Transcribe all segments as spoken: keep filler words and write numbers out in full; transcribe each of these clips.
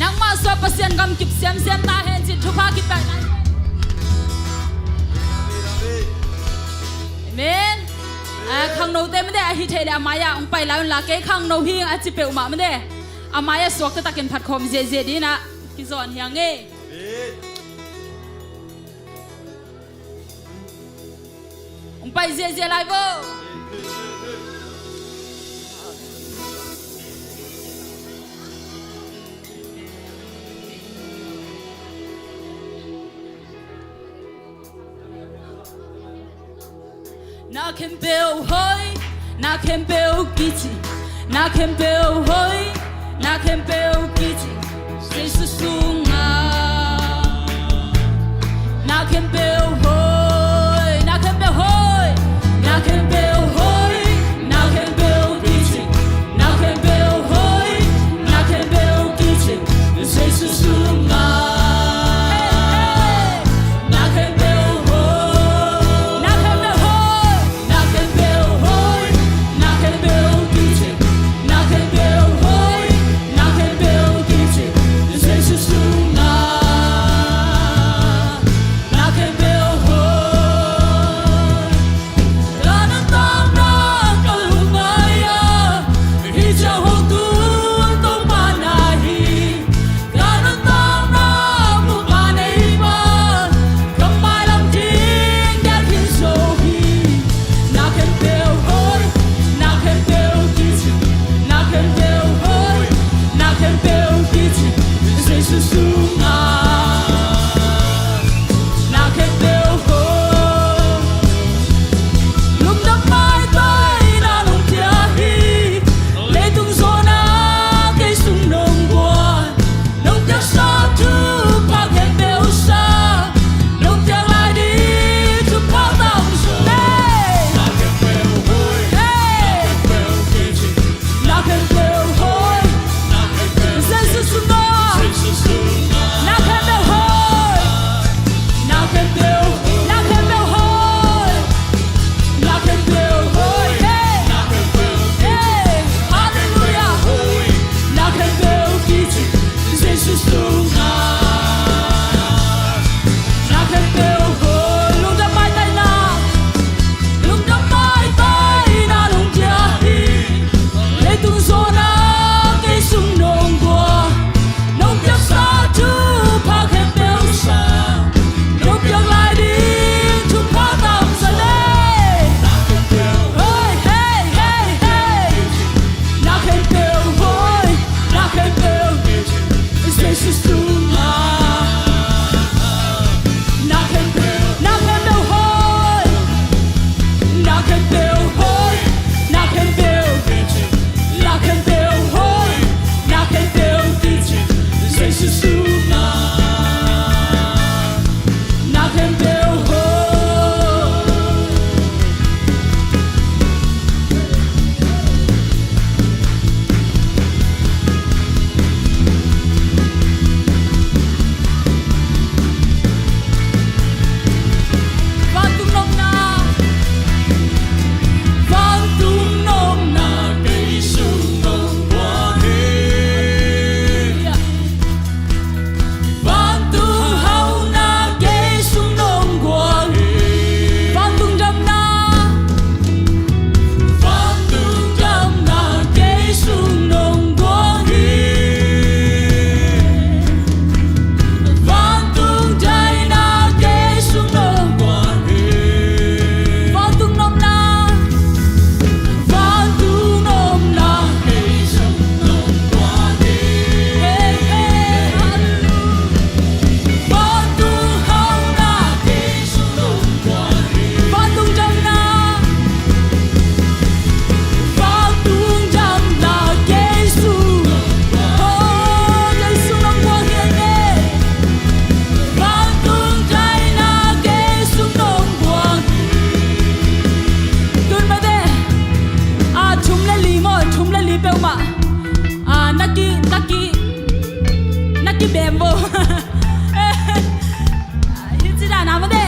Nangmah suak Pasian gam kip semsem ta hen cin thupha kipia lai. Amen. Ah, khangnote mah de, ahi thei leh a mai-ah hong pai lai un la, kei khangno hi ing a ci peuhmah mah de, a mai-ah suakta takin phatkhawm ziahziah dingin ah kizawn hi ing ei. Hong pai ziahziah lai vo. Na khempeuh hoih, na khempeuh kici, na khempeuh hoih, na khempeuh kici, Jesu sungah. Na khempeuh hoih, na khempeuh hoih, na khempeuh hoih, na khempeuh kici, na khempeuh hoih, na khempeuh kici, Jesu sungah. Hey, hey. Na khempeuh hoih, na khempeuh hoih, na khempeuh hoih, na khempeuh kici, na khempeuh hoih, na khempeuh kici, Jesu sungah. Na khempeuh hoih. Ka nuntakna ka lungngai a, hih ciang hong tung Topa na hi. Ka nuntakna bup a nei pa, ka mailam ding diak hi zo hi. Na khempeuh hoih, na khempeuh kici, na khempeuh hoih, na khempeuh kici, Jesu sungah. Na khempeuh hoih. Lungdam maitai na nong pia hi. Leitung zawhna kei sung nong guan. Nong piaksa thupha khempeuh sang. Nong piak lai ding thupha tam sung. Hey! Hey! Na khempeuh hoih. Jesu sungah. Na khempeuh hoih. Na khempeuh, na khempeuh hoih. Na khempeuh hoih. Hey. Hey. Halleluiah. Na khempeuh kici, Jesu sungah. Na khempeuh hoih. Lungdam maitai na. Lungdam maitai na nong pia hi. Leitung zawhna kei sung nong guan. Nong piaksa thupha khempeuh sang. Nong piak lai ding thupha tam sa le. Hey, hey, hey, hey. Na khempeuh hoih, na khempeuh Jesu sungah. Na khempeuh, na khempeuh hoih. Na khempeuh hoih, na khempeuh kici, na khempeuh hoih, na khempeuh kici, Jesu sungah. Na khempeuh hoih. Vantung nopna, vantung nopna kei sung nong guang hi. Vantung hauhna kei sung nong guang hi. Vantung damna, vantung damna kei sung nong guang hi. Vantung daina kei sung nong guang hi. Vantung nopna, vantung nopna kei sung nong guang hi. Hey, hey, hallelujah. Vantung hauhna kei sung nong guang hi. Vantung damna, vantung damna kei sung, oh, kei sung nong guang hi. Vantung daina kei sung nong guang. Tun mah de, a, thum le li maw, thum le li peuhmah, a, na ki, na ki, na kibem vo. Hih ci dan a mah de,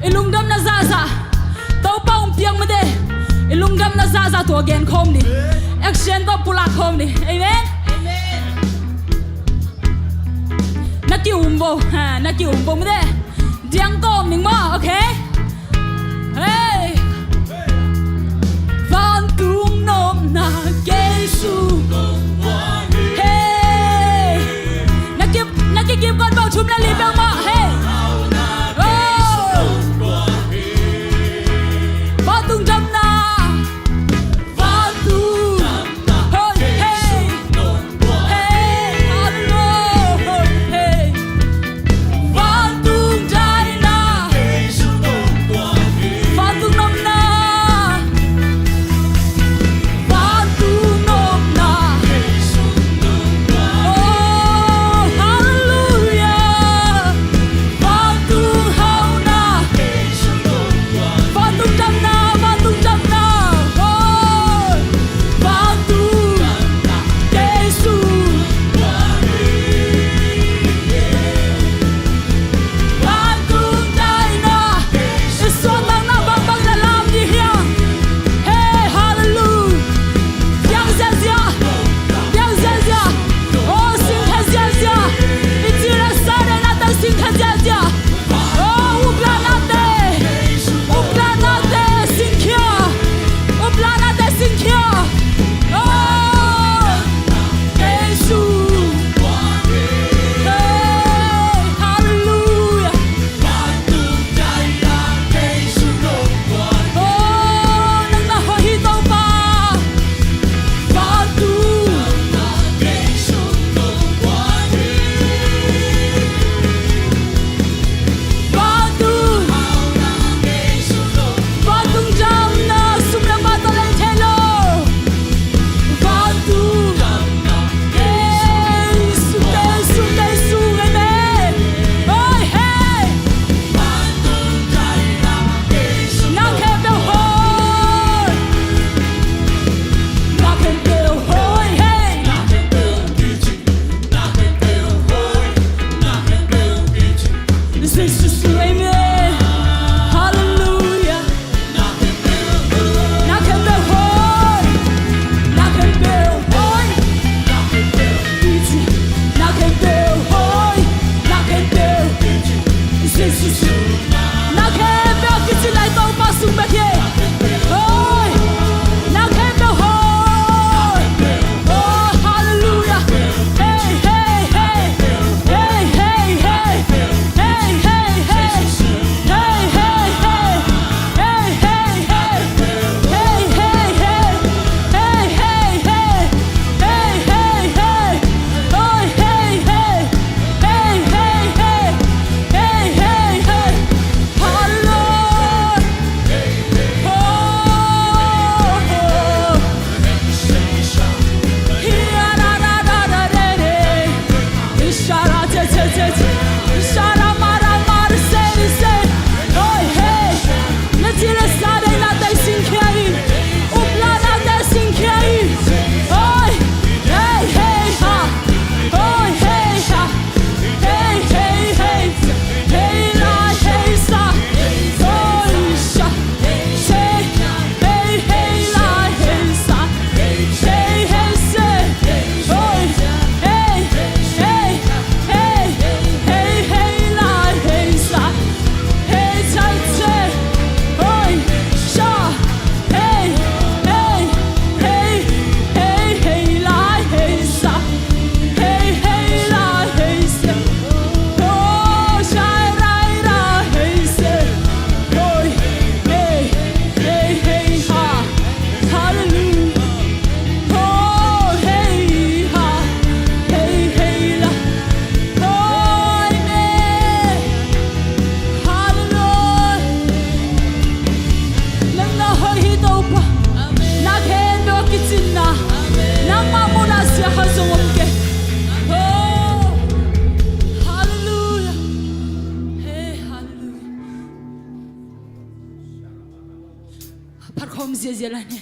i lungdamna zahzah, Topa hong piak mah de, i lungdamna zahzah tua gen khawm ni. Action tawh pulak khawm ni. Amen. Amen. Ki-um bo, ha, na ki-um bo mute. Diang kawm ning maw, okay? Hey. Vantung nopna kei sung. Hey. Na ki, na kikip kawm bo thum le li bel maw, hey. Oh. Vantung damna. Vantung. Hoi, hey. Hey, hallelujah. Hey. Vantung daina. Vantung nopna. Vantung nopna. Oh, hallelujah. Vantung hauhna. Vantung damna, vantung damna. Oh, vantung. Jesu. Vantung daina. I suahtakna bangbang na lam ding hiam? Hey, hallelujah. Piang ziahziah. Piang ziahziah. Oh, singkhe ziahziah. I ci le sa daina tang singkhe ziahziah. Oh, uplanate. Uplanate singkhia. Uplanate singkhia. Oh, Jesu. Hey, hallelujah. Oh, nang na hoih hi Topa. Vantung. Vantung. Vantung damna sum le pai tawh lei thei lo. Vantung. Jesu, Jesu, Jesu, amen. Oi, hey. Na khempeuh hoih. Na khempeuh hoih, hey. Jesu, amen. Hallelujah. Na khempeuh hoih. Na khempeuh hoih. Na khempeuh hoih. Na khempeuh. Jesu. Na khempeuh kici lai Topa sung bek hi. Hoih. Na khempeuh hoih. Oh, hallelujah. Hey, hey, hey. Hey, hey, hey. Hey, hey, hey. Hey, hey, hey. Hey, hey, hey. Hey, hey, hey. Hey, hey, hey. Hey, hey, hey. Hey, hey, hey. Hey, hey, hey. Hey, hey, hey. Hallelujah. Oh, oh. Hallelujah. Oh, hey, ha, hey, hey, la. Oh, amen. Hallelujah. Nang na hoih hi Topa. Amen. Na khempeuh a kicinna. Amen. Nangmah muhna sia khat zong om kei. Oh, hallelujah. Hey, hallelujah. Phat khawm ziahziah lai ni.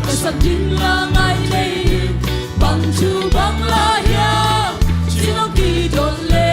Ka sak ding la ngai nei, bang thu bang la hiam, ci lo kidot le.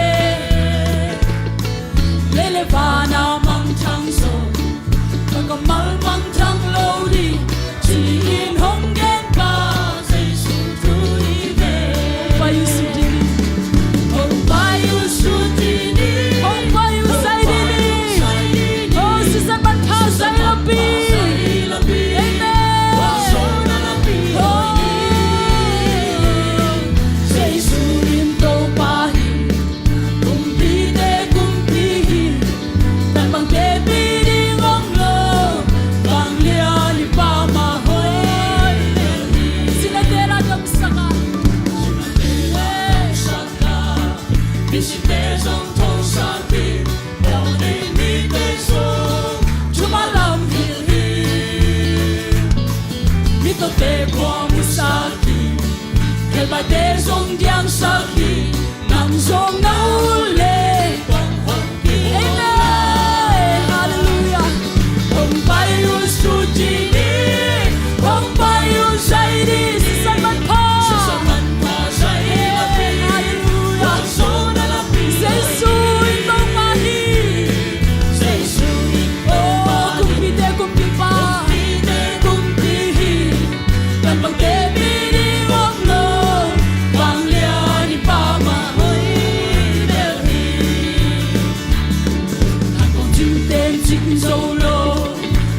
Misite zong thosak hi, mawhnei mite zong thuman lam hilh hi. Mitawte khuamusak hi, khelbaite zong diangsak hi. Nang zong na ut leh, amen. Halleluiah. Hong pai un sut dih ni, hong pai un zaih dih, sisan manpha. Sisan manpha zaih dih. Halleluiah. Jesu in Topa hi. Jesu in Topa hi. Kumpite kumpipa. Kumpite kumpi hi. Vanglian i Pa mah hoih bel hi. Hankong cingten cing zo lo,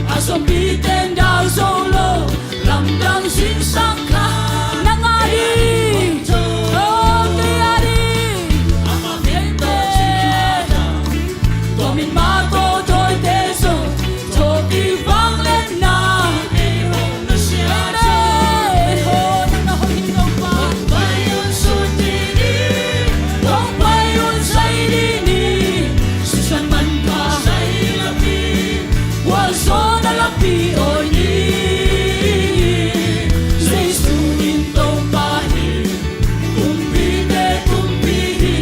a sawmpiten dal zo lo, lamdang zingsang khat na ngah ding. Oh, kei a ding. Tua min mah tawh dawite zong thawhkik vangliatna. Amen. Hong pai un sut dih ni, hong pai un zaih dih ni. Sisan manpha zaih lapi, gualzawhna lapi awi ni. Jesu in Topa hi. Kumpite kumpi hi,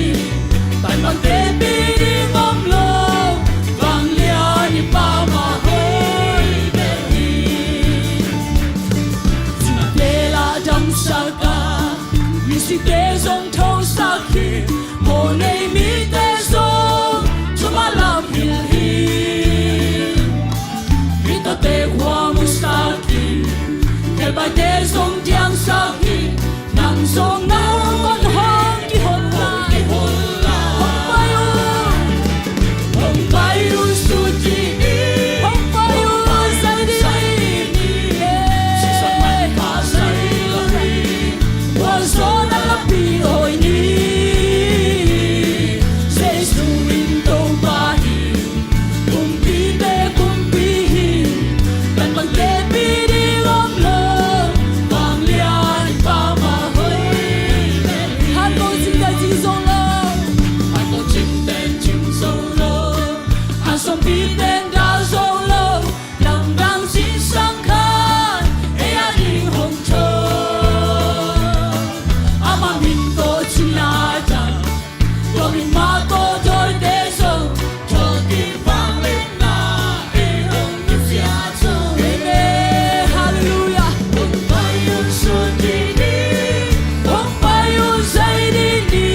tanbangte pia ding om lo, vanglian i Pa mah hoih bel hi. Cingte lah damsak a, misite zong thosak hi, mawhnei mite zong thuman lam hilh hi. Mitawte khuamusak hi, khelbaite zong diangsak hi. Nang zong na ut leh, hong kihon lai. Hong pai un. Hong pai un sut dih ni, hong pai un zaih dih ni. Sisan manpha zaih lapi, gualzawhna lapi awi ni. Jesu in Topa hi. Kumpite kumpi hi, tanbangte pia ding om lo, vanglian i Pa mah hoih bel hi. Hankong cingten cing zo lo, hankong cingten cing zo lo, a sawmpiten dal zo lo, lamdang zingsang khat ei a ding hong thawh. Ama min tawh cina dang, tua min mah tawh dawite zong thawhkik vangliatna ei hong pia zo. Amen. Halleluiah. Hong pai un sut dih ni, hong pai un zaih dih ni.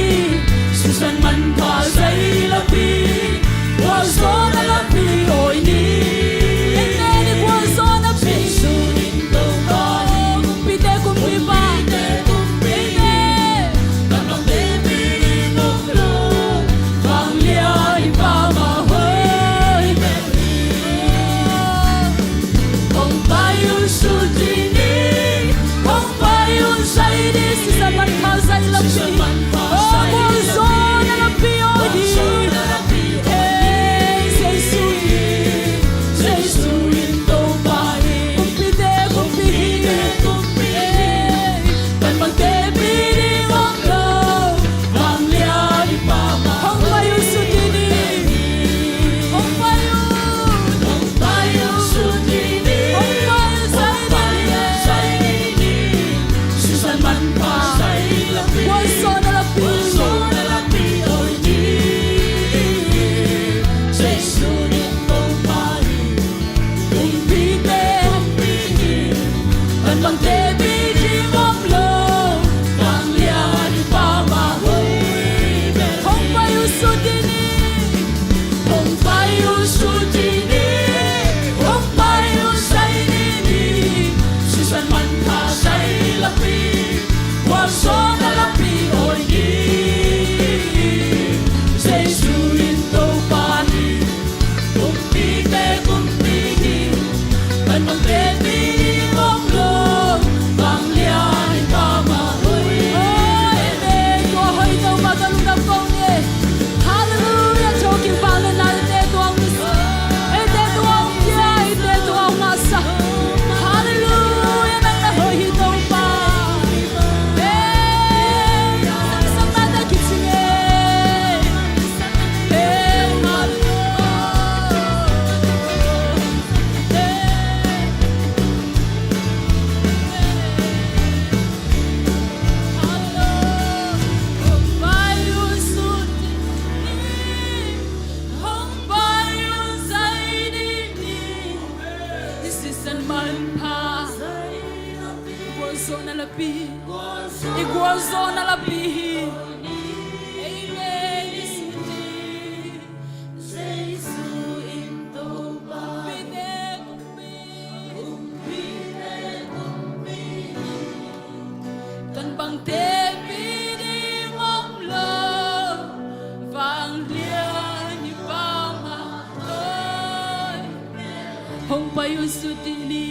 Hong pai un sut dih ni.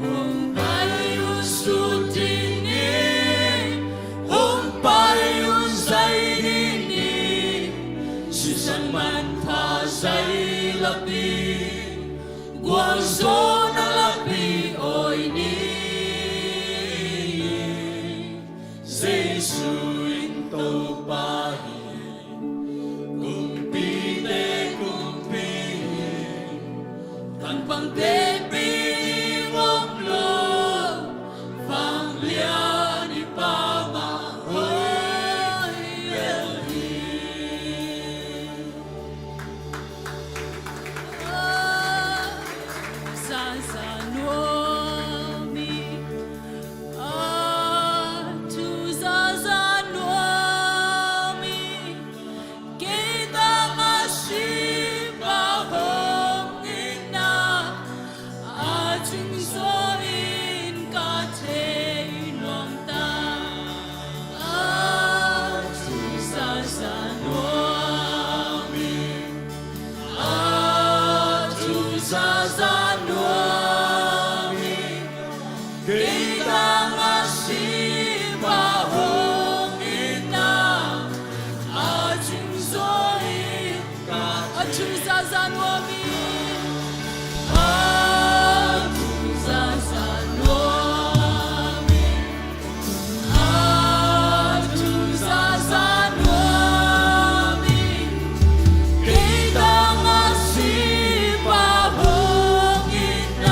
Hong pai un sut dih ni. Hong pai un zai dih ni. Sisan manpha zai lapi, gualzawhna lapi awi ni. Jesu in Topa hi, kumpite kumpi hi, tangpangte pi ngawng lo, vanglian i Pa mah hoih bel hi. Zaza nuam hi. A thu zaza nuam hi. Kei tang a sipa hong itna a cingzaw in ka thei nuam ta. A thu zaza nuam hi. A thu zaza nuam hi. Kei tang a sipa hong itna a cingzaw in ka, a thu zaza nuam hi. A thu zaza nuam hi. A thu zaza nuam hi. Kei tang a sipa hong itna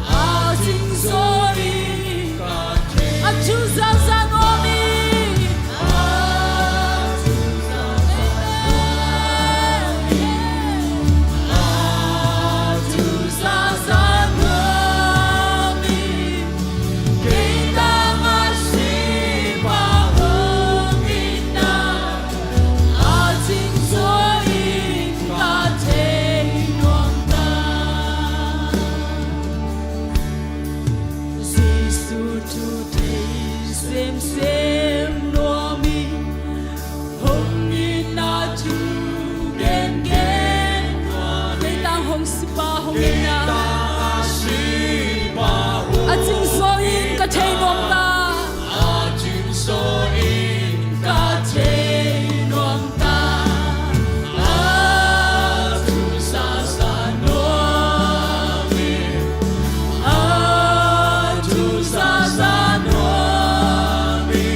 a cingzaw in ka thei. A thu zaza nuam hi. A thu zaza nuam hi. A thu zaza nuam hi. Kei tang a sipa hong itna a cingzaw in ka thei nuam ta. Jesu thu thei semsem nuam hi. Hong itna thu gengen nuam hi. Kei tang hong sipa hong itna a cingzaw in ka thei nuam ta. A cingzaw in ka thei nuam ta. A thu zaza nuam hi. A thu zaza nuam hi.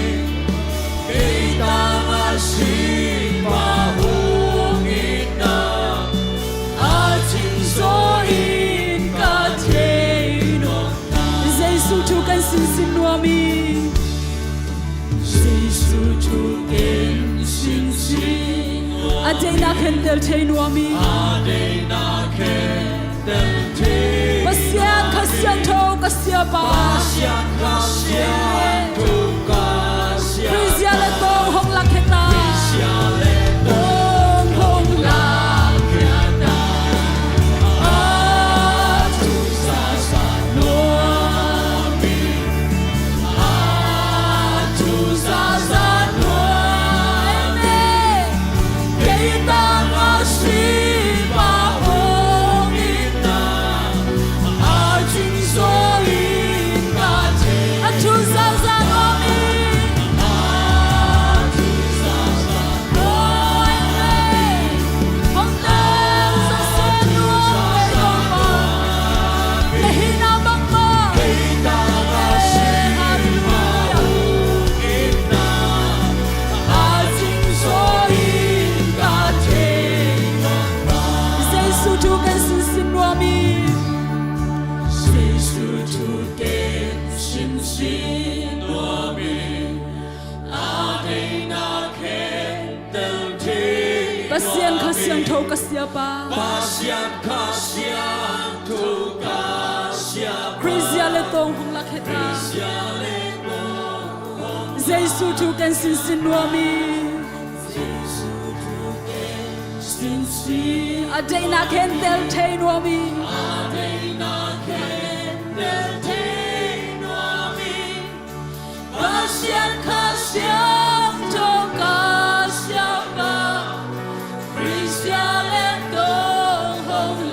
Kei tang a sipa hong itna a cingzaw in ka thei nuam ta. Jesu thu ken sinsin nuam hi. Jesu thu ken sinsin nuam hi. A deihna khentel thei nuam hi. A deihna khen Pasian Kha Siangtho ka siapa. Pasian Kha Siangtho ka siapa. Khrih zia le tawng hong lakhia ta. Khrih zia le tawng hong lakhia ta. A thu zaza nuam hi. A thu zaza nuam hi. Kei tang a sipa hong itna a cingzaw in ka thei. A thu zaza nuam hi. A thu zaza nuam hi. Hong tang zaza nuam hi. Ka hihna bangmah. Kei tang a sipa hong itna a cingzaw in ka thei nuam ta. Jesu thu ken sinsin nuam hi. Jesu thu ken sinsin nuam hi. A deihna khentel thei nuam hi. Pasian Kha Siangtho ka siapa. Pasian Kha Siangtho ka siapa. Khrih zia le tawng hong lakhia ta. Khrih zia le tawng hong lakhia ta. Jesu thu ken sinsin nuam hi. Jesu thu ken sinsin. A deihna khentel thei nuam hi. A deihna khentel thei nuam hi. Pasian Kha Siangtho ka siapa, Khrih zia le tawng hong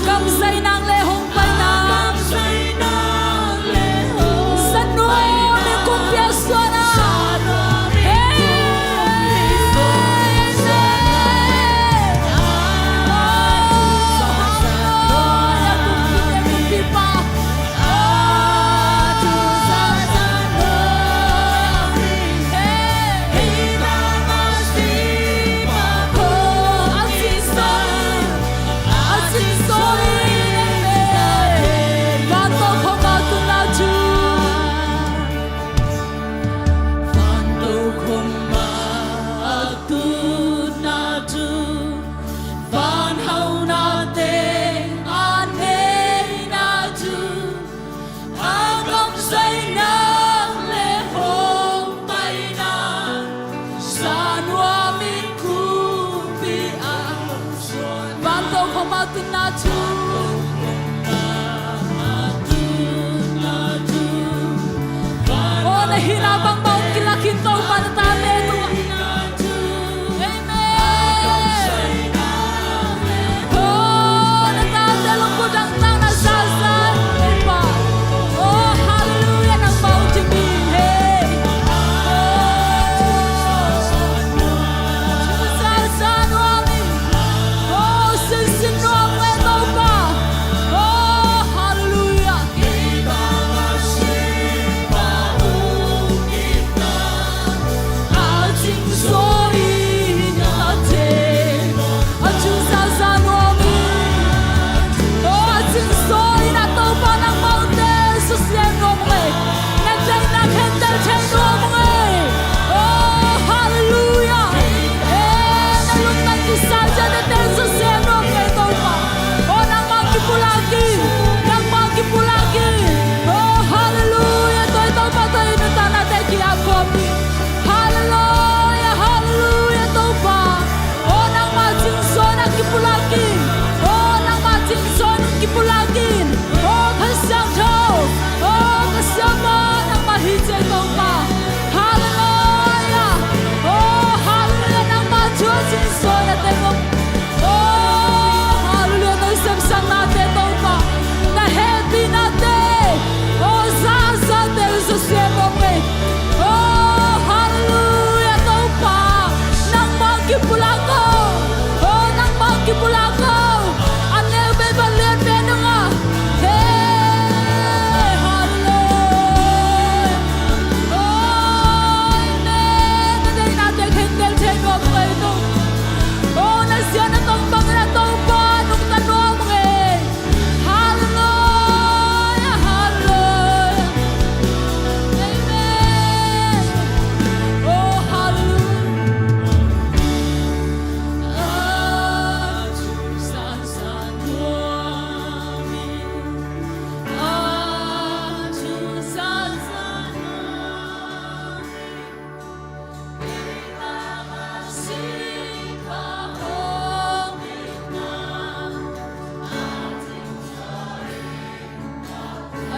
Kamsai nang le hong pai nang. Sa nuam in kumpiak suan a. Hey! Vantung khawm a tunna thu. Aw, na hihna bangbang kilak in Topa na tate tungah. Amen. Aw, na tate lungput dangtak na zaza Topa. Aw, hallelujah, nangmah hong cing in, hey. Aw, zaza nuam in. Aw, sinsin nuam in Topa. Aw, hallelujah. Hallelujah, hallelujah, hallelujah, Topa. Aw, nangmah cingzaw in a kipulak in. Aw, nangmah cingzaw in kipulak in. Aw, Kha Siangtho. Aw, Kha Siangtho, nangmah hi ci Topa. Hallelujah. Aw, hallelujah, nangmah thu a cingzaw in a teng om. Aw, hallelujah, no sepsaknate Topa. Na hehpihnate. Aw, zazate Jesu siam om ei. Oh, hallelujah, Topa. Nangmah kipulak ko. Oh, nangmah kipulak ko. A neu pen van lian pen nang a. Hey, hallelujah. Oh, amen. Na deihnate khentel thei nuam ngei to. Oh, na zia na tong bangin a Topa nungta nuam ngei. Hallelujah, hallelujah. Amen. Oh, hallelujah.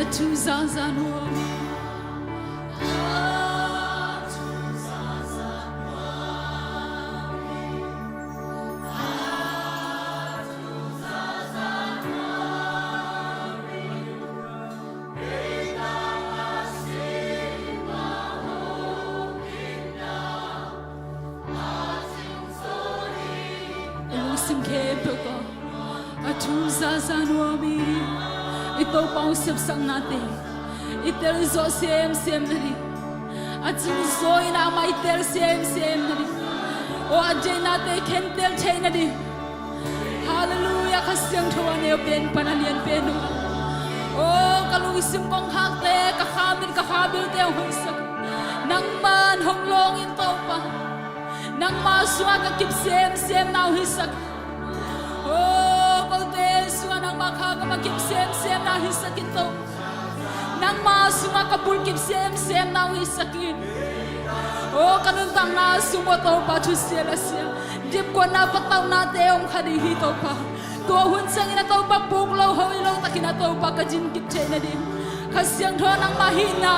A thu zazan huam. I lungsim khempeuh tawh a thu zaza nuam in, i Topa hong sepsaknate i tel zawh semsem nading, a cingzaw in amah i tel semsem nading, aw, a deihnate khentel theih nading. Hallelujah, Kha Siangtho a neu pen pan a lian pen uh. Aw, ka lungsim kongkhakte, ka khamin ka khabilte hong hoihsak. Nangman hong lawng in Topa. Nangma sungah ka kip semsem na uh hisak. Aw, kote sungah nangma kha ka ma kip semsem na uh hisak in Topa. Nangma sungah ka bulkip semsem na uh hisak in. Aw, ka nuntakna sung uh Topa thusia lasia, dipkuatna patauhnate om kha ding hi Topa. Tua hun ciangin a Topa puk lo hoih lo takin a Topa ka din kip theih nading, Kha Siangtho nangmah hihna,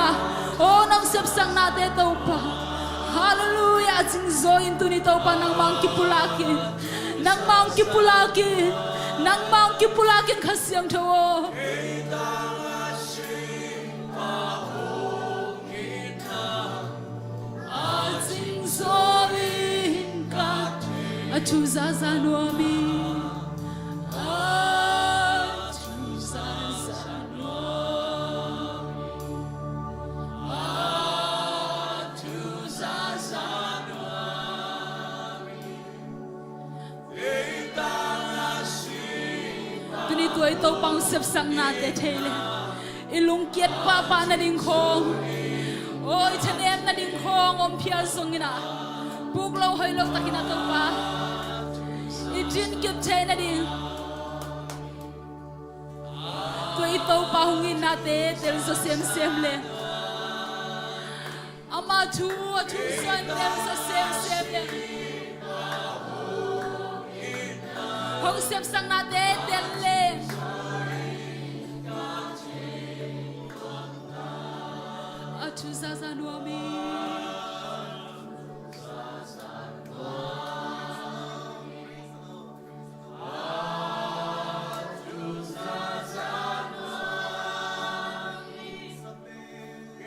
aw, nong sepsaknate Topa. Hallelujah, a cingzaw in tuni Topa nangmah hong kipulak in. Nangmah hong kipulak in. Nangmah hong kipulak in, Kha Siangtho aw. A thu zaza nuam hi. A thu zaza nuam hi. A thu zaza nuam hi. Tuni tua i Topa hong sepsaknate thei le i lungkiat pahpah nading khawng, aw, i thanem nading khawng om phial zongin ah, puk lo hoih lo takin ah Topa i dinkip thei nading tua i Topa hong itnate telzaw semsem le ama thu a thuzuan telzaw semsem le hong sepsaknate tel le a thu zaza nuam hi.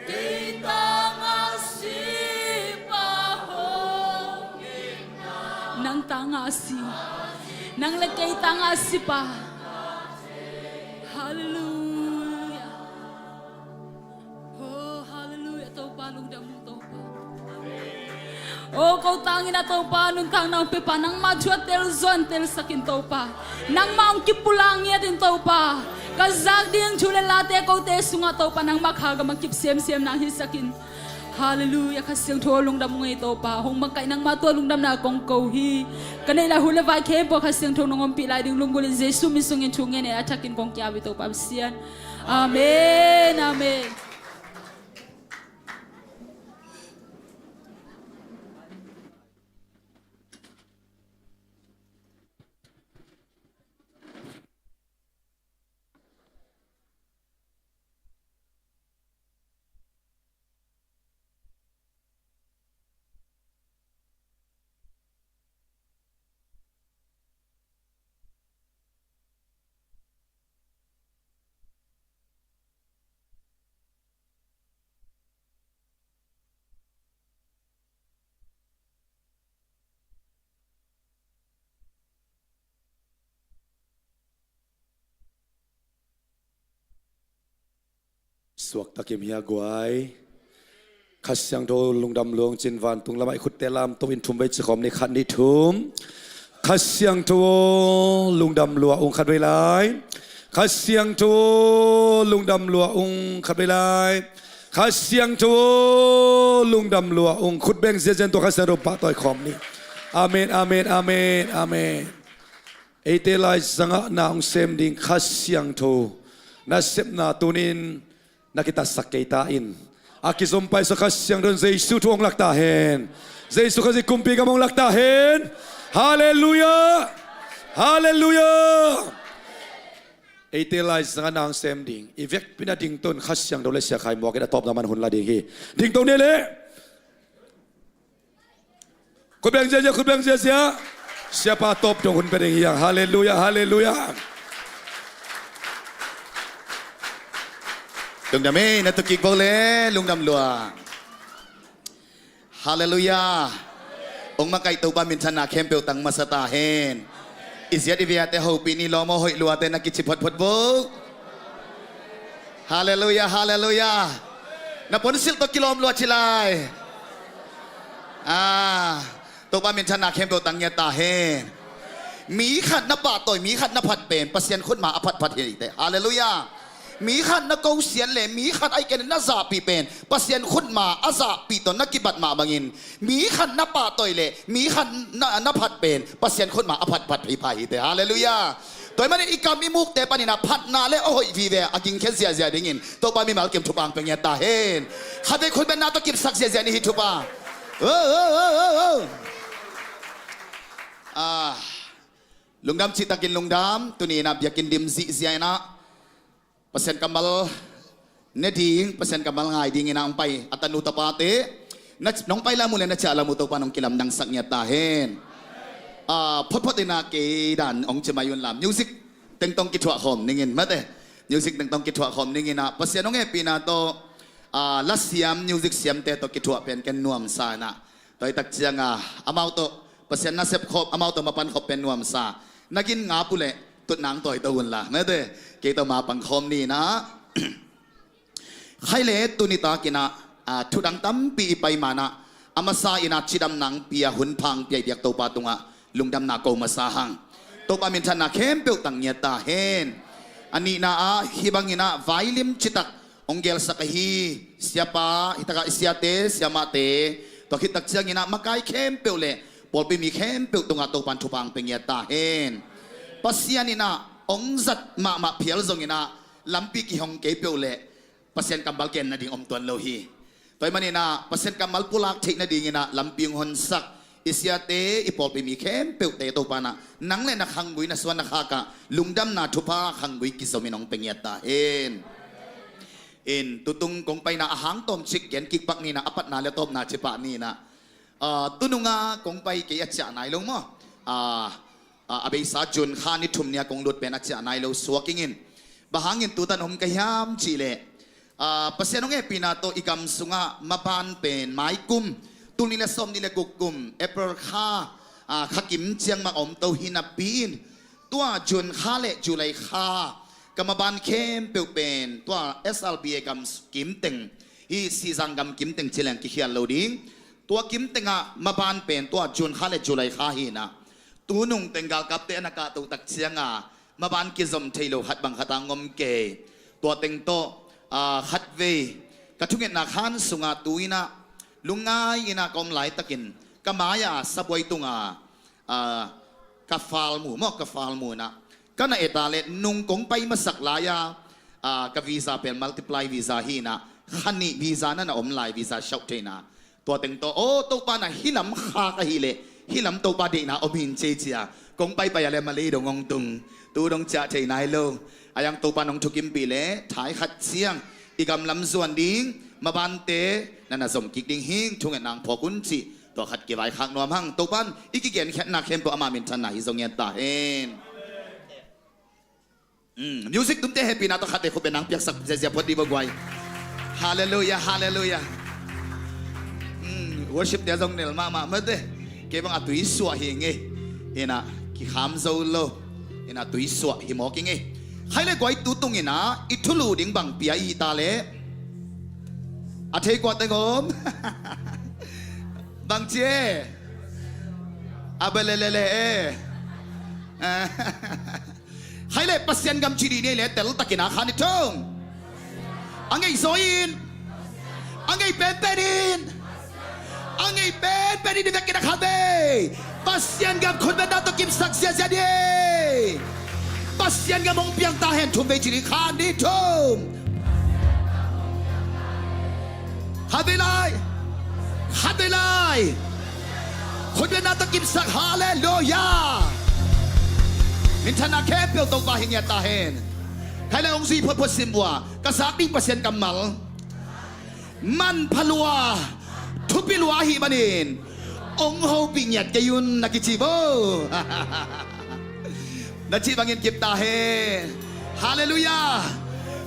Kei tangah si pa hong itna. Nang tangah a si. Nang le kei tangah a si pa. Halleluiah. Oh, halleluiah. Topa lungdam ung Topa. Oh, ko tangin ah Topa, nuntakna hong pia pa, nangmah thu a telzaw in telsak in Topa. Nangmah hong kipulak ngiat in Topa. Ka zak ding thu le late kote sungah Topa nangmah kha gam a kip semsem nang hisak in. Halleluiah. Kha Siangtho lungdam ung ei Topa. Hong makaih nangmah tua lungdamna kong ko hi. Ka neih lai hun le vai khempeuh Kha Siangtho nong ompih lai ding lunggulh in Jesu min sungin thu ngen a thakin kong ki-ap hi Topa Pasian. Amen. Amen. Suaktakin hia guai. Kha Siangtho lungdam lua ung cin vantung lamah i khutte lamto in thum vei ci khawm ni, khat nih thum. Kha Siangtho lungdam lua ung khat vei lai. Kha Siangtho lungdam lua ung khat vei lai. Kha Siangtho lungdam lua ung, khut beng ziazian tua Kha Siangtho pahtawi khawm ni. Amen, amen, amen, amen. Eite laizangah na hong sem ding Kha Siangtho nasepna tunin na kitatsak kei ta in. A kizom paisa Kha Siangtho in Jesu thu hong lak ta hen. Jesu Khazih kumpi gam hong lak ta hen. Halleluiah. Halleluiah. Eite laizangah na hong sem ding i vekpi-in a dingto in Kha Siangtho le Sia Khai Muak in a tawpna man hun la ding hi. Dingto ni le. Khut beng ziazia, khut beng ziazia. Siapa tawp dong hun pia ding hi hang. Halleluiah, halleluiah. Lungdam ei, na tukik bo le lungdam lua. Halleluiah. Hong makaih Topa minthanna khempeuh tang masa ta hen. I ziat i viate hopih ni, lawm aw, hoih luate na kici photphot bo. Halleluiah, halleluiah. Na puansilh tawh kilawm lua ci lai. Ah, Topa minthanna khempeuh tang ngiat ta hen. Mi khat na pahtawi, mi khat na phat pen Pasian khutma a phatphat hi teh. Halleluiah. Mi khat na kosiat le mi khat ahih kei leh na zahpih pen Pasian khutma a zahpih tawh na kibat mah bangin, mi khat na pahtawi le mi khat na, na phat pen Pasian khutma a phatphat hi pha hi teh. Halleluiah. Tua ahih manin i kam i mukte panin a phatna le a hoih vive a gingkhen ziazia dingin Topa mimal kim thupha hong pia ngiat ta hen. Khatvei khut benna tawh kipsak ziazia ni hi thupha. Oh, oh, oh, oh, oh. Ah, lungdam cihtakin lungdam. Tuni in ah biakinn dim zihziah in ah Pasian kammal ne ding, Pasian kammal ngai dingin ah hong pai a tanu tapate, na, nong pai lam uh le na ciah lam uh Topa in hong kilamdangsak ngiat ta hen. Ah, photphot in ah kei dan hong ci mai un la, music teng tawh kithuah khawm ning in, mate. Music teng tawh kithuah khawm ning in ah, Pasian hong hehpihna tawh, ah, lasiam, music siamte tawh kithuah pen ken nuamsa in ah, tua hi tak ciang a, amau tawh Pasian nasep khop, amau tawh mapan khop pen nuamsa. Na gin ngap uh leh tutna hong tawi to un la, mate. Kei tawh ma pang khawm ni in ah. Khaile tuni takin ah, ah, thudang tampi i pai man ah, a masa in ah cidamna hong pia, hun pha hong pia i biak Topa tungah lungdamna ko masa hang. Topa minthanna khempeuh tang ngiat ta hen. A nihna ah, hih bangin ah vailim citak hong gelsak ahi siapa, hi tak ah i siate, siamahte, tua khit tak ciangin ah makai khempeuh le pawlpi mi khempeuh tungah Topa'n thupha hong pia ngiat ta hen. Pasian in ah hong zat mahmah phial zongin ah lampi kihong kei peuh leh Pasian kammal gen nading om tuan lo hi. Tua ahih manin ah Pasian kammal pulak theih nadingin ah lampi hong honsak i siate, i pawlpi mi khempeuhte Topa'n ah nang le na khanggui, na suan na khak ah lungdamna thupha khanggui kizom in hong pia ngiat ta hen. In tutung kong paina a hang tawmcik gen kik pak ni in ah, a patna le tawpna ci pah ni in ah. Ah, tunung a kong pai kei a ciah nai lo maw. Ah, ah, a beisa June kha ni thum ni a kong lut pen a ciah nai lo suak ing in. Bang hangin tutan om ka hiam cih leh, ah, Pasian hong hehpihna tawh i gam sungah maban pen mai kum, tul nih le sawm nih le guk kum April kha, ah, kha kim ciang mah om to hi napi in, tua June kha le July kha ka maban khempeuh pen tua S L B A gam kim teng, hih Sizang gam kim teng ci leng kikhial lo ding. Tua kim tengah maban pen tua June kha le July kha hi in ah, tunung teng galkapte a na kahto tak ciang a maban kizom thei lo khat bang khat a hong om kei. Tua teng tawh, ah, khatvei ka thungetna khan sungah tu in ah lungngai in ah ka om laitakin ka mai-ah sabuai tungah, ah, ka file mu maw, ka file mu in ah ka na et a leh nung kong pai masak lai-a, ah, ka visa pen multiply visa hi in ah, kha nih visa na na om lai, visa siau theihna. Tua teng tawh, aw, Topa in ah hih lam khak ahih leh hih lam Topa deihna om hi in ci-a, kong paipai a leh Malay dong hong tung, tu dong ciah thei nai lo. A yang Topa in hong thukimpih leh thai khat ciang i gam lam zuan ding, mabante na na zom kik ding hi ing, thungetna hong phawk un cih tua khat kivaikhak nuam hang. Topa'n i kigenkhiatna khempeuh ama minthanna hi zong ngiat ta hen. Mm, music tumte hehpihna tawh khatvei khut beng nang piaksak ziazia phot dih vo guai. Halleluiah, halleluiah. Mm, worship te zong nel mahmah mate. Kei bang a tui suah hi ngei. In ah kikham zo lo. In ah tui suah hi mawk hi ngei. Khai le guai, tu tung in ah i thulu ding bang pia i hi ta leh, a thei kua teng om? Bang ci e? A ba le le le e. Khai le Pasian gam ci dih ni leh teltakin a khan i thum. A ngeih zaw in. A ngeih penpen in. A ngeih penpen in i vekin a khatvei Pasian gam khutbetna tawh kimsak ziazia dih. Pasian gam hong piang ta hen, thumvei ci dih, khan dih, thum. Khatvei lai. Khatvei lai. Khutbetna tawh kimsak, halleluiah. Minthanna khempeuh Topa hi ngiat ta hen. Khai le hong zui photphot sim vua, ka zak ding Pasian kammal manpha lua, thupi lua ahih manin hong hopih ngiat kei un na kici vo. Na cih bangin kip ta hen. Halleluiah.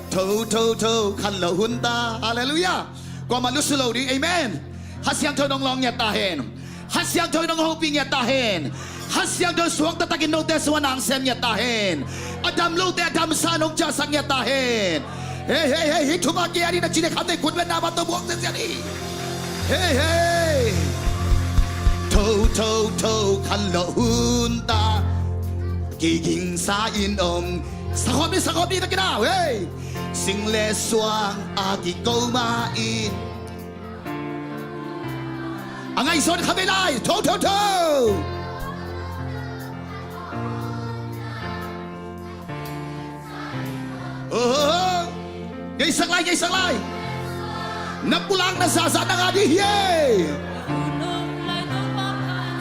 Tho, tho, tho, khan lo hun ta. Halleluiah. Kuamah lusu lo ding. Amen. Kha Siangtho in hong lawng ngiat ta hen. Kha Siangtho in hong hopih ngiat ta hen. Kha Siangtho suang taktakin note sungah na sem ngiat ta hen. A dam lote a damsa in hong ciahsak ngiat ta hen. Hei, hei, hei, hih thumah kei a dih na ci leh khatvei khutbetna mah tawh buak ziazia dih. Hei, hei. Tho, tho, tho, khan lo hun ta. Kigingsa in om. Sakhawm ni, sakhawm ni, takin au, hei. Sing le suang a kiko ma in. A ngaihsun khatvei lai, tho, tho, tho. Oh, ngeisak lai, ngeisak lai. Na pulakna zahzah na ngah dih hi.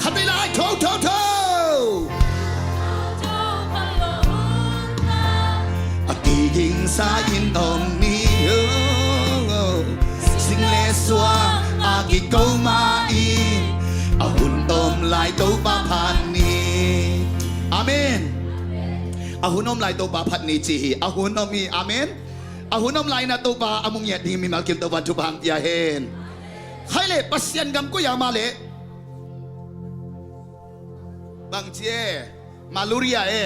Khatvei lai, tho, tho, tho. A kigingsa in om ni, oh, oh. Sing le suang a kiko ma in, a hun tom lai Topa phat ni. Amen. A hun om lai Topa phat ni ci hi. A hun om hi. Amen. A hun om lai na Topa a mu ngiat ding mimal kim Topa thupha hong pia hen. Khaile, Pasian gam koi-ah mah leh bang ci e, malaria e.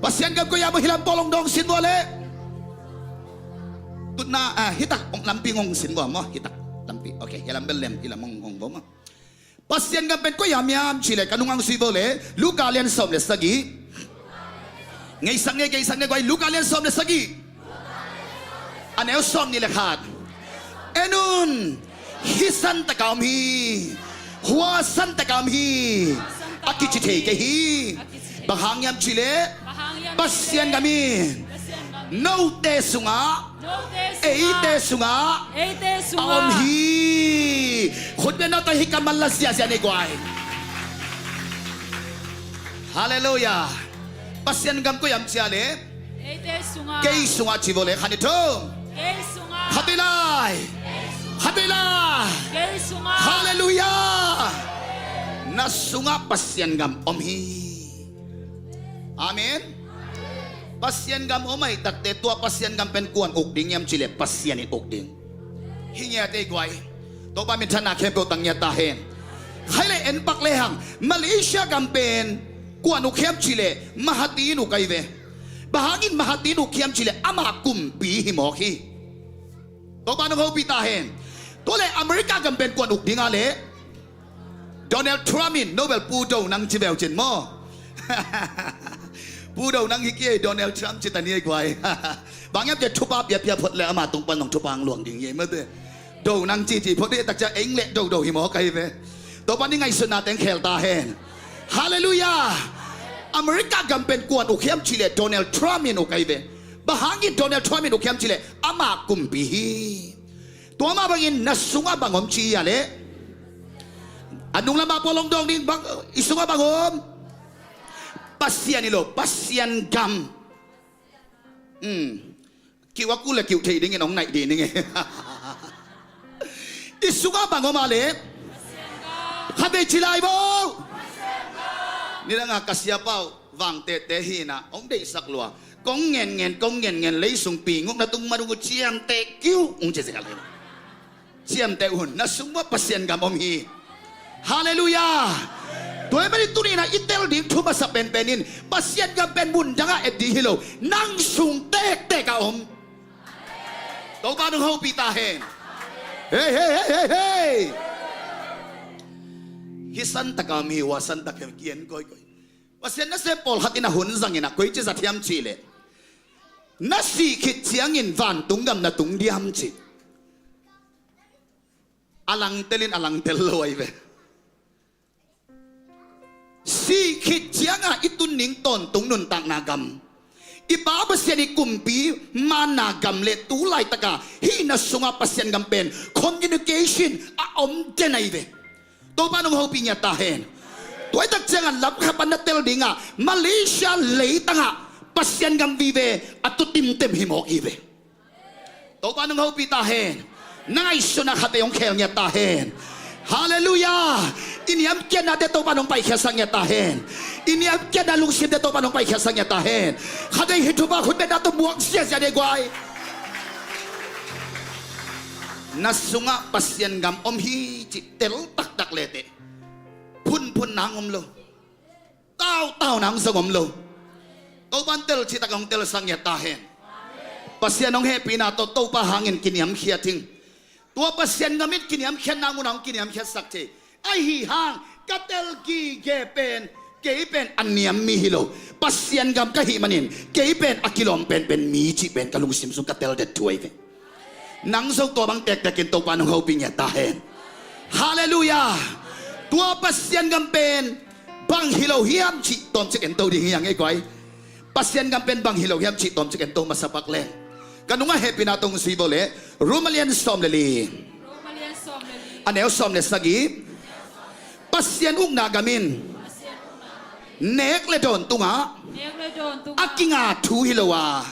Pasian gam koi-ah mah hilam pawl hong dawng sin vua leh. Tutna, ah, hitak hong lampi hong sin vua maw, hitak lampi. Ok, hilam bel lem, hilam hong, hong vua maw. Pasian gam pen koi-ah hiam cih leh ka nung hong sui vua leh Luka lian sawm le sagih. Ngeisak ni, ngeisak ni guai, Luka lian sawm le sagih. A neu sawmnih le khat. En un, hih santak ah om hi. Hua santak ah om hi. A kici thei kei hi. Bang hang hiam cih leh Pasian gam in note sungah, eite sungah a om hi. Khut beng, note hi kammal la ziahziah ni guai. Halleluiah. Pasian gam koi-ah hiam cih leh, eite sungah, kei sungah ci vua leh, khat, nih, thum. Kei sungah. Khat vei lai. Kei sungah. Khat vei lai. Kei sungah. Halleluiah. Na sungah Pasian gam om hi. Amen. Pasian gam om ahih takteh tua Pasian gam pen kua'n uk ding hiam cih leh Pasian in uk ding. Hi ngiat ei guai. Topa minthanna khempeuh tang ngiat ta hen. Khaile, en pak lehang, Malaysia gam pen kua'n uk hiam cih leh Mahathir in uk ahi ve. Bang hangin Mahathir in uk hiam cih leh ama kumpi hi mawk hi. Topa nong hopih ta hen. Tua leh America gam pen kua'n uk ding a leh, Donald Trump in, no bel Pu Do Nang ci veu cin maw. Pu Do Nang hi kei, Donald Trump ci ta ni ei guai. Bang hiam cih leh thupha piapia phot leh ama tung pan zong thupha hong luang ding hi ei mate. Do Nang cici phot dih tak ciang eng leh dodo hi mawk ahi ve. Topa in ngaihsutna teng khel ta hen. Halleluiah. America gam pen kua'n uk hiam cih leh Donald Trump in uk ahi ve. Bang hangin Donald Trump in uk hiam cih leh ama kumpi hi. Tua mah bangin na sungah bang om ci a leh, a nung lamah pawl hong dawng ding bang, i sungah bang om? Pasian hi lo, Pasian gam. Hmm. Kiuh a kul leh kiuh theih dingin hong naih dih ning e. I sungah bang om a leh? Khat vei ci lai vo. Nidang a ka siapa uh vang tehte hi na, hong deihsak lua. Kong ngen ngen, kong ngen ngen, lei sung pi nguk na tung ma dung uh ciamteh kiuh, hong ci zel hi. Ciamteh un, na sung uah Pasian gam om hi. Halleluiah. Tua ahih manin tuni in ah i tel ding thu masa penpen in, Pasian gam pen mun dang ah et ding hi lo, nang sung tektek ah om. Topa nong hopih ta hen. Hei, hei, hei, hei, hei. Hih santak ah om hi, hua santak hi, ki-en kawikawi. Pasian nasem pawlkhat in a hun zangin ah koici zat hiam cih leh, na sih khit ciangin vantung gam na tung diam cih. A langtel in a langtel lo ahi ve. Sih khit ciangah i tun ning tawntung nuntakna gam, i Pa Pasian i kumpi manna gam leh tu laitakah hih na sungah Pasian gam pen communication a om den ahi ve. Topa nong hopih ngiat ta hen. Tua ahih tak ciangah lamkhat pan na tel dingah Malaysia leitangah Pasian gam vive a tu timtem hi mawk hi ve. Topa nong hopih ta hen. Na ngaihsutna khat vei hong khel ngiat ta hen. Halleluiah. I niamkiatnate Topa nong paikhiatsak ngiat ta hen. I niamkiatna lungsimte Topa nong paikhiatsak ngiat ta hen. Khat vei hih thupha khut bengna tawh muak ziahziah ni guai. Na sungah Pasian gam om hi cih tel taktak leteh phunphun nang om lo. Tautau nang zong om lo. Topa in tel cihtak hong telsak ngiat ta hen. Pasian hong hehpihna tawh Topa hangin kiniamkhiat hing. Tua Pasian gam in kiniamkhiatna mun ah hong kiniamkhiatsak thei. Ahi hang ka tel gige pen, kei pen a niam mi hi lo, Pasian gam ka hih manin kei pen a kilawm penpen mi cih pen ka lungsim sung ka tel det thu ahi ve. Nang zong tua bang tektekin Topa nong hopih ngiat ta hen. Halleluiah. Tua Pasian gam pen bang hi lo hiam cih tawmcik en to ding hi hang ei guai. Pasian gam pen bang hi lo hiam cih tawmcik en to masa pak leng. Ka nungah hehpihna tawh hong zui vo leh, Rom a lian sawm le li, Rom a lian sawm le li, a neu sawm le sagih. Pasian ukna gam in nek le dawn tungah a kinga thu hi lo a,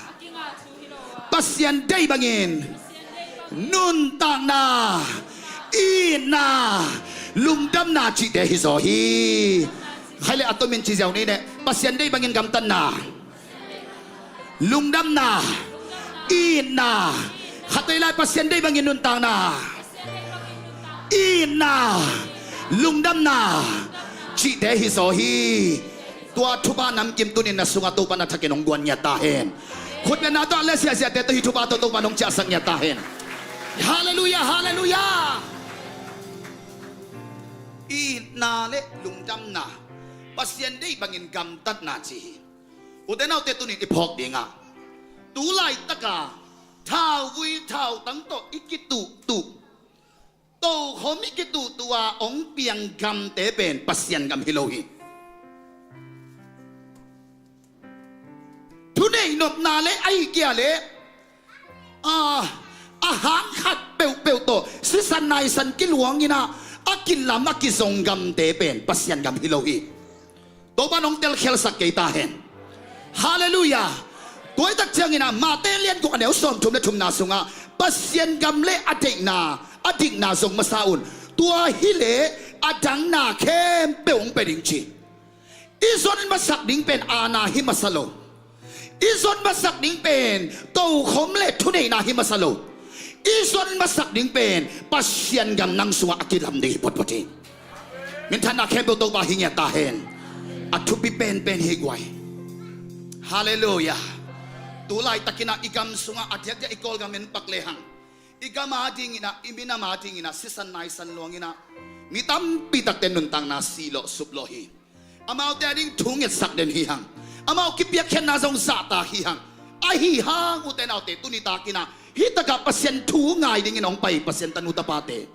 Pasian deih bangin nuntakna, itna, lungdamna cihte hi zaw hi. Khai le a tomin ci ziau ni ne. Pasian deih bangin gamtatna, lungdamna, itna. Khatvei lai Pasian deih bangin nuntakna, itna, lungdamna cihte hi zaw hi. Tua thupha namkim tunin na sungah Topa na thakin hong guan ngiat ta hen. Khutbetna tawh a le siahsiahte tawh hih thupha tawh Topa nong ciahsak ngiat ta hen. Halleluiah, halleluiah. Itna le lungdamna, Pasian deih bangin gamtatna ci hi. Ute naute, tunin i phawk dingah tu laitaka thauvui thautang tawh i kituhtuh, tokhom i kituhtuh a hong piang gamte pen Pasian gam hi lo hi. Thuneih nopna le ahi kia le a, a hang khat peuhpeuh tawh sisan naisan kiluang inah a kilam a kizong gamte pen Pasian gam hi lo hi. Topa nong telkhialsak kei ta hen. Halleluiah. Tuaitak cianginah Mate lian guk a neu sawmthum le thumna sungah Pasian gam le a deihna, a dikna zong masa un. Tua hileh a dangna khempeuh hong pia ding ci. I zon masak ding pen aana hi masa lo. I zon masak ding pen tokhom le thuneihna hi masa lo. I zon masak ding pen Pasian gam nang sungah a kilam ding hi photphot hi. Minthanna khempeuh Topa hi ngiat ta hen. A thupi penpen hi guai. Halleluiah. Tu laitakinah i gam sungah a diakdiak i Kawlgam en pak lehang, i gam a dinginah, i minam a dinginah sisan naisan luanginah mi tampi takte nuntakna sihlawh suplawh hi. Amaute a ding thu ngetsak den hi hang. Amau kipiakkhiatna zong zahta hi hang. Ahi hang ute naute, tuni takinah hih takah Pasian thu ngai dingin hong pai Pasian tanu tapate,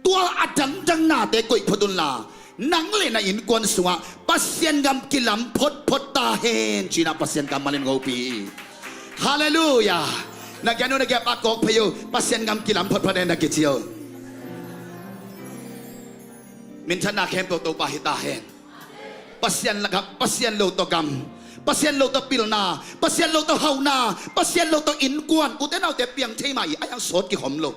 tua a dangdang nate koih phot unla, nang le na innkuan sungah Pasian gam kilam photphot ta hen cinah Pasian kammal in hong hopih hi. Halleluiah. Na gen uh, na gen a kawk phei uh, Pasian gam kilam photphot hen na kici uh. Minthanna khempeuh Topa hi ta hen. Pasian lakah, Pasian lo tawh gam, Pasian lo tawh pilna, Pasian lo tawh hauhna, Pasian lo tawh innkuan, ute naute, piang thei mah hi, a hiang sawt kikhom lo.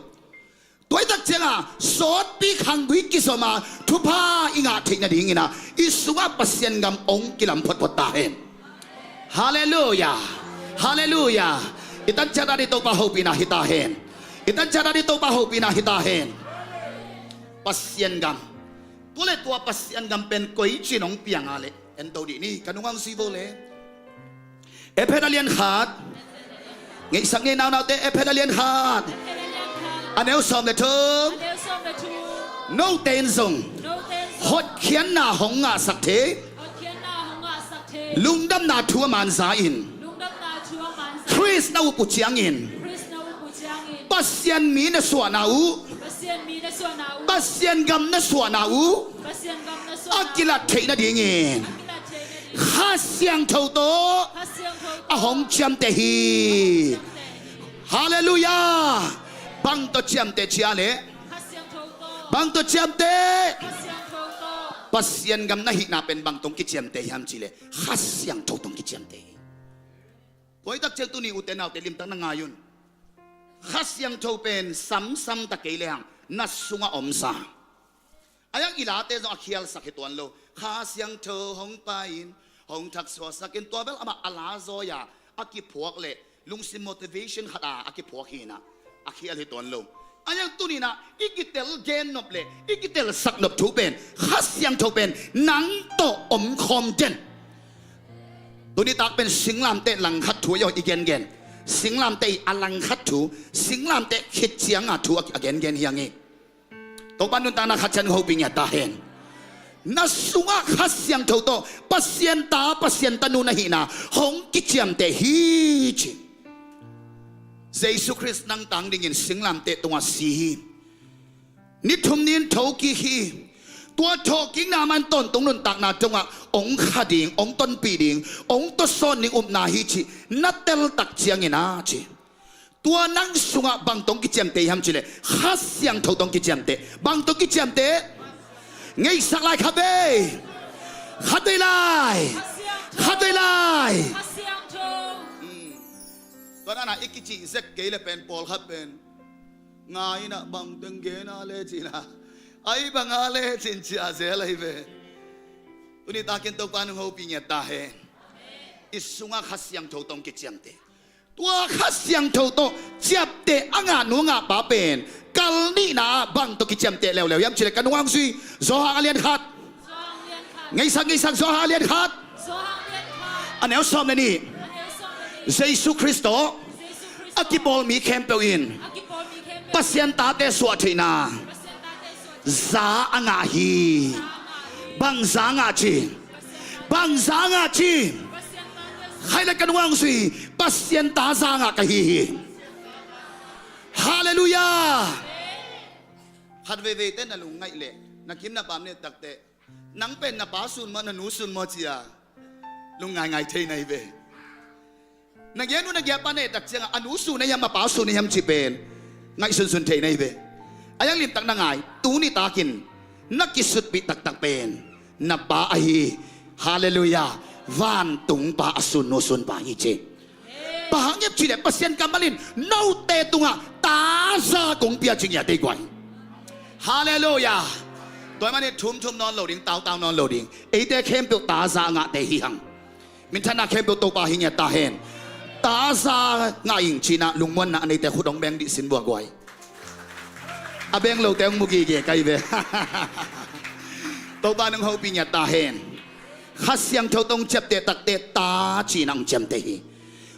Tuaitak cianga sawtpi khanggui kizoma thupha i ngah theih nadinginah i sungah Pasian gam hong kilam photphot ta hen. Halleluiah. Halleluiah. I tanciat a dih Topa hopihna hi ta hen. I tanciat a dih Topa hopihna hi ta hen. Pasian gam. Tua le tua Pasian gam pen koici in hong piang a le, en to dih ni, ka nungah hong si vo le. Efesa lian khat. Ngeihsak ngei, naunaute, Efesa lian khat, a neu sawm le thum. Note in zong hotkhiatna hong ngahsak thei lungdamna thu a man za in, Khrist na up uh ciangin Pasian mi na suahna uh, Pasian gam na suahna uh a kilat theih nadingin Kha Siangtho tawh a hong ciamteh hi. Halleluiah. Bang tawh ciamteh cia le? Bang tawh ciamteh? Pasian gam na hihna pen bang tawh kiciamteh hiam cih le Kha Siangtho tawh kiciamteh hi. Tuaitak ciang tuni ute naute limtak na ngai un. Kha Siangtho pen samsam ta kei lehang na sungah omsa. A hiang i late zong a khialsak hi tuan lo. Kha Siangtho hong pai in, hong thaksuahsak in, tua bel amah a la zawi-a a kiphuak le lungsim motivation khata a kiphuak hinah a khial hi tuan lo. A hiang tuninah i kitel gen nop le i kitel sak nop thu pen Kha Siangtho pen nang tawh omkhawm den. Tuni tak pen singlamteh langkhat thu a i gengen. Singlamteh i a langkhat thu, singlamteh khit cianga thu a gengen hiang hi. Topa nuntakna khat ciang hopih ngiat ta hen. Na sungah Kha Siangtho tawh Pasian ta, Pasian tanu na hihna hong kiciamteh hi ci. Jesu Khrist nang tang dingin singlamteh tungah si hi. Ni thum ni-in thokik hi. Tua thawhkikna man tawntung nuntakna tungah hong kha ding, hong tonpih ding, hong tawsawn ding upna hi cih na teltak ciangin a ci. Tua nang sungah bang tawh kiciamteh hiam cih leh Kha Siangtho tawh kiciamteh. Bang tawh kiciamteh? Ngeihsak lai khat vei. Khat vei lai. Khat vei lai. Tua nanah i kicih zek kei le pen pawlkhat pen ngai inah bang teng gen a le cinah ai bang a le cin ciah zel ahi ve. Tuni takin Topa nong hopih ngiat ta hen. I sungah Kha Siangtho tawh kiciamteh. Tua Kha Siangtho tawh ciapteh a ngah nu a ngah pa pen kal nihna ah bang tawh kiciamteh leuleu hiam cih leh ka nung hong zui. Johan a lian khat. Ngeisa, ngeisa, Johan a lian khat. A neu sawm le nih. Jesu Khrist tawh a kipawl mi khempeuh in Pasian tate suah theihna za a ngah hi. Bang za ngah ci? Bang za ngah ci? Khai le ka nung hong zui, Pasian ta za ngah ka hi hi. Halleluiah. Khat veivei te na lungngaih leh na kim na pam neh takteh, nang pen na pa sun maw, na nu sun maw ci-a lungngaingai thei na hi ve. Na gen u na gen pa na et tak ciangah a nu sun na hiam, a pa sun na hiam cih pen ngaihsunsun thei na hi ve. A yang limtak na ngai, tuni takin na kisutpih taktak pen na pa ahi. Halleluiah. Vantung pa a sun nu sun pa hi ci. Bang hang hiam cih leh Pasian kammal in note tungah ta za kong pia ci ngiat ei guai. Halleluiah. Tua ahih manin thumthum nawn lo ding, tautau nawn lo ding. Eite khempeuh ta za ngahte hi hang. Minthanna khempeuh Topa hi ngiat ta hen. Ta za ngah ing ci-in ah lungmuanna a neite khut hong beng dih sin vua guai. A beng lote hong mu gige ka hi ve. Topa nong hopih ngiat ta hen. Kha Siangtho tawh ciapteh takteh ta ci-in ah hong ciamteh hi.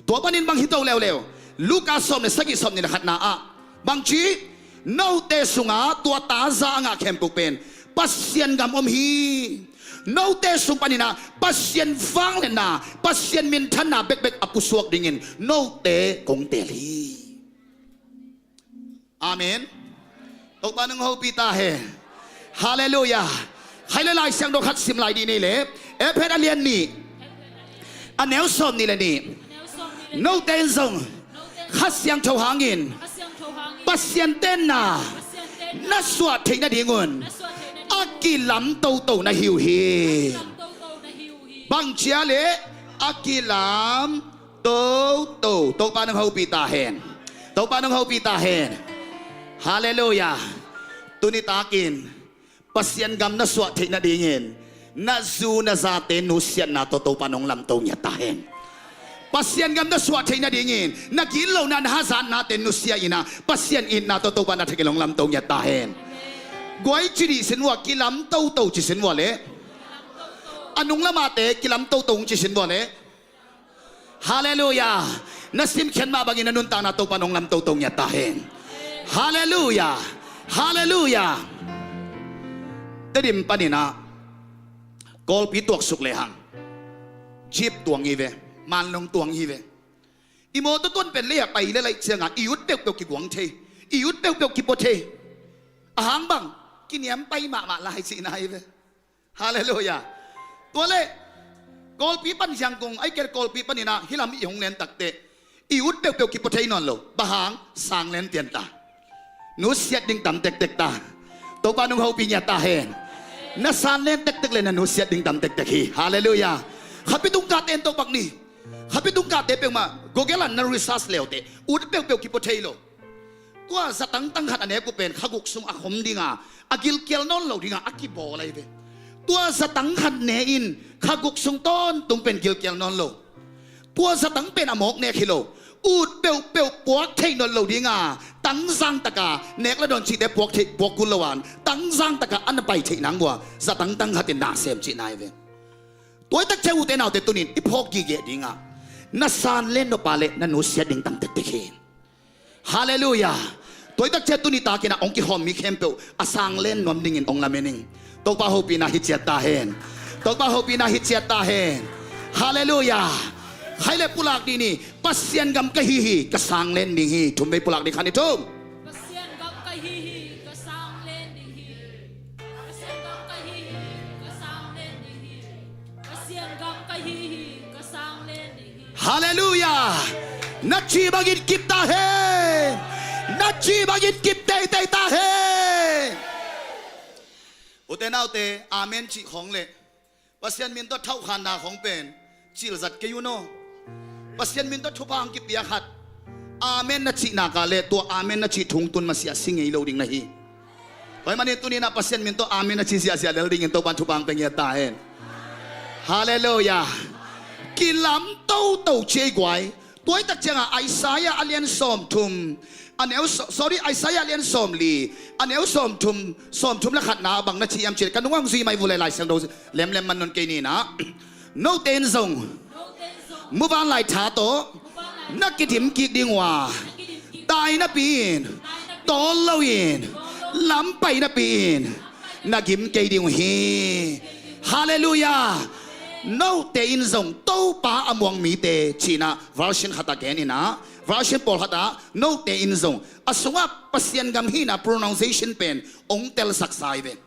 Tua panin bang hi to leuleu. Luka sawm le sagih, sawm nih le khatna ah bang ci? Note sungah tua ta za a ngah khempeuh pen Pasian gam om hi. Note sung panin ah Pasian vangliatna, Pasian minthanna bekbek a pusuak dingin note kong teel hi. Amen. Topa nong hopih ta hen. Halleluiah. Khai le Lai Siangtho khat sim lai dih ni leh, Efesa a lian nih, a neu sawm nih le nih. Note in zong Kha Siangtho hangin Pasian tenna na suah theih nadingun a kilam toto na hi uh hi. Bang ci a leh a kilam toto. Topa nong hopih ta hen. Topa nong hopih ta hen. Halleluiah. Tuni takin Pasian gam na suah theih nadingin na zu na zate nusiatna tawh Topa nong lamto ngiat ta hen. Pasian gam na suah theih nadingin na gitlohna, na hazatnate nusia in ah Pasian itna tawh Topa na thak in hong lamto ngiat ta hen. Guai ci dih sin vua, kilam toto ci sin vua leh. A nung lamate kilam toto hong ci sin vua leh. Halleluiah. Na simkhiat mah bangin na nuntakna Topa nong lamto to ngiat ta hen. Halleluiah. Halleluiah. Tedim panin ah Kawlpi tuaksuk lehang jeep tuang hi ve. Manlong tuang hi ve. I mawtaw tuan pen lei-ah pai lel ahih ciangah i ut peuhpeuh kiguang thei, i ut peuhpeuh kipua thei. A hang bang, kiniam pai mahmah lai cihna hi ve. Halleluiah. Tua leh Kawlpi pan Yangon, ahih kei leh Kawlpi panin ah hih lam i hong len takteh i ut peuhpeuh kipua thei nawn lo. Bang hang? Sang len pian ta. Nusiat ding tam tektek ta. Topa nong hopih ngiat ta hen. Na san len tektek leh na nusiat ding tam tektek hi. Halleluiah. Khapi tung kate en to pak ni. Khapi tung kate peuhmah Google ah na research le uh teh, ut peuhpeuh kipua thei lo. Tua zatangtang khat a nek uh pen kha guk sung a khom dinga, a gilkial nawn lo dinga a kibawl ahi ve. Tua zatang khat ne in kha guk sung tawntung pen gilkial nawn lo. Tua zatang pen a mawk nek hi lo. Ut peuhpeuh puak theih nawn lo dinga, tangzang taka nek le dawn cihte puak theih, puak kul lo a, tangzang taka a na pai theih nang uh a zatangtang khat in na sem cihna ahi ve. Tua hi tak ciang ute naute, tuni-in i phawk gige dingah na san len nop a leh na nusiat ding tam tektek hi. Halleluiah. Tua hi tak ciang tuni takin ah hong kikhawm mi khempeuh a sang len nuam dingin hong lamen ing. Topa hopihna hi ciat ta hen. Topa hopihna hi ciat ta hen. Halleluiah. Khai le pulak dih ni. Pasian gam ka hi hi, ka sang len ding hi. Thum vei pulak dih, khat, nih, thum. Pasian gam ka hi hi, ka sang len ding hi. Pasian gam ka hi hi, ka sang len ding hi. Pasian gam ka hi hi, ka sang len ding hi. Halleluiah. Na cih bangin kip ta hen. Na cih bangin kip teitei ta hen. Ute naute, amen cih khawng leh Pasian min tawh thauhkhanna khawng pen cilzat kei un aw. Pasian min tawh thupha hong kipia khat amen na cih nak a leh tua amen na cih thu tun masiah si ngei lo ding na hi. Tua ahih manin tuni-in ah Pasian min tawh amen na ci ziahziah lel dingin Topa'n thupha hong pia ngiat ta hen. Halleluiah. Kilam toto ciai guai. Tuaitak ciangah Isaiah a lian sawmthum, a neu so-, sorry, Isaiah a lian sawmli, a neu sawmthum, sawmthum le khatna bang na ci hiam cih leh, ka nungah hong zui mai vua leh Lai Siangtho lemlem man nawn kei ni na. Note in zong muvanlai tha tawh na kidim kik ding uh a, tai napi in, tawl loin, lam pai napi in na gim kei ding uh hi. Halleluiah. Note in zong Topa a muang mite cihna version khatah gen in a, version pawlkhatah note in zong a sungah Pasian gam hihna pronunciation pen hong telsaksa hi ve.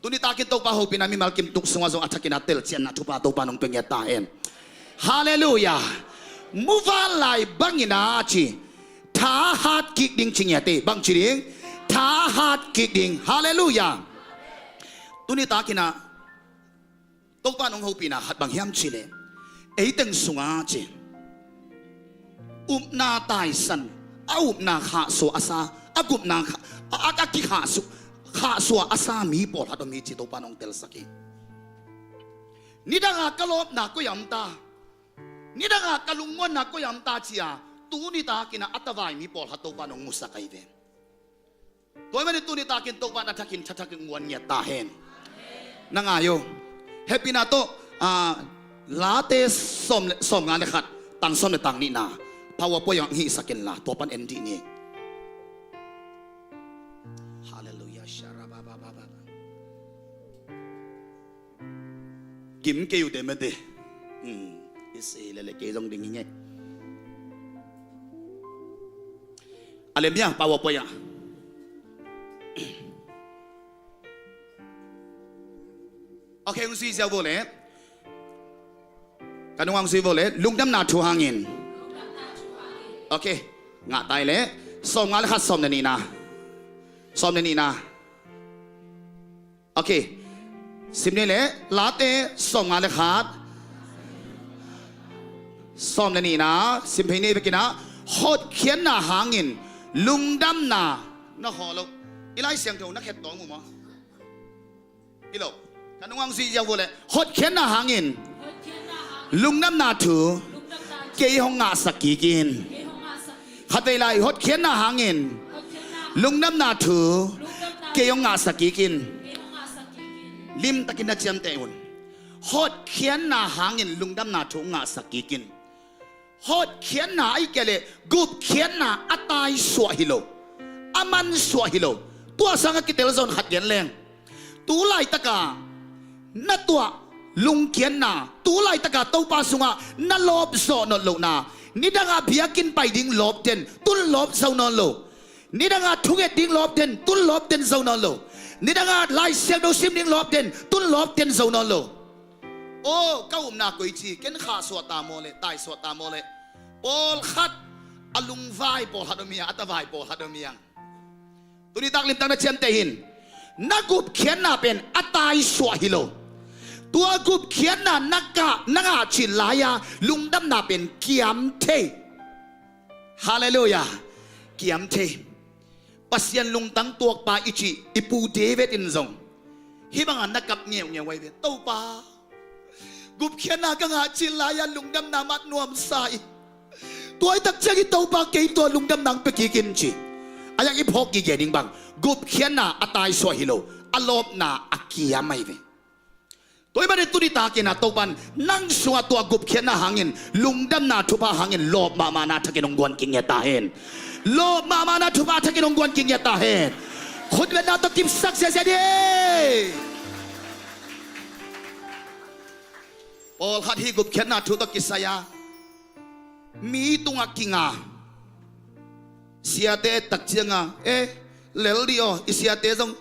Tuni takin Topa hopihna mimal kim tung sungah zong a thakin a telcianna thupha Topa nong pia ngiat ta hen. Halleluiah. Muvanlai bangin a ci, thahat kik ding ci ngiat hi. Bang ci ding? Thahat kik ding. Halleluiah. Tuni takin a Topa nong hopihna khat bang hiam cih leh, ei teng sungah ci, upna taisan, a upna khahsuah a sa, a gupna kha-, a, a, a kikhahsuah, khahsuah a sa mi pawlkhat om hi ci Topa nong telsak hi. Nidangah ka lawpna koi ah om ta, nidangah ka lungmuanna koi ah om ta ci-a, tuni takin a tavai mi pawlkhat Topa nong musak ahi ve. Tua ahih manin tuni takin Topa in a thakin thathakin nguan ngiat ta hen. Na ngai uh. Hehpihna tawh, ah, Late sawm le, sawmnga le khat, tang sawm le tang nihna, PowerPoint ah hong hihsak inla, tua pan en dih ni. Halleluiah. Sharabababa. Gim kei uh teh mate. Hmm. I si lele kei zong ding hi nge. A lem hia, PowerPoint ah. Okay, hong zui ziau vua leh. Ka nungah hong zui vua leh. Lungdamna thu hangin. Okay. Ngah ta leh. Sawmnga le khat, sawm le nihna. Sawm le nihna. Okay. Sim ni leh, Late sawmnga le khat, sawm le nihna, sim phei ni bek in a, hotkhiatna hangin lungdamna, na khawl lo. I Lai Siangtho na khet tawm uh maw? Hi lo. Ka nungah hong zui ziau vua leh, hotkhiatna hangin lungdamna thu kei hong ngahsak kik in. Khatvei lai, hotkhiatna hangin lungdamna thu kei hong ngahsak kik in. Limtakin na ciamteh un. Hotkhiatna hangin lungdamna thu hong ngahsak kik in. Hotkhiatna ahih kei leh gupkhiatna a taisuah hi lo, a mansuah hi lo. Tua sangah kitel zong khat gen leng. Tu laitaka na tuah lungkiatna, tu laitaka Topa sungah na lawp zawh nawn lohna, nidangah biakinn pai ding lawp den, tun lawp zo nawn lo. Nidangah thunget ding lawp den, tun lawp den zo nawn lo. Nidangah Lai Siangtho sim ding lawp den, tun lawp den zo nawn lo. Aw, ka upna koi ci, ken khahsuah ta maw leh, taisuah ta maw leh. Pawlkhat a lungvai pawlkhat om hi a, a tavai pawlkhat om hi ang. Tuni tak limtak na ciamteh in. Na gupkhiatna pen a taisuah hi lo. Tua gupkhiatna na ngah, na ngah cil lai-a lungdamna pen kiam thei. Halleluiah. Kiam thei. Pasian lungtang tuakpa i cih i pu David in zong hih bangah na kap ngeungeu ahi ve. Topa, gupkhiatna ka ngah cil lai-a lungdamna mah nuamsa hi. Tua ahih tak ciangin Topa kei tua lungdamna hong pia kik in ci. A yak i phawk gige ding bang, gupkhiatna a taisuah hi lo, a lawpna a kiam ahi ve. Tua ahih manin tuni takin a Topa in nang sungah tua gupkhiatna hangin, lungdamna thupha hangin lawp mahmahna thakin hong guan kik ngiat ta hen. Lawp mahmahna thupha thakin hong guan kik ngiat ta hen. Khutbetna tawh kipsak ziazia dih. Pawlkhat hih gupkhiatna thu tawh kisai-a mi tungah kinga. Siate et tak cianga, eh, lel dih aw, i siate zong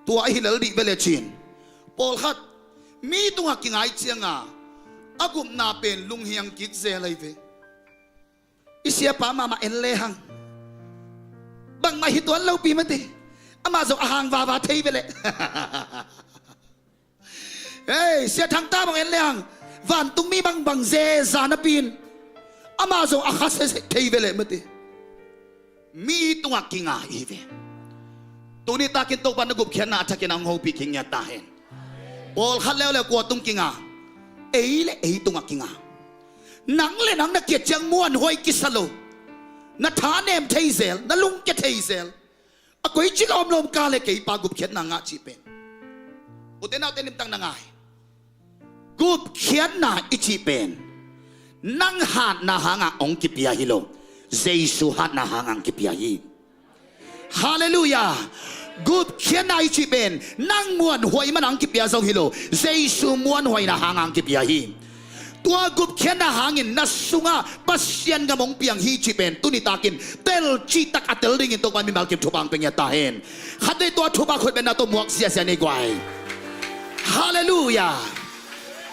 tua ahi lel dih ve le cin. Pawlkhat mi tungah kinga ahih cianga a gupna pen lunghiang kik zel ahi ve. I siapa mahmah en lehang, bangmah hi tuan lopi mate. Amah zong a hang vava thei ve leh. Hei, Sia Thang ta bang en lehang, vantungmi bangbang zeza napi in amah zong a kha sese thei ve leh mate. Mi tungah kinga i hi ve. Tuni takin Topa na gupkhiatna a thakin hong hopih kik ngiat ta hen. Pawlkhat leuleu kua tung kinga? Ei le ei tungah kinga. Nang le nang na kiat ciang muanhuai kisa lo. Na thanem thei zel, na lungkia thei zel. A koici lawmlawm ka le kei pa gupkhiatna ngah cih pen. Ute naute limtak na ngai. Gupkhiatna i cih pen nang hatna hangah hong kipia hi lo. Jesu hatna hangah hong kipia hi. Halleluiah. Gupkhiatna i cih pen nang muanhuai man hong kipia zong hi lo. Jesu muanhuaina hangah hong kipia hi. Tua gupkhiatna hangin na sungah Pasian gam hong piang hi cih pen tuni takin tel cihtak a tel dingin Topa mimal kim thupha hong pia ngiat ta hen. Khatvei tua thupha khut bengna tawh muak ziahziah ni guai. Halleluiah.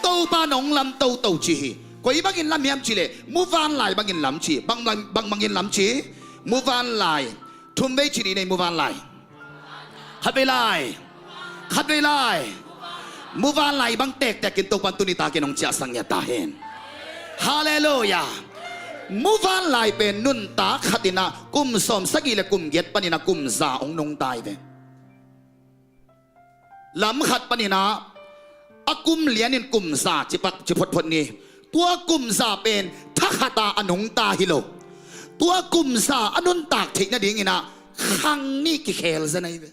Topa nong lam toto ci hi. Koi bangin lam hiam cih leh muvanlai bangin lam ci. Bang, bang, bang bangin lam ci. Muvanlai. Thumvei ci dih nei muvanlai. Khatvei lai. Khatvei lai. Muvanlai bang tektekin Topan tuni takin hong ciahsak ngiat ta hen. Halleluiah. Muvanlai pen nuntak khatinah kum sawm sagih le kum giat paninah kum za hong nungta hi ve. Lam khat paninah a kum lianin kum za cipak ci photphot ni. Tua kum za pen thakhata a nungta hi lo. Tua kum za a nuntak theih nadinginah khang nih kikhel zen ahi ve.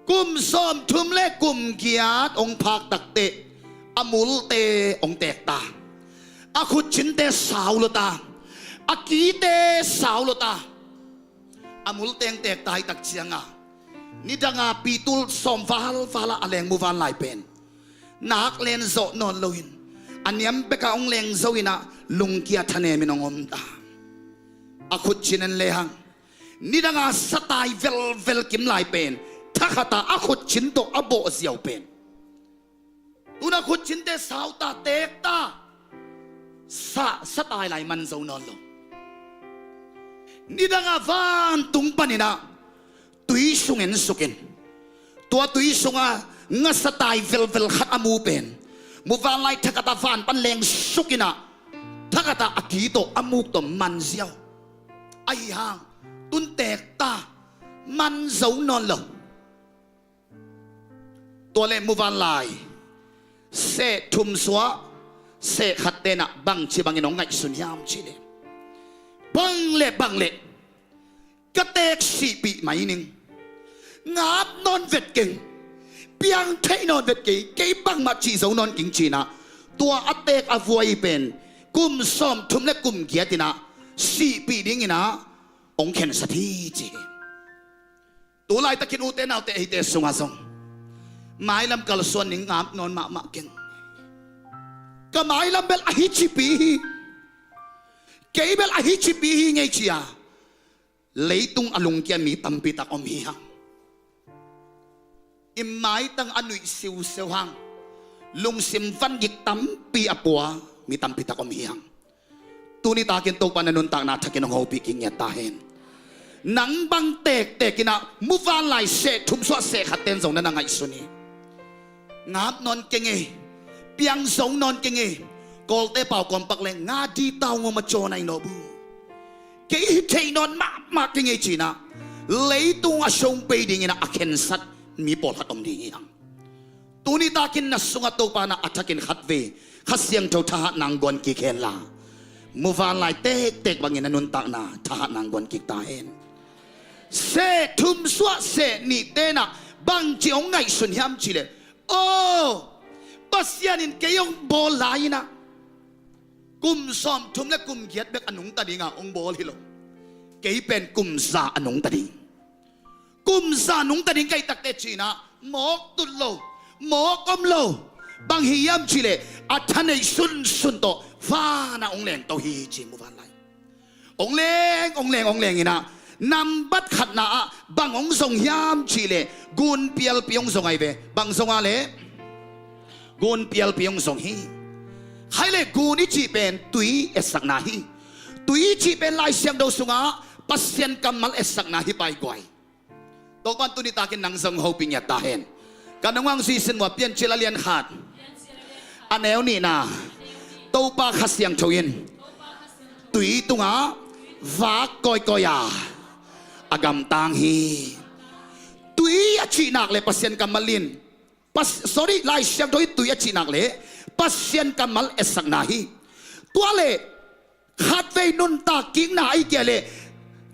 Kum sawmthum le kum giat hong phak takteh a multe hong tekta. A khutcinte sau lota. A kite sau lota. A multe hong tekta hi tak cianga nidanga pitul sawm valvala a leng muvanlai pen nak len zawh nawn loin a niam beka hong leng zo inah lungkia thanemin hong omta. A khutcin en lehang nidanga satai velvel kimlai pen thakhata a khutcin tawh a bawh ziau pen tuna khutcinte sauta tekta sa, satai lai man zo nawn lo. Nidanga vantung paninah tui sung ensukin tua tui sunga ngasatai velvel khat a mu pen muvanlai thakhata van pan lengsukinah thakhata a ki tawh a muk tawh man ziau. Ahi hang tun tekta man zo nawn lo. Tua le muvanlai seh thum suah seh khat tenah bangci bangin hong ngaihsun hiam cih leh bang le bang le ka teek sihpih mai ning. Ngap nawn vet keng. Piang theih nawn vet kei. Kei bangmah cih zo nawn keng cinah tua a teek a vuai pen kum sawmthum le kum giatinah sihpih dinginah hong khensat hi ci hi. Tu laitakin ute naute eite sungah zong mailam kalsuan ning ngap nawn mahmah keng. Ka mailam bel ahi cipi hi. Kei bel ahi cipi hi ngei cia leitung a lungkia mi tampi tak om hi hang. I maitang a nuih siuseu hang lungsim vangik tampi a pua mi tampi tak om hi hang. Tuni takin Topa na nuntakna thakin hong hopih kik ngiat ta hen. Nang bang tektekinah muvanlai seh thum suah seh khat ten zong na na ngaihsun hi. Ngap nawn keng ei. Piang zo nawn keng ei. Kawlte pau kawmpak le nga di tau ngom a cawn ai nawh bu. Kei hi theih nawn mahmah keng ei cinah leitung a song pei dinginah a khensat mi pawlkhat om ding hi hang. Tuni takin na sungah Topa na a thakin khatvei Kha Siangtho thahatna hong guan kik henla muvanlai tektek bangin na nuntakna thahatna hong guan kik ta hen. Seh thum suah seh nih tenah bangci hong ngaihsun hiam cih leh aw Pasian in kei hong bawl lai-inah kum sawmthum le kum giat bek a nungta dinga hong bawl hi lo. Kei pen kum za a nungta ding. Kum za nungta ding ka hih takteh cinah mawk tut lo, mawk om lo. Bang hi hiam cih leh a thaneih sunsun tawh vanah hong lengto hi ci muvanlai. Hong leng hong leng hong lenginah nambat khatna ah bang hong zong hiam cih leh gun pialpi hong zong ahi ve. Bang zong a leh gun pialpi hong zong hi. Khai le gun i cih pen tui etsakna hi. Tui i cih pen Lai Siangtho sungah Pasian kammal etsakna hi pai guai. Topan tuni takin nang zong hopih ngiat ta hen. Ka nungah hong zuisin mua Piancil a lian khat a neu nihna. Topa Kha Siangtho in tui tungah vak kawikawi a a gamtang hi. Tui a cihnak le Pasian kammal in Pas, sorry, Lai Siangtho i tui a cihnak le Pasian kammal etsakna hi. Tua leh khatvei nuntak kikna ahi kei leh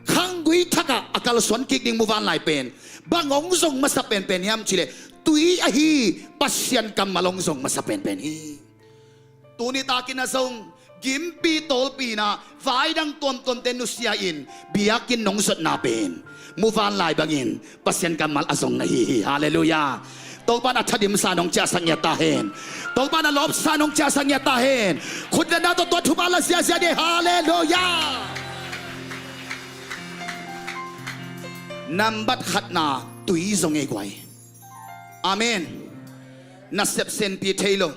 khanggui thakah a kalsuan kik ding muvanlai pen bang hong zong masa penpen hiam cih leh tui ahi, Pasian kammal hong zong masa penpen hi. Tuni takin a zong gimpi tawlpi in ah vaidang tuamtuamte nusia in biakinn nong zotna pen muvanlai bangin Pasian kammal a zong na hi hi. Halleluiah. Topa'n a thadimsa nong ciahsak ngiat ta hen. Topa'n a lawpsa nong ciahsak ngiat ta hen. Khutbetna tawh tua thupha la ziahziah ni. Halleluiah. Nambat khatna, tui zong ei guai. Amen. Na sepsenpi thei lo,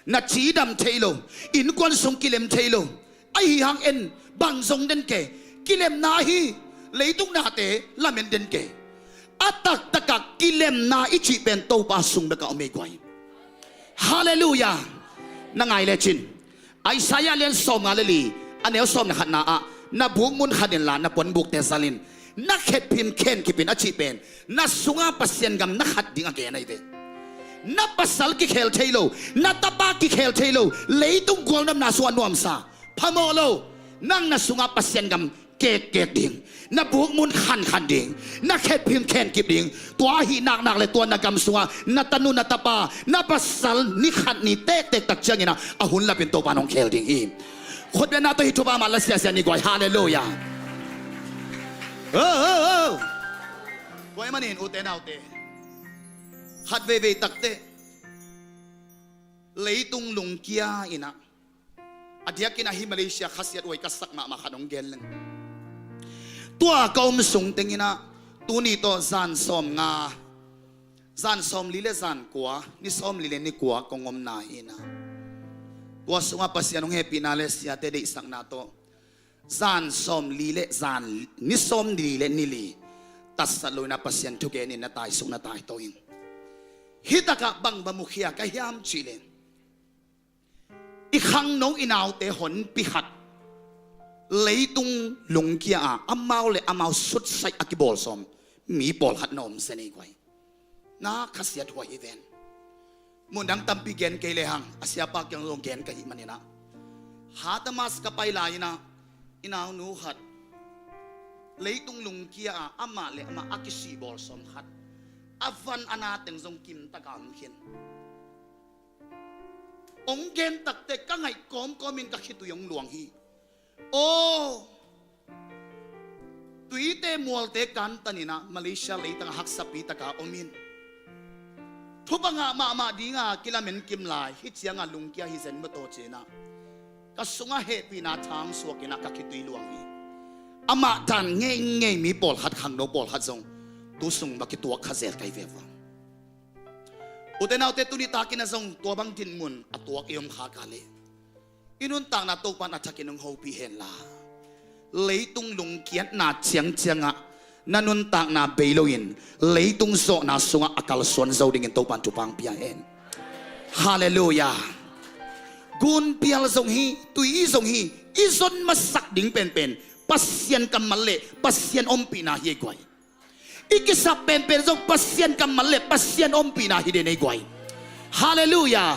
na cidam thei lo, innkuan sung kilem thei lo. Ahi hang en, bang zong den kei, kilemna hi. Leitung nate lamen den kei. A taktakah kilemna i cih pen Topa sung bekah om ei guai. Halleluiah. Na ngai lecin Isaiah lian sawmnga le li, a neu sawm le khatna ah, na bukmun khan inla na puanbukte zal in, na khetphim khenkip in a cih pen na sungah Pasian gam na khat ding a gen ahi ve. Na pasal kikhel thei lo, na tapa kikhel thei lo, leitung gualnopna sungah nuamsa, phamawh lo, nang na sungah Pasian gam kekkek ding, na bukmun khankhan ding, na khetphim khenkip ding. Tua ahih naknak le tua na gam sungah na tanu na tapa, na pasal ni khat ni tektek tak ciangin ah a hun lapin Topa nong khel ding hi. Khutbetna tawh hih thupha mah la siasia ni guai. Halleluiah. Oh, oh, oh. Tua ahih manin ute naute, khat veivei takte leitung lungkia in ah, a diakin ahi Malaysia khasiat huai ka sak mahmah khat hong gen leng. Tua ka om sung teng in ah, tuni tawh zan sawmnga, zan sawmli le zan kua, ni sawmli le ni kua kong omna hi in ah, tua sungah Pasian hong hehpihna le siate deihsakna tawh zan sawmli le zan, ni sawmli le ni li tatsat lo in ah Pasian thugen in na taisuk na taito in. Hih takah bang va mukhia ka hiam cih leh, i khangno i naute honpi khat leitung lungkia a amau le amau sutsai a kibawl sawm mi pawlkhat na om zen ei guai. Na khasiat huai hi ven. Mun dang tampi gen kei lehang a siapa kiang zong gen ka hih manin ah, Hatamas ka pai lai in ah, i naunu khat leitung lungkia a amah le amah a kisihbawl sawm khat, a van a na teng zong kimtak a om khin. Hong gen takte ka ngaih kawmkawm in ka khitui hong luang hi. Aw, tuite mualte kantan in ah Malaysia leitang a haksapi taka om in, thupha ngah mahmah dinga kilamen kim lai, hih cianga lungkia hi zen maw taw ci in ah ka sungah hehpihna thang suak in ah ka khitui luang hi. Amah dan ngeingei mi pawlkhat, khangno pawlkhat zong tu sung va kituak kha zel kai ve vang. Ute naute, tuni takin ah zong tua bang dinmun a tuak i om khak a leh, i nuntakna Topa'n a thakin hong hopih hen la, leitung lungkiatna ciangciangah na nuntakna bei loin leitung zawhna sungah a kalsuan zo dingin Topa'n thupha hong pia hen. Halleluiah. Gunpial zong hi, tui zong hi, i zon masak ding penpen Pasian kammal le Pasian ompihna hi ei guai. I kisap penpen zong Pasian kammal le Pasian ompihna hi den ei guai. Halleluiah.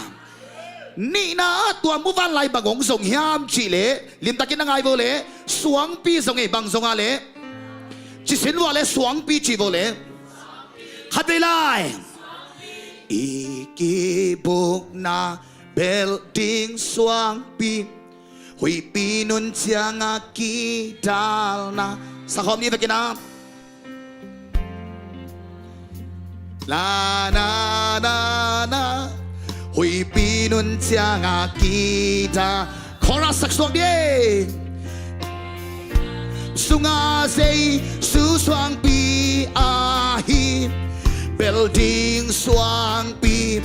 Nihna ah tua muvanlai bang hong zong hiam cih leh, limtakin na ngai vo leh, suangpi zong ei. Bang zong a leh? Ci sin vua leh, suangpi ci vo leh. Khatvei lai. I kibukna belh ding suangpi, huihpi nun cianga kidalna. Sakhawm ni vekin ah. La na na na, huihpi nun cianga kidal. Chorus sak suak dih. Sunga Jesu suangpi ahi, belh ding suangpi,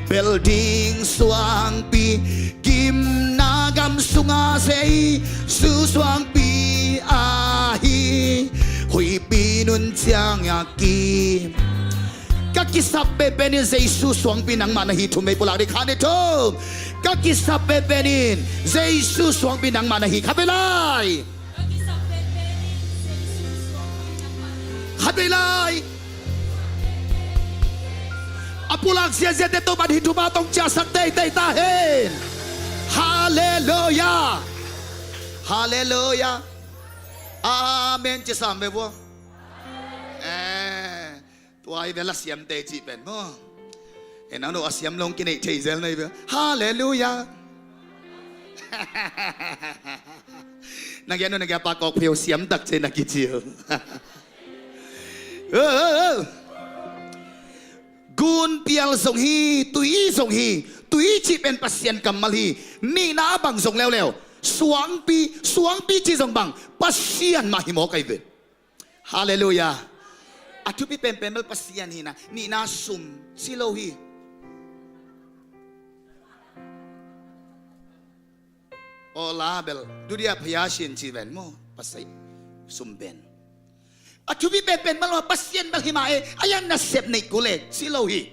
belh ding suangpi, gimna gam sunga Jesu suangpi ahi, huihpi nun cianga ki. Ka kisap penpen in Jesu suangpi nangmah na hi. Thum vei pulak dih, khat, nih, thum. Ka kisap penpen in Jesu suangpi nangmah na hi. Khatvei lai. Khatvei lai. Pulak ziaziate Topa'n hih thupha tawh hong ciahsak teitei ta hen. Halleluia. Halleluia. Amen ci sam ve vua. Eh, tua hi ve la siamte cih pen maw. Eh, nang no a siam lo hong kineih thei zel na hi ve. Halleluia. Na gen uh na gen pa kawk phei uh, siam tak ci-in na kici uh. Oh, oh, oh. Gunpial zong hi, tui zong hi. Tui cih pen Pasian kammal hi. Nihna a bang zong leuleu, suangpi, suangpi cih zong bang, Pasian mah hi mawk ahi ve. Halleluia. A thupi penpen bel Pasian hi-in ah, nihna sum ci lo hi. Aw la bel, dudia phayasin ci ven maw, pasai sum pen. A thupi penpen bel maw, Pasian bel hi mah e, a yang nasep neih kul e ci lo hi.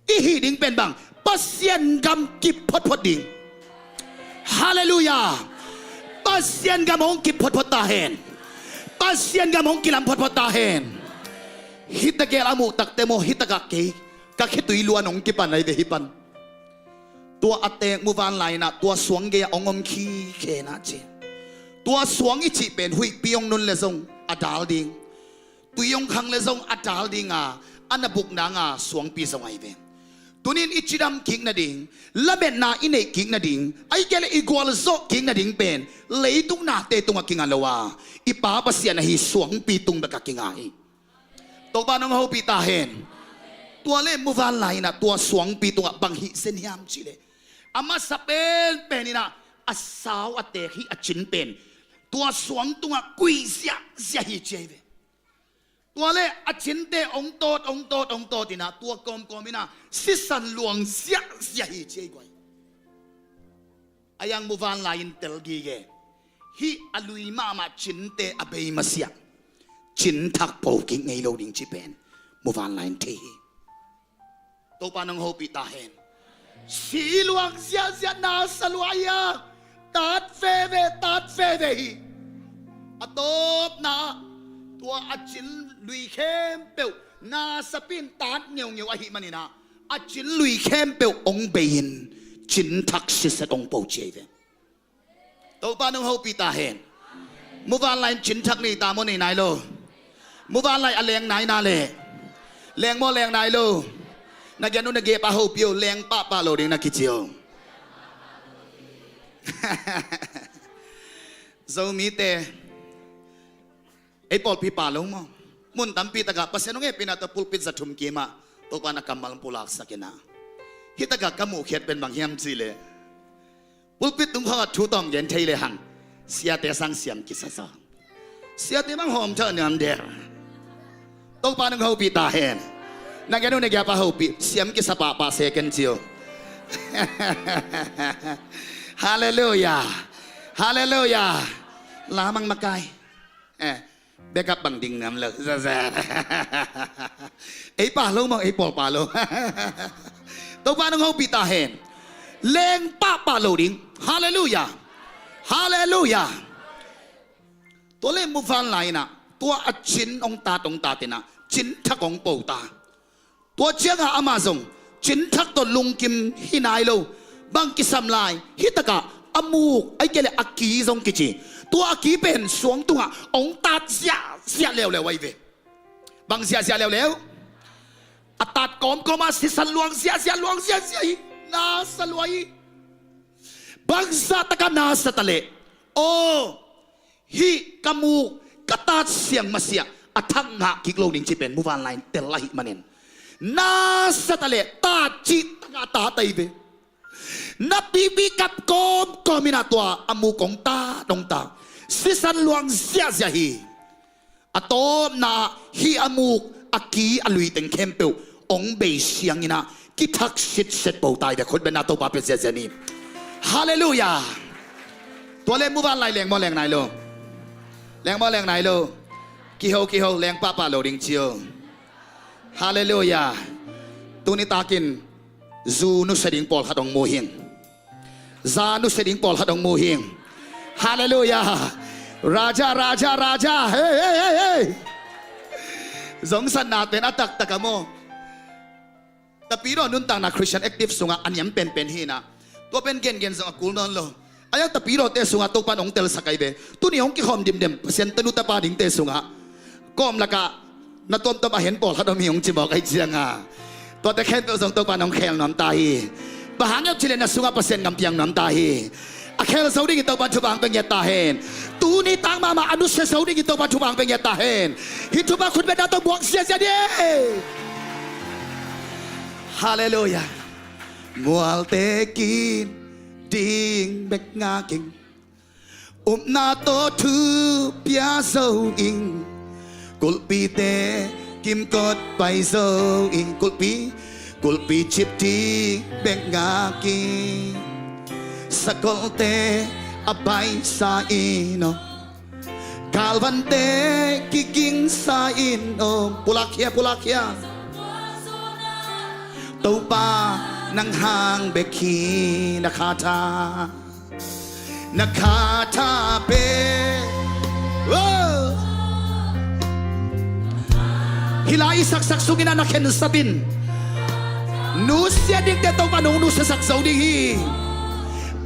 I hih ding pen bang, Pasian gam kip photphot ding. Halleluia. Pasian gam hong kip photphot ta hen. Pasian gam hong kilam photphot ta hen. Hih tegel a muh takte maw, hih takah kei ka khitui luan hong kipan ahi ve hih pan. Tua a teek muvanlai-in ah tua suang gei-ah hong om khikhen ah ci. Tua suang i cih pen huihpi hong nun le zong a dal ding. Tui hong khang le zong a dal ding a, a na buk nang a suangpi zong ahi ve. Tuni-in i cidam kik nading, lametna i neih kik nading, ahih kei leh i gualzawh kik nading pen leitung nate tungah kinga lo a, i Pa Pasian ahi suangpi tung bekah kinga hi. Topa'n hong hopih ta hen. Tua leh muvanlai-in ah tua suangpi tungah bang hih zen hiam cih leh, a masa penpen in ah a sau a teek hih a cin pen tua suang tungah kuih ziahziah hi ci ahi ve. Tua leh a cinte hong tawt, hong tawt, hong tawt in ah tua kawmkawm in ah sisan luang ziahziah hi ci ahi guai. A yang muvanlai-in tel gige. Hih a lui mahmah cinte a bei masiah cin thak po kik ngei lo ding cih pen muvanlai-in thei hi. Topa'n hong hopih ta hen. Si luang ziahziah, nasa lua hi a, tat veve, tat veve hi. A tawpna ah tua a cin lui khempeuh, nasapin tat ngeungeu ahih manin ah a cin lui khempeuh hong bei-in cin thak sitset hong po ci ahi ve. Topa'n hong hopih ta hen. Muvanlai-in cin thak nei ta maw, nei nai lo? Muvanlai a leng nai na leh, leng maw, leng nai lo? Na gen uh na gep a hopih uh, leng pahpah lo ding na kici uh. Zomite, ei pawlpi pa lo maw? Mun tampi takah Pasian hong hehpihna tawh pulpit za thum kim ah Topa'n a kammal pulaksak in ah, hih takah ka muhkhiat pen bang hiam cih leh, pulpit tung khawng ah thu tawm gen thei lehang siate sang siam kisa zaw. Siate bang hawm thah niam der. Topa'n hong hopih ta hen. Na gen uh na gep a hopih, siam kisa pahpah se ken ci uh. Halleluia. Halleluia. Lamang makai. Eh, backup bang ding nam lo. Zaza. Ei pa lo maw, ei pawl pa lo. Topa'n hong hopih ta hen. Leng pahpah lo ding. Halleluia. Halleluia. Tua leh muvanlai-in ah tua a cin hong tat, hong tat in ah cin thak hong po ta. Tua ciangah amah zong cin thak tawh lungkim hi nai lo. Bang kisam lai, hih takah a muk, ahih kei leh a ki zong kici, tua a ki pen suang tungah hong tat ziahziah leuleu ahi ve. Bang ziahziah leuleu? A tat kawmkawm ah sisan luang ziahziah, luang ziahziah hi. Nasa lua hi. Bangzah takah nasa ta leh, aw, hih ka muk, ka tat siang masiah a thak ngah kik lo ding cih pen muvanlai-in tel ahih manin, nasa ta leh tat cih takah tat ahi ve. Na pipi kap kawmkawm in ah tua a muk hong tat, hong tat, sisan luang ziahziah hi. A tawpna ah hih a muk, a ki, a lui teng khempeuh hong bei siang in ah kithak sitset po ta hi ve. Khut beng in ah Topa pia ziahziah ni. Halleluia. Tua leh muvanlai leng maw, leng nai lo? Leng maw, leng nai lo? Kiho, kiho, leng pahpah lo ding ci uh. Halleluia. Tuni takin zu nusia ding pawlkhat hong mu hing. Za nusia ding pawlkhat hong mu hing. Halleluia. Raja, raja, raja. Hei, hei, hei, hei. Zongsatna pen a taktak a maw. Tapidaw nuntakna Christian Active sungah a niam penpen hi inah, tua pen gengen zong a kul nawn lo. A iang tapidawte sungah Topa in hong telsak ahi ve. Tuni hong kikhawm dimdem Pasian tanu tapa dingte sungah kawm lakah na tuamtuam a hen pawlkhat om hi hong ci mawk ahi cianga, tuate khempeuh zong Topa in hong khel nuam ta hi. Bang hang hiam cih leh na sungah Pasian gam piang nuam ta hi. A khel zo dingin Topa thupha hong pia ngiat ta hen. Tuni tang mahmah a nusia zo dingin Topa thupha hong pia ngiat ta hen. Hih thupha khutbetna tawh buak ziazia ni. Halleluiah. Mualte kin ding bek ngak ing. Upna tawh thu pia zo ing. Kulhpite kimkot pai zo ing. Kulhpi, kulhpi cip ding bek ngak ing. Sakolte a baisa in aw. Galvante kigingsa in aw. Pulak khia, pulak khia. Topa nang hang bek hi na kha tha. Na kha tha pen. Oh! Hih lai i saksak sungin ah na khensat in. Nusia dingte Topa nong nusiasak zo ding hi.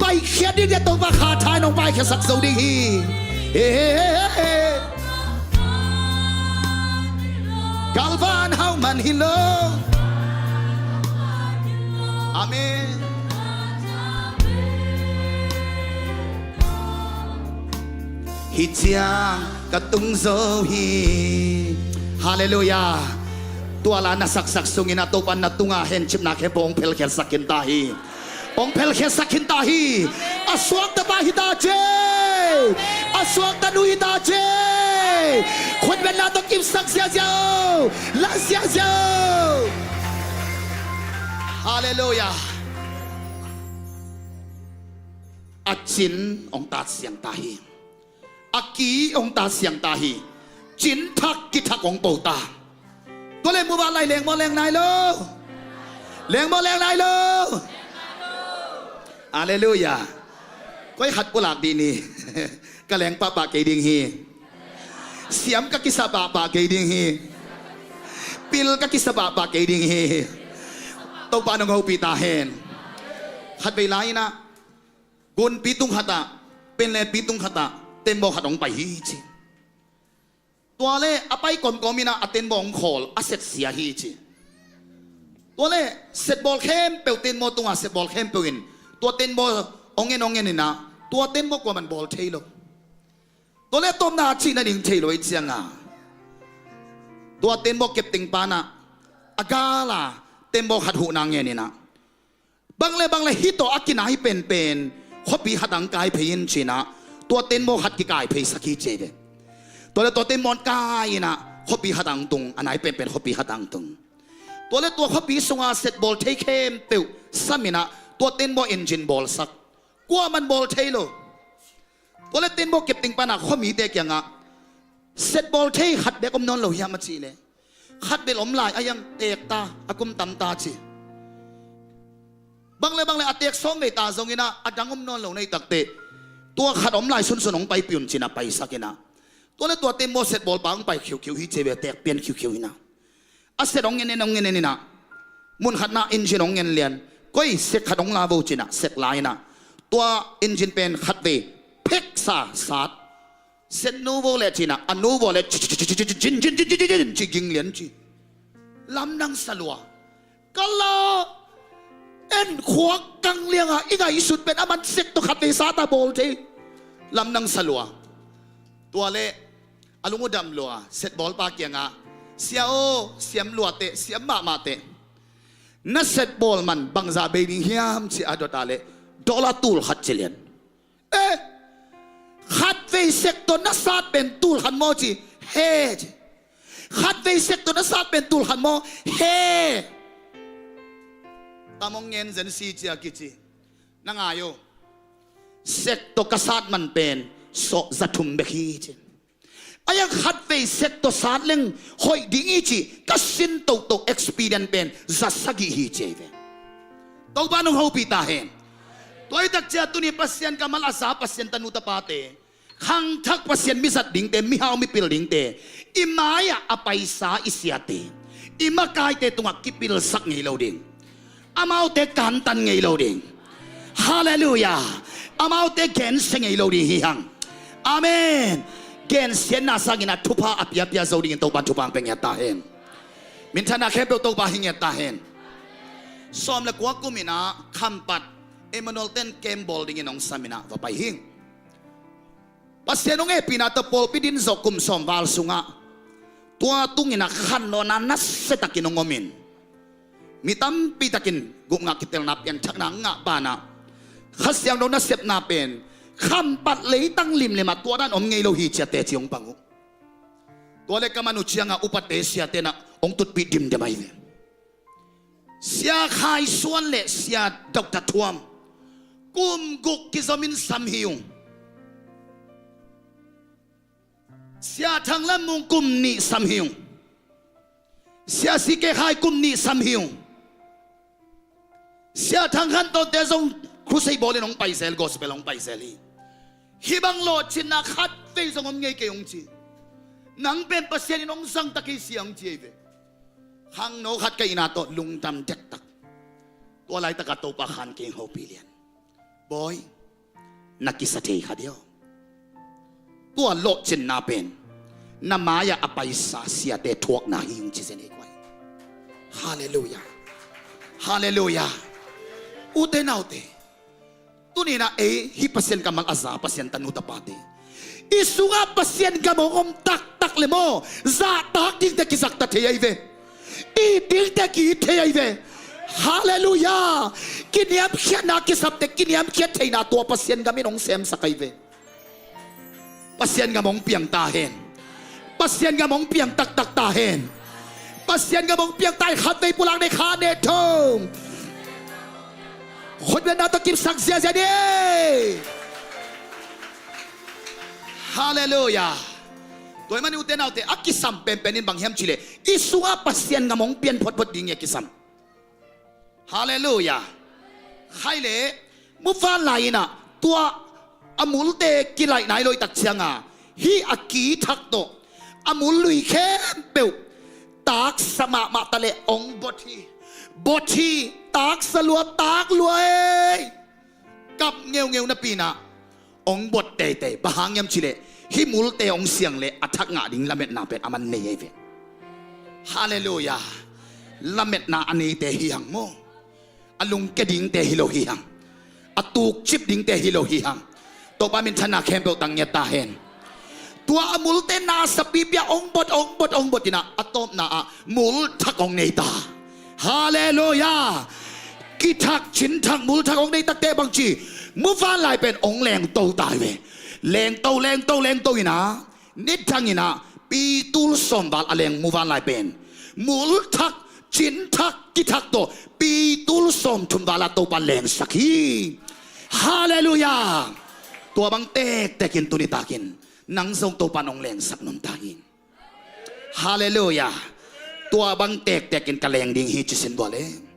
Paikhiat dingte Topa kha tha in nong paikhiasak zo ding hi. He, he, he, he, he. Galvan hau man hi lo. Amen. Hih ciang ka tung zo hi. Halleluiah. Tua la na saksak sungin ah Topa in na tungah hencipna khempeuh hong phelkhiatsak khin ta hi. Hong phelkhiatsak khin ta hi. A suakta pa hi ta ci. A suakta nu hi ta ci. Khutbetna tawh kipsak ziazia o. La ziazia o. Halleluiah. A cin hong tatsiang ta hi. A ki hong tatsiang ta hi. Cin thak kithak hong po ta. Tua leh muban lai leng maw leng nai lo? Leng maw leng nai lo? Halleluiah. Koi khat pulak dih ni. Ka leng pahpah kei ding hi. Siam ka kisa pahpah kei ding hi. Pil ka kisa pahpah kei ding hi. Topa nong hopih ta hen. Khatvei lai inah gunpi tung khatah, penlenpi tung khatah, tembaw khat hong pai hi ci. Tua leh a pai kawmkawm inah a tembaw hong khawl, a set sia hi ci. Tua leh setbawl khempeuh tembaw tungah setbawl khempeuh in tua tembaw hong en hong en inah tua tembaw kuaman bawl thei lo. Tua leh tawpna a cihna ding thei lo ahi cianga tua tembaw kepting pa inah a gala tembaw khat huhna ngen inah bang le bang le hih tawh a kinai penpen khuapi khat ang kai phei in ci inah tua tembaw khat kikai pheisak hi ci ve. Tua leh tua tembaw kai inah khuapi khat ang tung, a nai penpen khuapi khat ang tung. Tua leh tua khuapi sunga setbawl thei khempeuh sam inah tua tembaw engine bawlsak. Kuaman bawl thei lo. Tua leh tembaw kepting pa inah khuamite kiangah setbawl thei khat bek om nawn lo hiam a cih leh khat bel om lai a, iang teek ta, a kum tam ta ci. Bang le bang le a teek sawm vei ta zong inah a dang om nawn lo na hih takteh tua khat om lai sunsun hong paipih un ci inah paisak inah tua leh tua tembaw setbawl pa hong pai khiukhiu hi ci ve, teek pian khiukhiu inah a set hong ngen en hong ngen en inah mun khatna engine hong ngen lian. Koi, sek khat hong la vo ci inah sek la inah tua engine pen khatvei pheksa sat. Set nu vo leh ci inah a nu vo leh ci ging lian ci. Lamdang sa lua. Ka la en khuak kang lianga i ngaihsut pen a man sek tawh khatvei sat a bawl thei. Lamdang sa lua. Tua leh a lung uh dam lua, setbawlpa kiangah, sia aw, siam luateh, siam mahmahteh. Na setbawl man bangzah bei ding hiam ci a dot a leh dollar tul khat ci lian. Eh, khatvei sek tawh na sat pen tul khat maw ci. He ci. Khatvei sek tawh na sat pen tul khat maw? He. Tam hong ngen zen si cia kici. Na ngai uh. Sek tawh ka sat man pen sawh za thum bek hi ci. A iang khatvei sek tawh sat leng hoih ding hi ci ka sin toto experience pen za sagih hi ci ei ve. Topa nong hopih ta hen. Tua hi takcia tuni Pasian kammal a za Pasian tanu tapate, khangthak Pasian mizat dingte, mihau mipil dingte, i mai-ah a paisa i siate, i makaite tungah kipilsak ngei lo ding. Amaute kantan ngei lo ding. Halleluiah. Amaute gensia ngei lo ding hi hang. Amen. Gensiatna sangin a thupha a piapia zo dingin Topan thupha hong pia ngiat ta hen. Minthanna khempeuh Topa hi ngiat ta hen. Sawm le kua kum in ah Khampat Emmanuel ten camp bawl dingin hong sam in ah va pai hi. Pasian hong hehpihna tawh pawlpi din zawh kum sawm val sungah tua tung in ah khanlawhna nasiatakin hong om in, mi tampi takin gupngah kitelna pianthakna ngah banah Kha Siangtho nasepna pen Khampat leitang limlim ah tua dan om ngei lo hi ci a teci hong pang uh. Tua le ka man uh ciangah upate siate in ah hong tutpih dimdem ahi ve. Sia Khai Suan le Sia Doctor Thuam kum guk kizomin sam hi ung. Sia Thang Lam Mung kum nih sam hi ung. Sia C K Khai kum nih sam hi ung. Sia Thang Khan Tawnte zong crusade bawlin hong paizel, gospel hong paizel hi. Hih bang lawhcinna khat vei zong om ngei kei hong ci. Nang pen Pasian in hong zangtak hi sia hong ci ahi ve. Khangno khat ka inn ah tawh lungdam dektak. Tua laitakah Topa khan kei hopih lian. Bawi, na kisa thei kha diam? Tua lawhcinna pen na mai-ah a paisa siate thuakna hi hong ci zen hi kuai. Halleluiah. Halleluiah. Ute naute, tuni in ah ei hih Pasian kammal a za Pasian tanu tapate, i sungah Pasian gam hong om taktak le maw, zahtak dingte kizakta thei ahi ve. It dingte ki-it thei ahi ve. Halleluiah. Kiniamkhiatna kisapte kiniamkhiat theihna tua Pasian gam in hong semsak ahi ve. Pasian gam hong piang ta hen. Pasian gam hong piang taktak ta hen. Pasian gam hong piang ta hen. Khatvei pulak nei, kha ne thong. Khutbetna tawh kipsak ziazia ni. Halleluiah. Tua ahih manin ute naute, a kisam penpen in bang hiam cih leh i sungah Pasian gam hong pian photphot ding hi a kisam. Halleluiah. Khaile, muvanlai in ah tua a multe kilaih nai lo i tak ciangah hih a kithak tawh a mul lui khempeuh taksa mahmah ta leh hong bot hi. Bot hi. Taksa lua, tak lua ei. Kap ngeungeu napi in ah hong bot teitei. Bang hang hiam cih leh hih multe hong siang leh a thak ngah ding lametna pen a man nei ahi ve. Halleluiah. Lametna a neite hi hang maw. A lungkia dingte hi lo hi hang. A tukcip dingte hi lo hi hang. Topa minthanna khempeuh tang ngiat ta hen. Tua a multe na sapipia hong bot, hong bot, hong bot in ah a tawpna ah mul thak hong nei ta. Halleluiah. Kithak, cinthak, multhak hong nei takte bangci, muvanlai pen hong lengto ta hi ve. Lengto, lengto, lengto in ah nidang in ah pitul sawm val a leng muvanlai pen multhak, cinthak, kithak tawh pitul sawmthum val ah Topa lengsak hi. Halleluiah. Tua bang tektekin tuni takin nang zong Topa in hong lengsak nuam ta hi. Halleluiah. Tua bang tektekin ka leng ding hi ci sin vua le.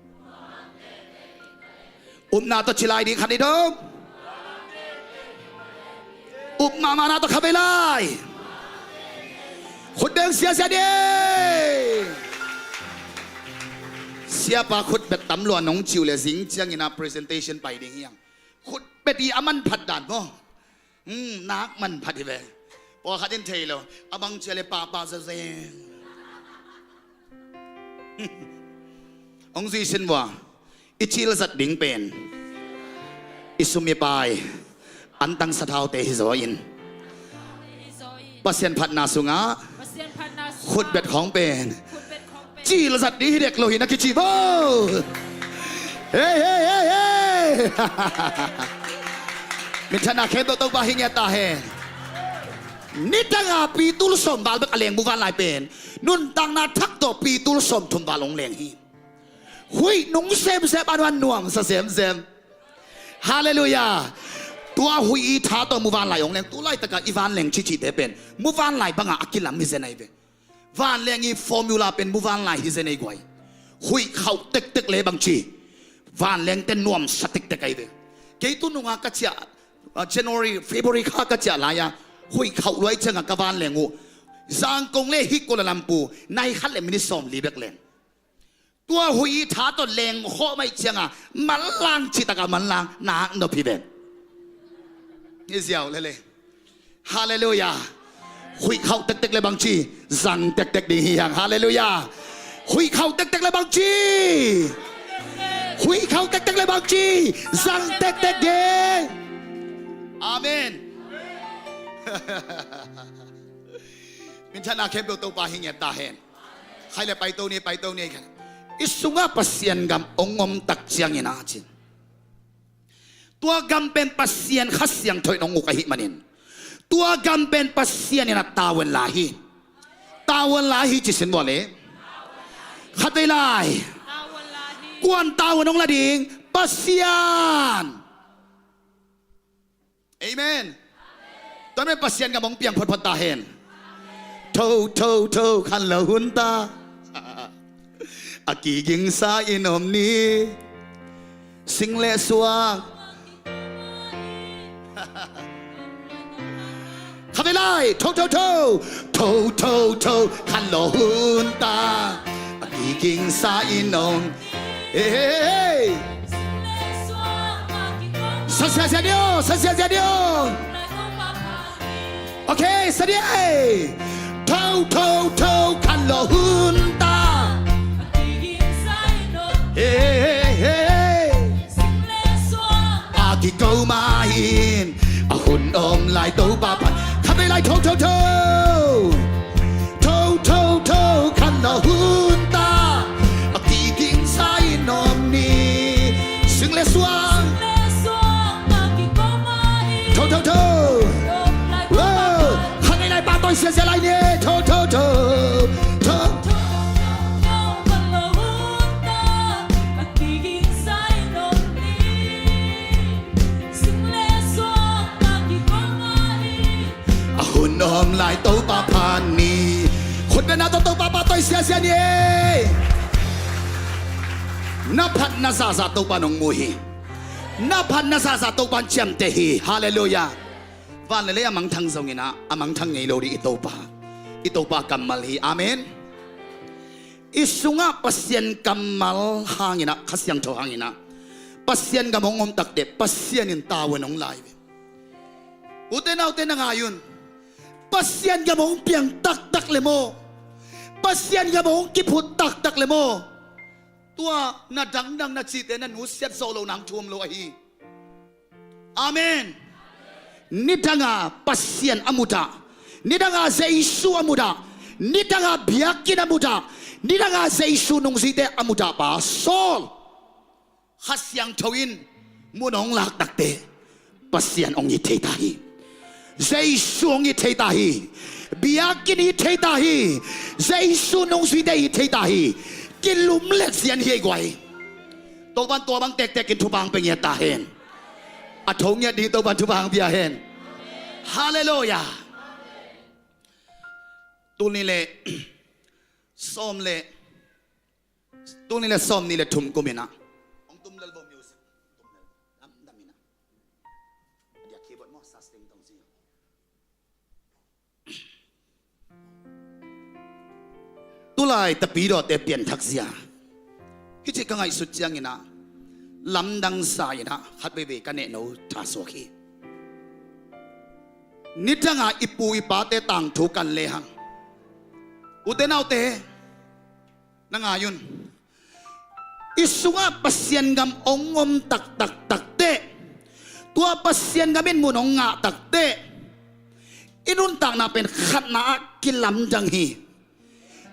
Upna tawh ci lai ding khat i dong. Up mahmahna tawh kha vei lai. Khut beng siasia ding. Siapa khutbet tam lua nong ci uh leh zing ciangin a presentation pai ding hi hang. Khutbet i a manphat dan maw? Hmm, nak manphat hi ve. Pawlkhat in thei lo. A bang cia le pahpah zazeng. Hong zui sin vua. I cil zat ding pen i sum i pai, antang sathaute hi zaw in, Pasian phatna sungah khutbet khawng pen cil zat ding hi dek lo hi na kici bo. Hei, hei, hei, hei. Minthanna khempeuh Topa hi ngiat ta hen. Nidang a pitul sawm val bek a leng muvanlai pen nuntakna thak tawh pitul sawmthum val hong leng hi. Huih nung semsem, a nuan nuamsa semsem. Halleluiah. Tua huih i tha tawh muvanlai hong leng, tu laitakah i vanleng cicite pen muvanlai bangah a kilam hi zen ahi ve. Vanleng i formula pen muvanlai hi zen ahi guai. Huih khauh tektek le bangci vanlengte nuamsa tektek ahi ve. Kei tu nungah ka ciah, ah, January, February kha ka ciah lai-a huih khauh luai ciangah ka vanleng uh Zangkong le hih Kuala Lumpur nai khat le minit sawmli bek leng. Tua huih tha tawh lengkhawh mai cianga manlang citaka manlang nak nop hi ven. I ziau lele. Halleluiah. Huih khauh tektek le bangci zang tektek ding hi hang. Halleluiah. Huih khauh tektek le bangci, huih khauh tektek le bangci zang tektek ding. Amen. Minthanna khempeuh Topa hi ngiat ta hen. Khai le paito ni, paito ni khan. I sungah Pasian gam hong om tak ciangin a cin, tua gam pen Pasian Kha Siangtho in hong uk ahih manin, tua gam pen Pasian in a tavuan lai hi. Tavuan lai hi ci sin vua le. Khatvei lai. Kuan tavuan hong la ding? Pasian. Amen. Tua men Pasian gam hong piang photphot ta hen. Tho tho tho khan lo hun ta. A kigingsa in om ni. Sing le suang. Khatvei lai. Tho tho tho. Tho tho tho khan lo hun ta. A kigingsa in om. Hey, hey, hey. Sa sia sia dio, sa sia sia dio. Okay, sa dio. Tho tho tho khan lo hun ta. Hey, hey, hey, hey. A kiko mah in a hun om lai Topa phat. Khatvei lai. Tho tho tho. Tho tho tho khan lo hun ta. A kigingsa in om ni. Sing le suang. Tho tho tho. Wow. Khatvei lai, pahtawi siasia lai ni. Tho tho tho. Tho. A hun om lai Topa phat ni. Khut bengna tawh Topa pahtawi siasia ni. Na phatna zahzah Topa in hong mu hi. Na phatna zahzah Topa in ciamteh hi. Halleluiah. Van le lei a mangthang zongin ah, a mangthang ngei lo ding i Topa, i Topa kammal hi. Amen. I sungah Pasian kammal hangin ah, Kha Siangtho hangin ah, Pasian gam hong om takteh Pasian in tavuan hong lai ve. Ute naute, na ngai un. Pasian gam hong piang taktak le maw, Pasian gam hong kiphut taktak le maw, tua na dangdang na cihte na nusiat zawh loh nang thu om lo ahi. Amen. Nidanga Pasian a mudah, nidanga Jesu a mudah, nidanga biakinn a mudah, nidanga Jesu nungzuite a mudah pa Saul, Kha Siangtho in mun hong lak takteh Pasian hong it thei ta hi. Jesu hong it thei ta hi. Biakinn it thei ta hi. Jesu nungzuite it thei ta hi. Kilumlet zian hi ei guai. Topan tua bang tektek in thupha hong pia ngiat ta hen. A tho ngiat ding Topan thupha hong pia hen. Halleluiah. Tul nih le sawm le, tul nih le sawm nih le thum kum in ah, hong tum lel bo music. Tum lel. Lam dam in ah. Dia keyboard maw, sa string tong si. Tulai tapidawte pianthak zia. Hih ci ka ngaihsut ciangin ah, lamdang sa in ah khat veivei ka nehno tha suak hi. Nidanga i pu i pate tangthu kan lehang, ute naute, na ngai un. I sungah Pasian gam hong om taktak takteh, tua Pasian gam in mun hong ngah takteh, i nuntakna pen khatna ah kilamdang hi.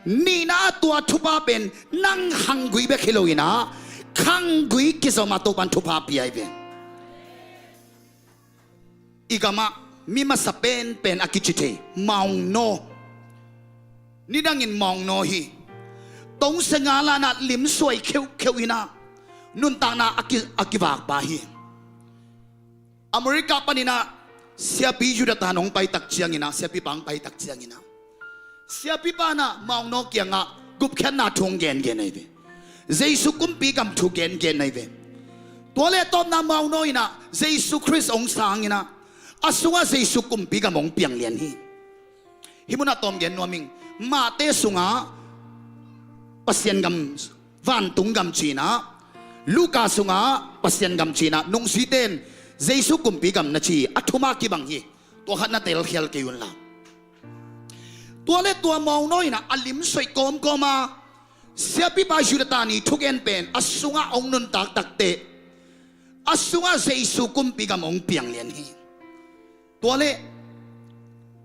Nihna ah tua thupha pen nang khanggui bek hi lo in ah, khanggui kizom a Topan thupha pia hi ve. I gamah mi masa penpen a kici thei Mawngnaw. Nidangin Mawngnaw hi. Tongse nga lanah limsuai kheuhkheuh in ah, nuntakna a ki, a kivak pa hi. America panin ah siapi Judah tan hong paitak ciangin ah, siapi pang paitak ciangin ah, siapi pan ah Mawngnaw kiangah gupkhiatna thu hong gengen ahi ve. Jesu kumpi gam thu gengen ahi ve. Tua le tawpna Mawngnaw in ah Jesu Khrist hong sang in ah, a sungah Jesu kumpi gam hong piang lian hi. Hih munah tawm gen nuam ing. Mahte sungah Pasian gam Vantung gam cinah, Luka sungah Pasian gam cinah, nungzuite in Jesu kumpi gam na ci a thuma kibang hi. Tua khat na telkhial kei unla. Tua le tua mawngnaw inah a limsoih kawmkawma siapipa Judah ta ni thugen pen a sungah hong nuntak takteh, a sungah Jesu kumpi gam hong piang lian hi. Tua le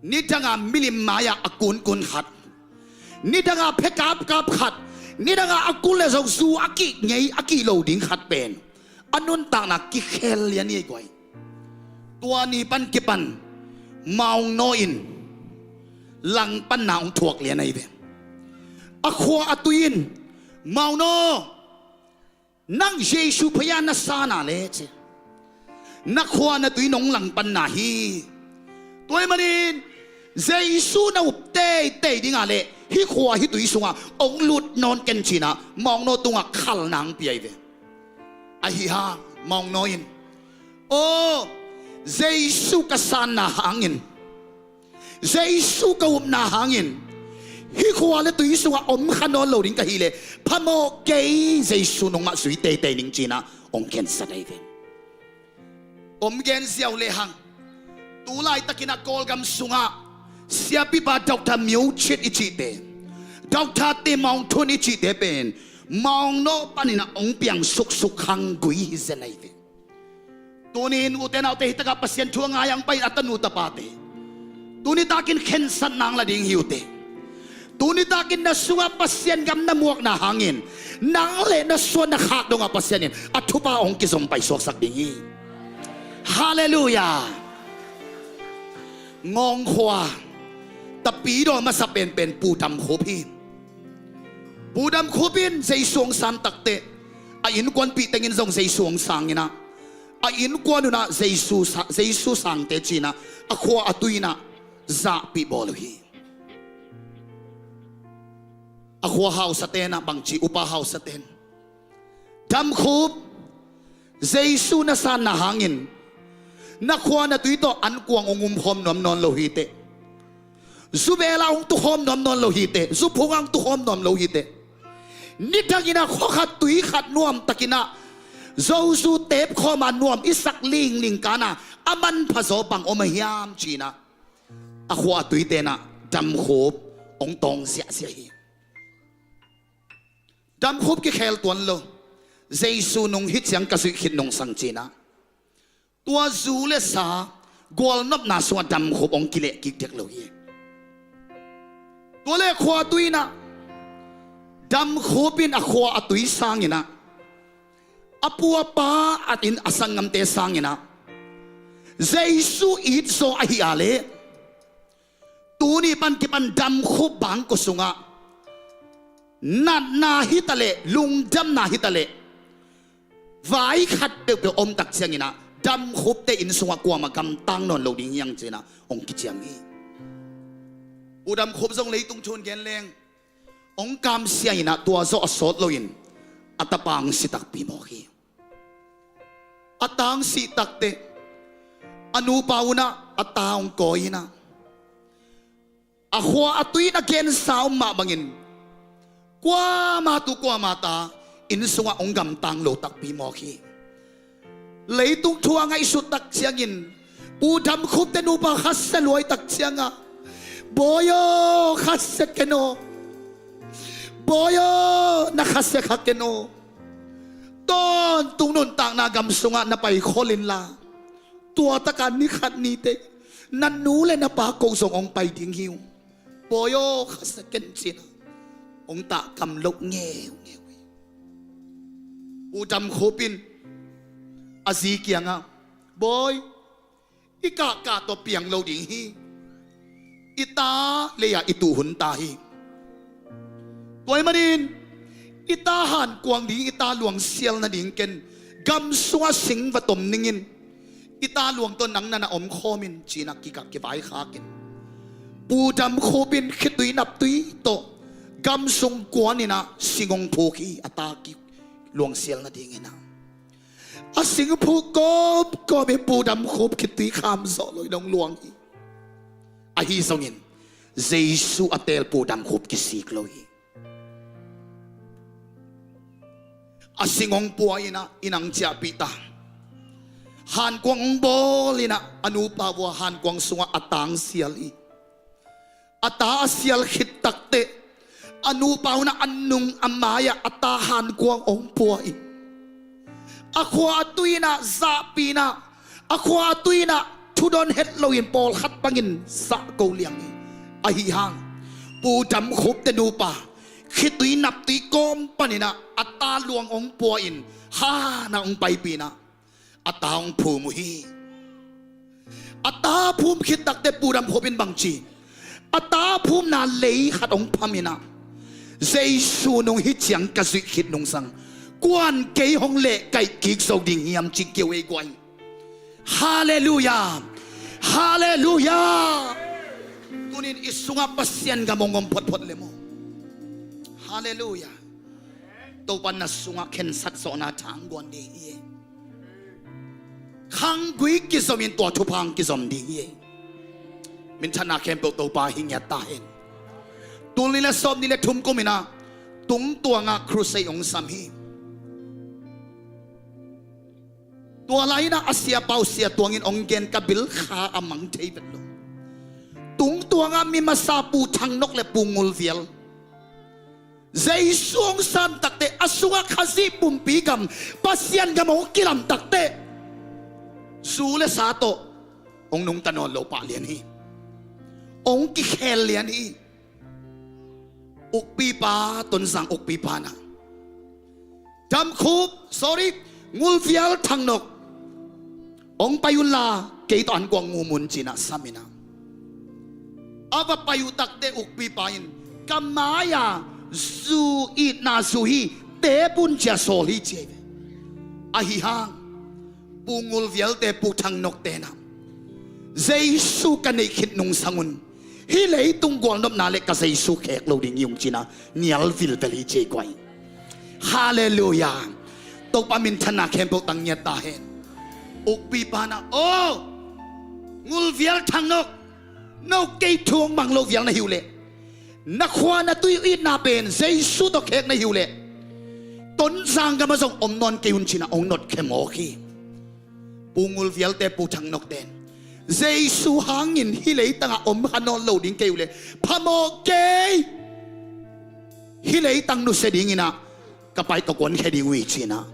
nidanga milim mai-ah a kunkun khat, nidanga phe kapkap khat, nidanga a kul le zong zu a kih ngei a kih lo ding khat pen a nuntakna kikhel lian hi guai. Tua ni pan kipan mawngnaw in langpanna hong thuak lian ahi ve. A khua a tui in, "Mawngnaw, nang Jesu phei-a na san a le," ci, "na khua na tui nong langpanna hi. Tua ahih manin Jesu na up teitei ding a le hih khua hih tui sungah hong lut nawn ken," cinah mawngnaw tungah khalna hong pia hi ve. Ahi hang mawngnaw in, "Aw, Jesu ka sanna hangin, Jesu ka upna hangin hih khua le tui sungah om kha nawn lo ding ka hih leh phamawh kei, Jesu nungmah zui teitei ning," cinah hong khensat ahi ve. Om gen ziau lehang, tu laitakinah Kawlgam sungah siapipa Doctor Myo Chit i cihte, Doctor Tim Aung Thun i cihte pen mawngnaw paninah hong piang suksuk khanggui hi zen ahi ve. Tuni-in ute naute, hitakah Pasian thu a ngai-ah hong pai a tanu tapate, tuni takin khensatna hong la ding hi ute. Tuni takin na sungah Pasian gam na muakna hangin nang le na suan na khak dongah Pasian in a thupha hong kizom paisuaksak ding hi. Halleluiah. Ngawng khua tapidaw masa penpen Pu Dam Khup hi. Pu Dam Khup in Jesu hong san takteh a innkuanpih tengin zong Jesu hong sang inah, a innkuan unah Jesu sa-, Jesu sangte cinah a khua a tui inah zahpih bawl uh hi. A khua hausa tenah bangci, upa hausa ten, "Dam Khup, Jesu na sanna hangin na khua na tui tawh ankuang hong umkhawm nuam nawn lo hiteh, zubela hong tukhawm nuam nawn lo hiteh, zuphunga hong tukhawm nuam lo hiteh, nidangin a khua khat tui khat nuamtakinah zozu tepkhawma nuam i sak lingling kana a manpha zaw bang om a hiam?" cinah a khua a tui tenah Dam Khup hong tawng ziahziah hi. Dam Khup kikhel tuan lo. "Jesu nung hih ciang ka zuih khit nungsang," cinah tua zu le sa gualnopna sungah Dam Khup hong kileh kik dek lo hi. Tua le khua a tui inah Dam Khup in a khua a tui sanginah, a pu a pa, a inn a sanggamte sanginah Jesu it zaw ahi a leh tuni pan kipan Dam Khup bangkua sungah natna hitaleh, lungdamna hitaleh, vai khat peuhpeuh om tak cianginah Dam Khupte inn sungah kuamah gamtang nawn lo ding hi hang cinah hong kiciam hi. Pu Dam Khup zong leitung thu in gen leng hong kamsia inah tua zawh a sawt loin a tapa hong si takpi mawk hi. A ta hong sih takteh a nupa unah a ta hong kawi inah, a khua a tui in a gensa om mah bangin kuama tu kuama ta inn sungah hong gamtang lo takpi mawk hi. Leitung thu a ngaihsut tak ciangin Pu Dam Khupte nupa khasia luai tak ciangah, "Bawi aw, khasia ken aw. Bawi aw, na khasia kha ken aw. Tawntung nuntakna gam sungah na pai khol inla, tua takah ni khat niteh na nu le na pa ko zong hong pai ding hi ung. Bawi aw, khasia ken," cinah hong tahkam loh ngeungeu hi. Pu Dam Khup in a zi kiangah, "Bawi, i kahkah tawh piang lo ding hi. I ta lei-ah i tuh hun ta hi. Tua ahih manin i ta hankuang ding, i ta luangsial nading ken gam sungah sing va tom ning in, i ta luang tawh nang na na omkhawm in," cinah kikah kivaikhak in Pu Dam Khup in khitui naptui tawh gam sung kuan inah sing hong phuk hi, a ta ki luangsial nadinginah. A sing phuk kawmkawm hi, Pu Dam Khup khitui kham zawh loin hong luang hi. Ahi zongin Jesu a teel Pu Dam Khup kisik lo hi. A sing hong pua in ah, inn ah hong ciahpih ta. Hankuang hong bawl in ah, a nupa vua hankuang sungah a ta hong sial hi. A ta a sial khit takteh, a nupa un ah a nung a mai-ah a ta hankuang hong pua in, a khua a tui in ah zahpih in ah, a khua a tui in ah thudon het loin pawlkhat bangin zahko liang hi. Ahi hang Pu Dam Khup te nupa khitui naptui kawm panin ah a ta luang hong pua in, han ah hong paipih in ah a ta hong phum uh hi. A ta phum khit takteh Pu Dam Khup in bang ci? A ta phumna lei khat hong pham in ah, Jesu nung hi ciang ka zuih khit nungsang, kuan kei hong lehkaih kik zo ding hiam, ci keu ei guai. Halleluiah. Halleluiah. Tunin i sungah Pasian gam hong om photphot le maw? Halleluiah. Topa na sungah khensat zawhna tha hong guan ding hi. Khanggui kizomin tua thupha hong kizom ding hi. Minthanna khempeuh Topa hi ngiat ta hen. Tul nih le sawm nih le thum kum in ah Tungtuang ah crusade hong sam hi. Tua lai in ah a siapa uh Sia Tuang in hong gen, ka bil kha a mang thei vet lo. Tungtuang ah mi masa Pu Thang Nok le Pu Ngul Vial, Jesu hong sam takteh a sungah Khazih pumpi gam, Pasian gam hong kilam takteh, zu le sa tawh hong nungta nawn lo pah lian hi. Hong kikhel lian hi. Ukpipa, Tonzang ukpipa in ah, Dam Khup, sorry, Ngul Vial, Thang Nok, hong pai un la, kei tawh an kuang ngum un, ci-in ah sam in ah, a va pai uh takteh ukpipa in, ka mai-a zu, itna zu hi, tep un, ci-a sawl hi, ci hi ve. Ahi hang Pu Ngul Vial te, Pu Thang Nok te in ah, Jesu ka neih khit nungsang un hih leitung gualnopna le ka Jesu khek lo ding hi ung, ci-in ah nial vilvel hi, ci hi guai. Halleluiah. Topa minthanna khempeuh tang ngiat ta hen. Ukpipa in ah, aw, Ngul Vial, Thang Nok, no kei thu hong mang lo vial na hi uh leh, na khua na tui itna pen Jesu tawh khek na hi uh leh, Tonzang gam ah zong om nawn kei un, ci-in ah hong notkhia mawk hi. Pu Ngul Vial te, Pu Thang Nok ten, Jesu hangin hih leitang ah om kha nawn lo ding kei uh leh phamawh kei. Hih leitang nusia dingin ah ka pai ka kuankhia ding uh hi, ci-in ah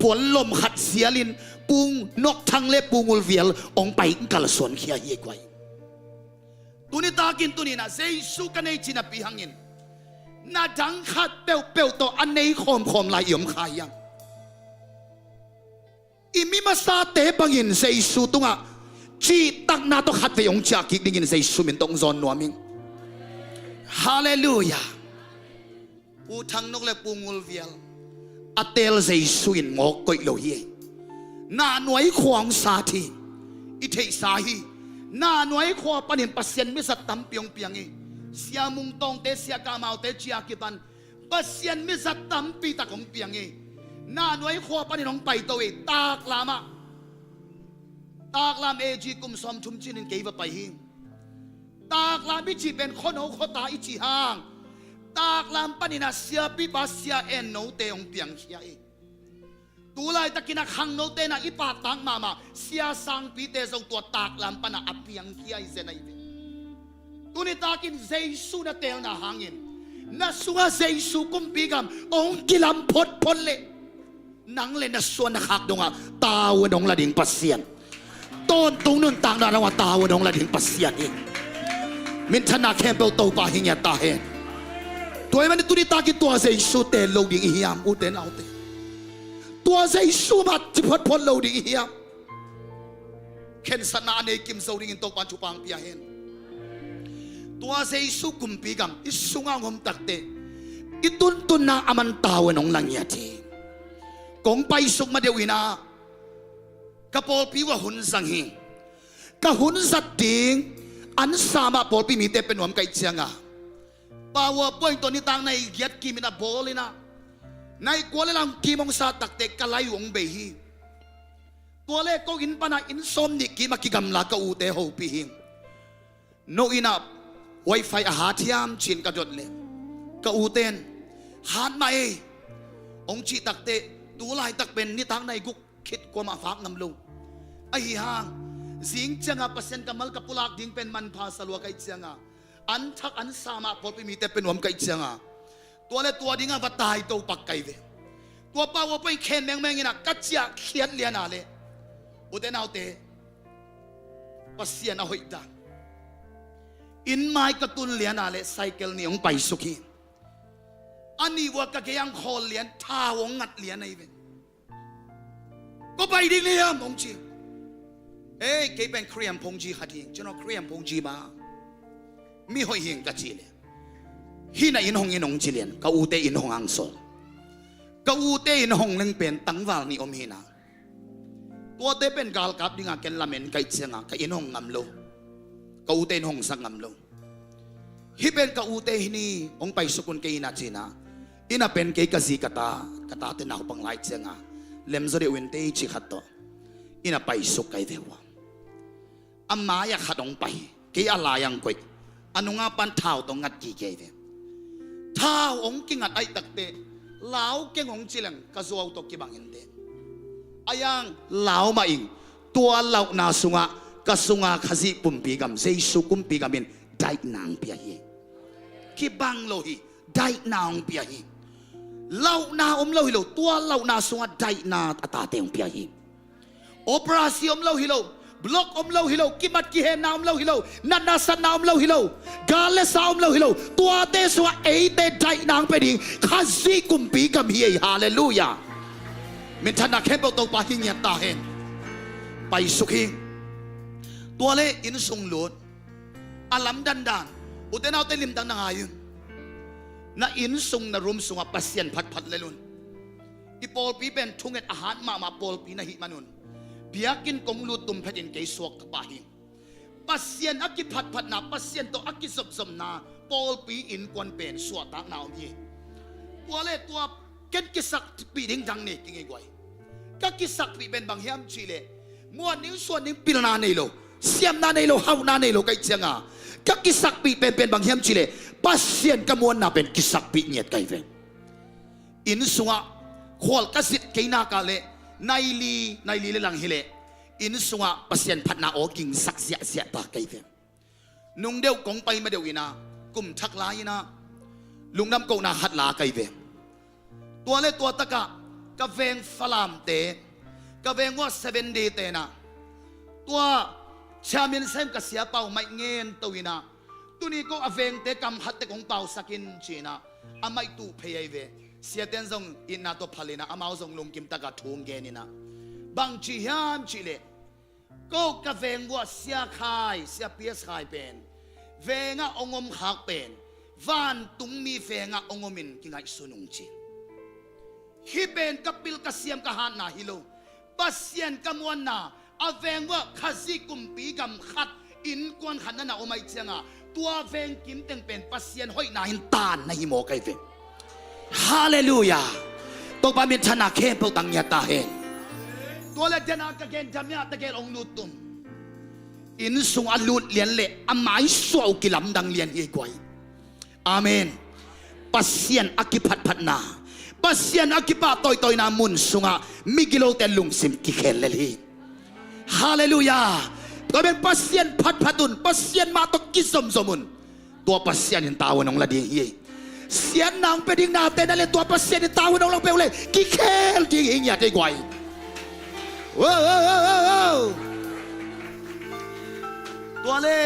puan lom khat sialin Pu Nok Thang le Pu Ngul Vial hong pai kalsuankhia hi, guai. Tuni takin, tuni in ah Jesu ka nei cih napi hangin, na dang khat peuhpeuh tawh a nei khawmkhawm lai i om kha hiam? I mi masate bangin Jesu tungah cihtakna tawh khatvei hong ciah kik dingin Jesu min tawh hong zawn nuam ing. Halleluiah. Pu Thang Nok le Pu Ngul Vial, a teel Jesu in mawk koih lo hi. Nahnuai khua hong sat hi. I theihsa hi. Nahnuai khua panin Pasian mizat tampi hong piang hi. Sia Mung Tawngte, Sia Kah Maute ci-a kipan Pasian mizat tampi tak hong piang hi. Nahnuai khua panin hong paito hi. Taklam ah, Taklam A G kum sawmthum cinin kei va pai hi. Taklam i cih pen khuano khuata i cih hang, Taklam panin ah Siapipa Sia En Note hong piangkhia hi. Tu laitakin ah khangnote in ah i paktak mahmah Sia Sangpite zong tua Taklam pan ah a piangkhia hi zen ahi ve. Tuni takin Jesu na teelna hangin, na sungah Jesu kumpi gam hong kilam photphot leh, nang le na suan na khak dongah tavuan hong la ding Pasian, tawntung nuntakna dongah tavuan hong la ding Pasian hi. Minthanna khempeuh Topa hi ngiat ta hen. Tua ahih manin tuni takin tua Jesu teel lo ding i hiam, ute naute? Tua Jesu mah ci photphot lo ding i hiam? Khensatna a nei kim zo dingin Topa'n thupha hong pia hen. Tua Jesu kumpi gam i sungah hong om takteh, i tuntunna a man tavuan hong la ngiat hi. Kong paisuk ma deuh in ah ka pawlpi uah hun zang hi. Ka hun zat ding an sam ah pawlpi mite pia nuam ka hih ciangah, PowerPoint tawh nitak nai giat kimin a bawl in ah, nai kua le lang kim hong sa takteh ka lai uh hong bei hi. Tua le ko inn panah inn sawm nih kim a kigamla ka ute hopih hi. No inn ah wifi a hat hiam, ci-in ka dot leh, ka ute in, hat mah ei, Hong cih takteh tu laitak pen nitak nai guk khit kuamah vak ngam lo. Ahi hang zing cianga Pasian kammal ka pulak ding pen manpha sa lua ka hih cianga an thak an sa mah pawlpi mite pe nuam ka hih cianga tua le tua dinga va tai to pak ka hi ve. Tua pau a pai khen mengmeng inah ka ciah khiat liana le ute naute, Pasian a hoih dan. Inn mai ka tun liana le cycle nih hong paisuk hi. A nih vua ka gei ang khawl lian thau hong ngat lian ahi ve. Ko pai ding liam hong ci. Ei, kei pen Khriam phongji khat hing cino Khriam phongji ba mi hoih hing ka ci le hina inn hong in hong ci lian ka ute inn hong ang sawl. Ka ute inn hong leng pen tangval nih om hina. Tuate pen galkap dinga ken lamen ka hih cianga ka inn hong ngam lo. Ka ute inn hong sak ngam lo. Hih pen ka ute hi ni, hong paisuk un kei ina cina. Ina pen kei ka zi ka ta, ka tate naupang lai cianga lemzaw deuh in tei ci khat tawh ina paisuk kai ve ua. A mai-ah khat hong pai, kei a lai-ang koih. A nunga pan thau tawh ngat kikei ve. Thau hong kingat aih takte lau keng hong cileng ka zuau tawh kibang inte. A yang lau mah ing. Tua lauhna sungah ka sunga Khazih kumpi gam, Jesu kumpi gam in daihna hong pia hi. Kibang lo hi. Daihna hong pia hi. Lauhna om lo hi lo, tua lauhna sungah daihna a tate hong pia hi. Operasi om lo hi lo, block om lo hi lo, kimat kihenna om lo hi lo, natna satna om lo hi lo, gal le sa om lo hi lo, tuate sungah eite daihna hong pia ding Khazih kumpi gam hi ei. Halleluiah. Minthanna khempeuh Topa hi ngiat ta hen. Paisuk hi. Tua le inn sung lut. A lam dandan ute naute limdang na ngai un. Na inn sung na room sungah Pasian phatphat lel un. I pawlpi pen thunget a hat mahmah pawlpi na hih man un biakinn kong lut tum phetin kei suak ka pah hi. Pasian a kiphatphatna, Pasian tawh a kizopzopna pawlpi innkuan pen suahtakna om hi. Tua le tua ken kisakpih ding dang nei kingei guai. Ka kisakpih pen bang hiam cihleh muan ding suan ding pilna nei lo, siamna nei lo, hauhna nei lo ka hih cianga ka kisakpih penpen bang hiam cihleh Pasian ka muanna pen kisakpih ngiat ka hi ve. Inn sungah khual ka zit kei nakah le naili naili le lang hileh inn sungah Pasian phatna aw gingsak ziahziah ta ka hi ve. Nung deuh kong pai ma deuh inah kum thak lai inah lungdam kohna khat la ka hi ve. Tua le tua takah ka veng Falamte, ka veng uah Seven Day tenah tua chairman sem ka sia pau maih ngen to inah tuni ko a vengte kam khat tek hong pausak in cinah a maih tuh phei ahi ve. Siaten zong itna tawh phal inah amau zong lungkim takah thu hong gen inah bang ci hiam cihleh ko ka veng uah Sia Khai, Sia Pias Khai pen vengah hong om khak pen vantungmi vengah hong om in kingaihsun ung ci. Hih pen ka pil ka siam ka hatna hi lo. Pasian ka muanna a veng uah Khazih kumpi gam khat innkuan khat na na om aih cianga tua veng kimteng pen Pasian hoihna in taan na hi maw ka hi ve. Halleluiah. Topa minthanna khempeuh tang ngiat ta hen. Tua le dena ka gen damia tegel hong lut tum. Inn sung a lut lian le a maisuah uh kilamdang lian hi guai. Amen. Pasian a kiphatphatna, Pasian a kipah tawitawina mun sungah migilote lungsim kikhel lel hi. Halleluiah. Tua pen Pasian phatphat un, Pasian mah tawh kizomzom un. Tua Pasian in tavuan hong la ding hi. Siatna hong pia ding nate na le tua Pasian in tavuan hong la peuh le kikhel ding hi ngiat ei guai. Wow, wow, wow, wow, wow. Tua le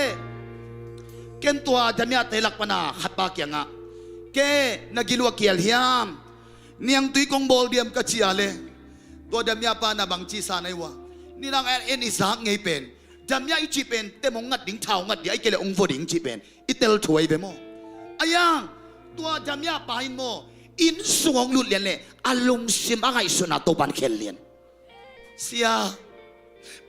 ken tua damiate lak pana khatpa kiangah ke na gilua kial hiam? Niangtui kong bawl diam ka cia le tua damiapa na bangci sa na i ua. Ninang en i zak ngei pen damia i cih pen tem hong ngat ding, thau ngat ding, ai kei le hong vo ding cih pen i tel thuai ve maw? A yang tua damiapa in maw inn sung hong lut lian le a lungsim a ngaihsutna Topan khel lian. Sia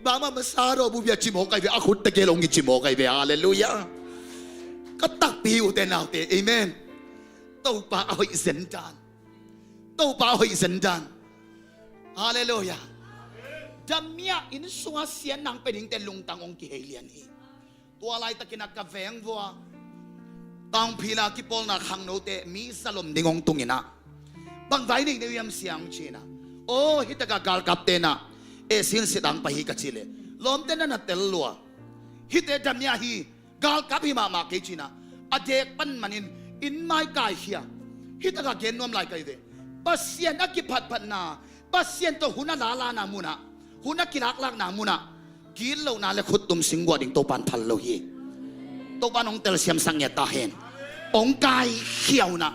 bangmah masa rawh bubia ci maw kai ve, a khut tegel hong i ci maw kai ve. Halleluiah. Ka takpi ute naute, amen. Topa a hoih zendan. Topa a hoih zendan. Halleluiah. Damia inn sunga sian nang pe dingte lungtang hong kihei lian hi. Tua laitakin a ka veng vua Taungphila kipawlna khangnote mi zalom ding hong tunginah Bang vai nei na uh hiam sia, hong ci-in ah. Aw, hi takah galkapte na, eh, sinsi dang pai hi ka cih leh, lawmte na na tel lua. Hihte damia hi, galkap hi mahmah kei ci-in ah. A dek pan manin inn mai kaikhia. Hi takah gen nuam lai ka hi ve. Pasian a kiphatphatna, Pasian tawh hun a lalana munah, hun a kilaklakna munah, gitlohna le khuttum singguah ding Topan phal lo hi. Topan hong telsiamsak ngiat ta hen. Hong kaikhia un ah,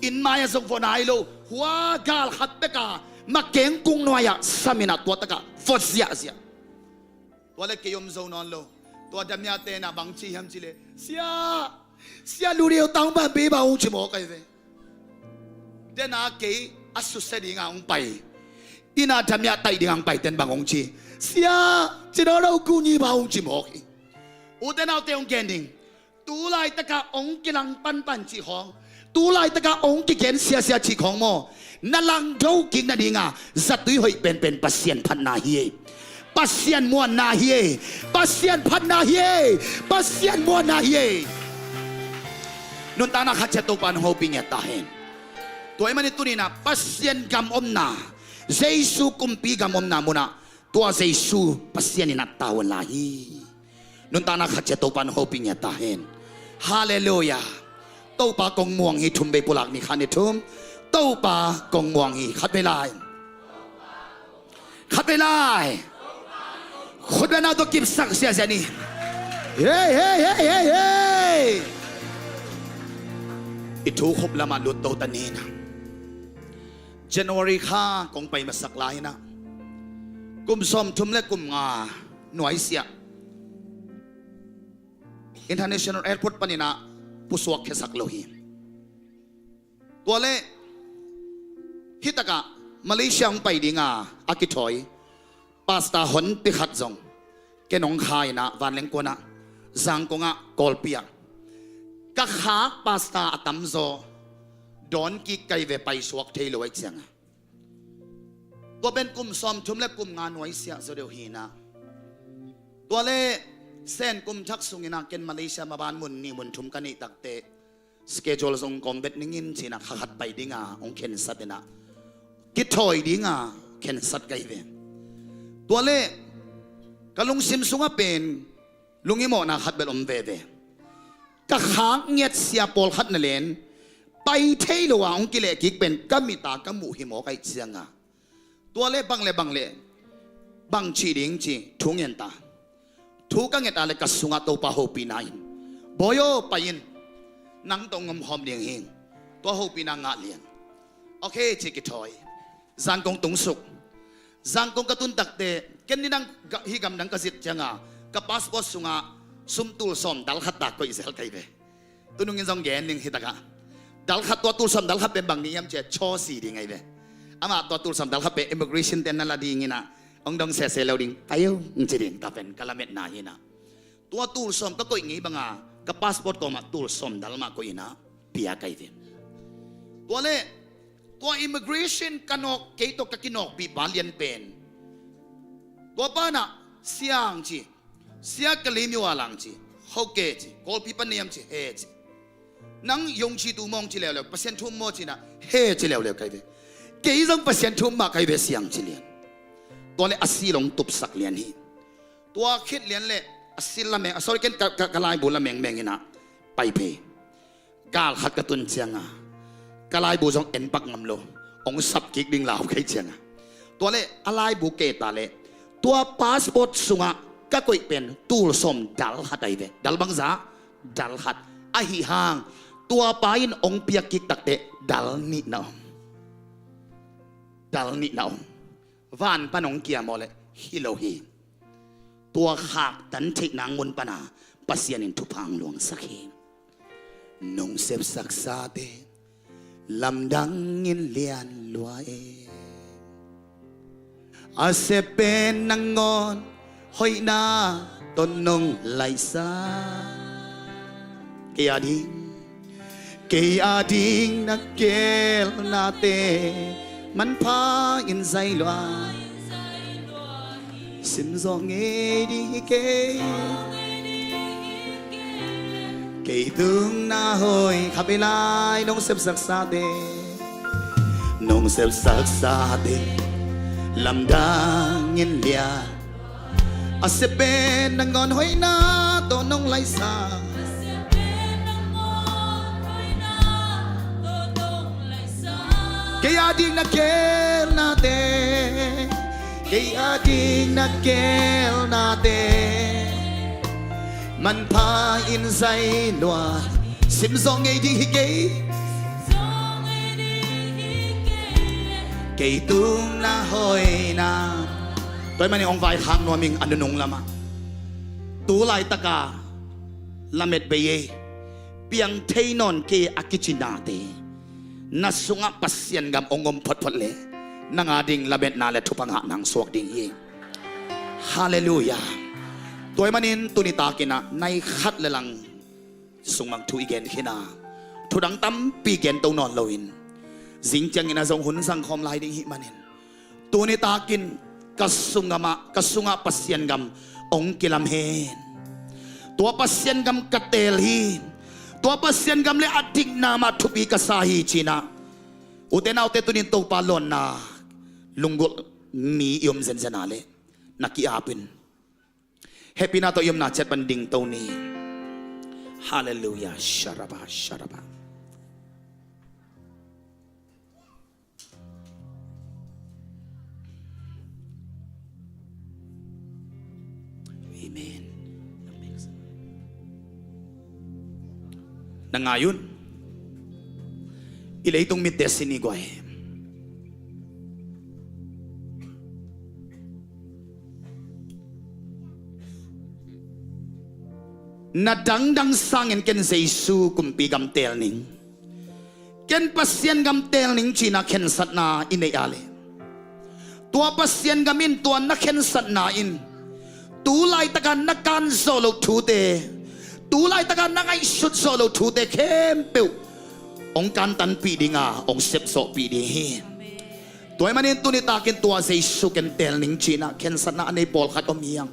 inn mai-ah zong vua nai lo, hua gal khat bek a, makengkung nuai-ah sam in ah tua takah vua ziahziah. Tua le kei om zo nawn lo. Tua damiate na bang ci hiam cih leh, sia, sia lu deuh tang bang bi bang hong ci mawk ahi ve. Dena kei a susia dinga hong pai, inn a damia taih dinga hong paiten bang hong ci, sia, ci nawn lo, kuni bang hong ci mawk hi. Ute naute, hong gen ding. Tu laitakah hong kilang panpan cih khawng, tu laitakah hong kigen siasia cih khawng maw, na langdo kik nadinga zatui hoih penpen Pasian phatna hi ei. Pasian muanna hi ei. Pasian phatna hi ei. Pasian muanna hi ei. Nuntakna khat ciat Topan hong hopih ngiat ta hen. Tua ahih manin tuni-in ah Pasian gam omna, Jesu kumpi gam omna munah tua Jesu Pasian in a tau lai hi. Nuntakna khat ciat Topan hong hopih ngiat ta hen. Halleluiah. Topa kong muang hi. Thum vei pulak ni, khat, nih, thum. Topa kong muang hi. Khat vei lai. Khat vei lai. Khutbetna tawh kipsak siasia ni. Hei, hei, hei, hei, hei. I thu khup lamah lut to ta ni. January kha kong pai masak lai-in ah, kum sawmthum le kum nga nuaisiah International Airport panin ah pusuak khiasak lo hi. Tua leh hi takah Malaysia hong pai dinga a kithawi pastor honpi khat zong ken hong kha-in ah, vanleng kuanah, Zangkong ah, Kawlpi ah ka khak pastor a tamzaw dawn kik ka hi ve, paisuak thei lo ahih ciangah. Tua pen kum sawmthum le kum nga nuaisiah zaw deuh hi-in ah. Tua leh Sen kum thak sungin ah ken Malaysia maban mun nih mun thum ka neih takteh, schedule zong kawm vet ning in ci-in ah, kha khat pai dinga hong khensat in ah, kithawi dinga khensat ka hi ve. Tua leh ka lungsim sungah pen lunghimawhna khat bel om veve. Ka khak ngiat sia pawlkhat na len, pai thei lo a hong kilehkik pen ka mit a ka muh hi mawk ahih ciangah. Tua leh bang le bang le bang cih ding ci thu ngen ta. Thu ka nget a leh ka sungah Topa hopihna in, Bawi aw, pai in, nang tawh hong omkhawm ding hi ing. Tua hopihna ngah lian. Ok ci, kithawi. Zangkong tung suk. Zangkong ka tun takteh, ken nidang hih gamdang ka zit ciangah ka passport sungah sum tul sawm dal khat tak koih zel ka hi ve. Tunungin zong gen ning hi takah, dal khat, tua tul sawm dal khat pen bang ding hiam cih leh, chaw si ding ahi ve. Amah tua tul sawm dal khat pen immigration te'n na la dingin ah, hong dong sese lo ding, pai o, hong ci ding, tua pen ka lametna hi-in ah. Tua tul sawm ka koih ngei banga ka passport kawmah tul sawm dal mah koih in ah pia ka hi ve. Tua leh tua immigration ka nawk, kei tawh ka kinawkpih pa lian pen, tua pa in ah, sia, hong ci, sia, ka lim hi ua lang ci, ho ke ci, Kawlpi pan na hiam ci, he ci. Nang Yongci tu maw, hong ci leuleu, Pasian thu um maw ci-in ah, he ci leuleu ka hi ve. Kei zong Pasian thu um mah ka hi ve, sia, hong ci lian. Tua leh a seal hong tupsak lian hi. Tua khit lian leh a seal lameng, a, sorry, ken ka, ka, ka laibu lameng meng in ah pai phei. Gal khat ka tun ciangah ka laibu zong en pak ngam lo, hong sap kik ding lau ka hih ciangah. Tua leh a laibu kei ta leh, tua passport sungah ka koih pen tul sawm dal khat ahi ve. Dal bangzah? Dal khat. Ahih hang tua pa in hong piak kik takteh dal nih na om. Dal nih na om. Van pan hong kia maw leh, hi lo hi. Tua khaktan theih nang mun pana Pasian in thupha hong luangsak hi. Nong sepsak sate lamdang in lian lua e. A sep pen nangawn hoihna tawh nong laihsa. Kei a ding, kei a ding na gelnate manpha in zai lua. Sim zawh ngei ding hi kei. Kei tung na hoi kha bei lai nong sepsak sate. Nong sepsaksa ding lamdang in lia, a siapen nangawn hoihna tawh nong laisa. Kei a ding na gelnate, kei a ding na gelnate, manpha in zai lua, sim zawh ngei ding hi kei. Kei tung na hoihna. Tua ahih manin hong vaikhak nuam ing a nunung lamah. Tu laitaka lamet bei ei, piang thei nawn kei a kici nate, na sungah Pasian gam hong om photphot leh, nang a ding lametna le thupha ngahna hong suak ding hi. Halleluiah. Tua ahih manin tuni takin ah nai khat le lang sungmang thu i gen khin a, thu dang tampi gen to nawn loin, zing ciangin ah zong hun zang khawm lai ding hih manin, tuni takin ka sungah, ka sungah Pasian gam hong kilam hen. Tua Pasian gam ka teel hi. Tua Pasian gam le a dikna mah thupi ka sa hi ci-in ah, ute naute, tunin Topa lawnna lunggulh mi i om zenzen a leh, na ki-ap in, hehpihna tawh i omna ciat pan ding to ni. Halleluiah. Sharaba, sharaba. Amen. Na ngai un. I leitung mitte sin i guai. Na dangdang sangin ken Jesu kumpi gam teel ning, ken Pasian gam teel ning ci-in ah khensatna i neih a leh, tua Pasian gam in, tua na khensatna in, tu laitaka na kan zawh loh thute, tu laitaka na ngaihsut zawh loh thute khempeuh hong kantanpih ding a, hong sepzawhpih ding hi. Tua ahih manin tuni takin tua Jesu ken teel ning ci-in ah khensatna a nei pawlkhat om hi hang.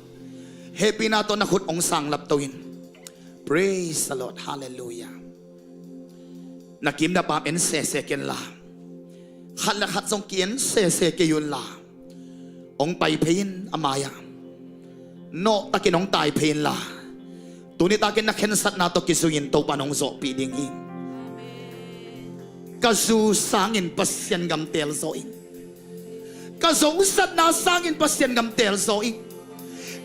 Hehpihna tawh na khut hong sanglap to in. Praise the Lord. Halleluiah. Na kim na pam en sese ken la, khat le khat zong ki-en sese kei un la, hong pai phei in a mai-ah. Nawhtakin hong tai phei in la, tuni takin na khensatna tawh kizui-in Topa in hong zawhpih ding hi. Ka zu sangin Pasian gam teel zaw ing. Ka zong zatna sangin Pasian gam teel zaw ing.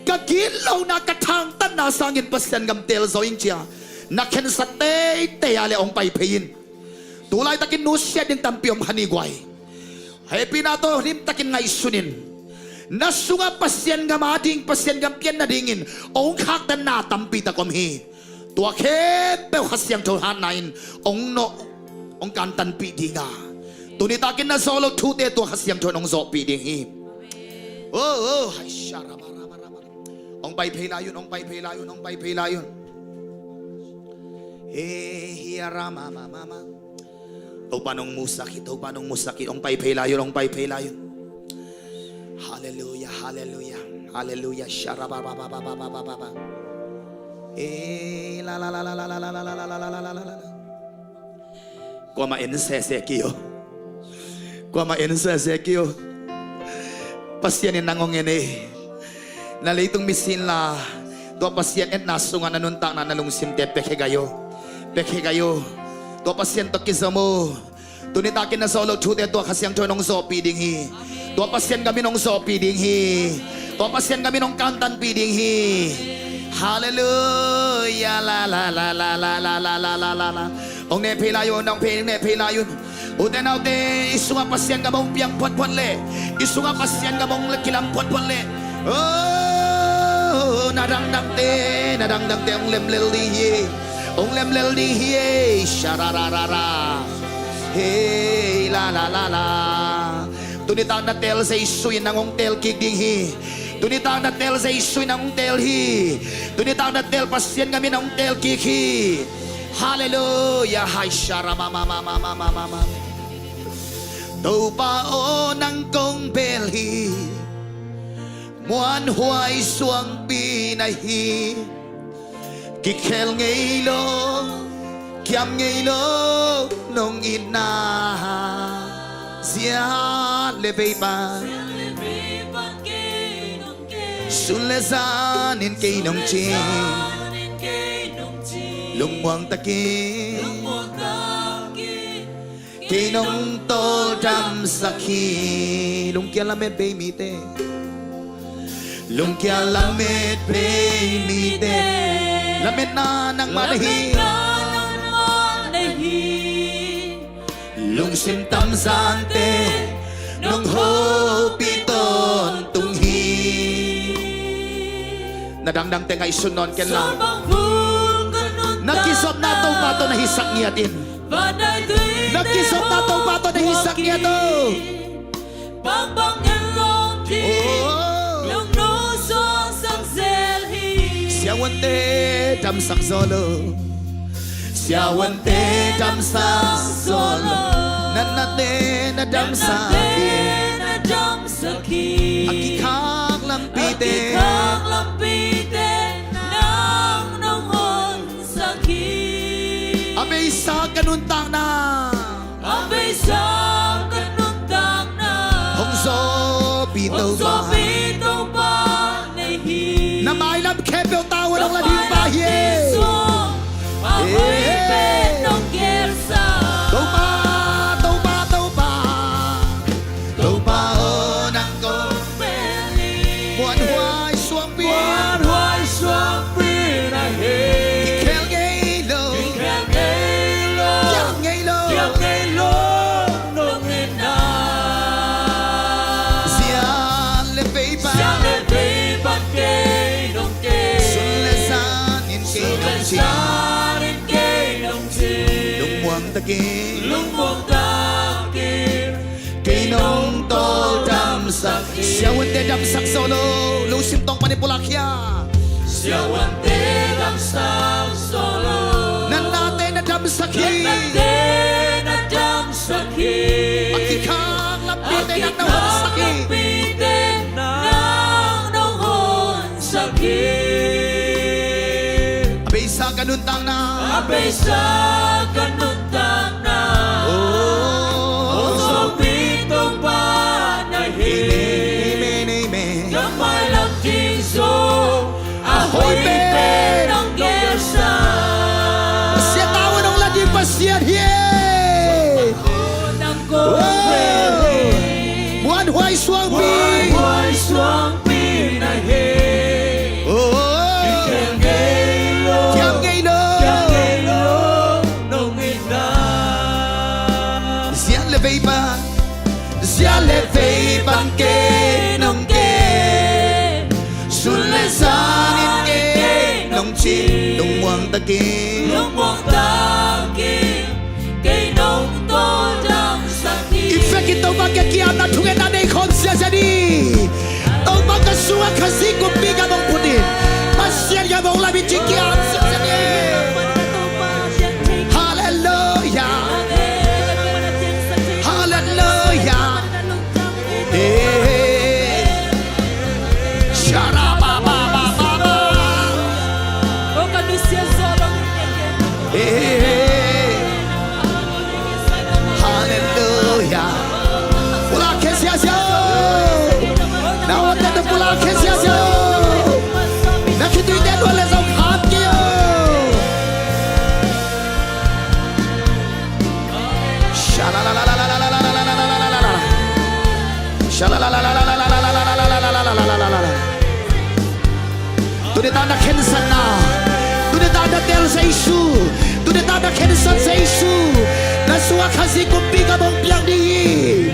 Ka gitlohna, ka thangtatna sangin Pasian gam teel zaw ing ci-a na khensat teitei a leh hong pai phei in. Tu laitakin nusiat ding tampi om kha ni guai. Hehpihna tawh limtakin ngaihsun in. Na sungah Pasian gam a ding, Pasian gam pian nadingin hong khaktanna tampi tak om hi. Tua khempeuh Kha Siangtho hatna in hong nawh, hong kantanpih ding a, tuni takin na zawh loh thute tua Kha Siangtho in hong zawhpih ding hi. Oh, oh, hai sha ra ba ra ba ra ba. Hong pai phei lai un, hong pai phei lai un, hong pai phei lai un. He, hi a ra ma ma ma ma. Topa in hong musak hi, Topa in hong musak hi, hong pai phei lai un, hong pai phei lai un. Halleluiah, halleluiah, halleluiah. Sha ra ba ba ba ba. Eh, la la la. Kuamah en sese kei o. Kuamah en sese kei o. Pasian in nang hong en e. Na leitung mi sin la, tua Pasian etna sungah na nuntakna, na lungsimte pia khe gai o. Pia khe gai o. Tua Pasian tawh kizom o. Tuni takin na zawh loh thute tua Kha Siangtho in hong zawhpih ding hi. Tua Pasian gam in hong zawhpih ding hi. Tua Pasian gam in hong kantanpih ding hi. Halleluiah. La la la. Hong neh phei lai un, hong phei, neh phei lai un. Ute naute, i sungah Pasian gam hong piang photphot leh, i sungah Pasian gam hong kilam photphot leh, oh, na dangdangte, na dangdangte hong lemlel ding hi. Hong lemlel ding hi e. Sha ra ra ra ra. Hei, la la la la. Tuni tak na teel Jesu in nang hong teel kik ding hi. Tuni tak na teel Jesu in nang hong teel hi. Tuni tak na teel Pasian gam in nang hong teel kik hi. Halleluiah. Hai sha ra ma ma ma. Topa aw, nang kong bel hi. Muanhuai suangpi na hi. Kikhel ngei lo, kiam ngei lo, nong itna Siat le vei pan, sun le zan in kei nong cing, lungmuang takin kei nong tawldamsak hi. Lungkia lamet bei mite, lungkia lamet bei mite, lametna nangmah na hi. Lungsim tamzante nong hopih tawntung hi. Na dangdangte ngaihsun nawn ken la. Na kizopna Topa tawh na hisak ngiat in. Na kizopna Topa tawh na hisak ngiat o. Siavuante damsak zaw lo. Siavuante damsak zaw lo. Na nate na damsak hi. A kikhak lampite, a kikhak lampite nang nong honsak hi. A beisa ka nuntakna, a beisa ka nuntakna hong zawpi Topa, hong zawpi Topa na hi. Na mailam khempeuh tavuan hong la ding pa hi. A hoih pen nong gelsa. Topa, Topa, Topa, Topa aw, nang kong pel hi. Muanhuai suangpi, muanhuai suangpi na hi. Kikhel ngei lo, kikhel ngei lo, kiam ngei lo, kiam ngei lo nong itna. Siat le vei pan, siat le vei pan kei nong cing, sun le zan in kei nong cing, sun le zan in kei nong cing, lungmuang takin, lungmuang takin kei nong tawldamsak hi. Siavuante damsak zaw lo. Lungsim tawng panin pulak khia. Siavuante damsak zaw lo. Na nate na damsak hi. Na nate na damsak hi. A kikhak lampite nang nong honsak hi. A kikhak lampite nang nong honsak hi. A beisa ka nuntakna, a beisa ka nuntakna, oh, hong zawpi Topa na hi. Amen, amen, amen. Ka mailam ding zong a hoih pen nong gelsa. Pasian tavuan hong la ding Pasian hi. Nang kong pel hi. Muanhuai suangpi, muanhuai suangpi na hi. Oh, kiam ngei lo, kiam ngei lo, kiam ngei lo nong itna. Siat le vei pan, siat le vei pan kei nong cing, sun le zan in kei nong cing, lungmuang takin, lungmuang takin kei nong tawldamsak hi. I fek in Topa kiang kiamna thungetna nei khawm ziahziah ni. Topa ka sungah Khazih kumpi gam hong put in, Pasian gam hong lam in ci kiam ziahziah ni. Halleluiah. Halleluiah. Hey. Sharababababa. Hey. Halleluiah. Pulak khia ziahziah o. Na awte tawh pulak khia ziahziah o. Na khituite nuan le zong kham kei o. Tuni tan na khensatna, tuni tan na telsa Jesu, tuni tan na khensat Jesu, na sungah Khazih kumpi gam hong piang ding hi.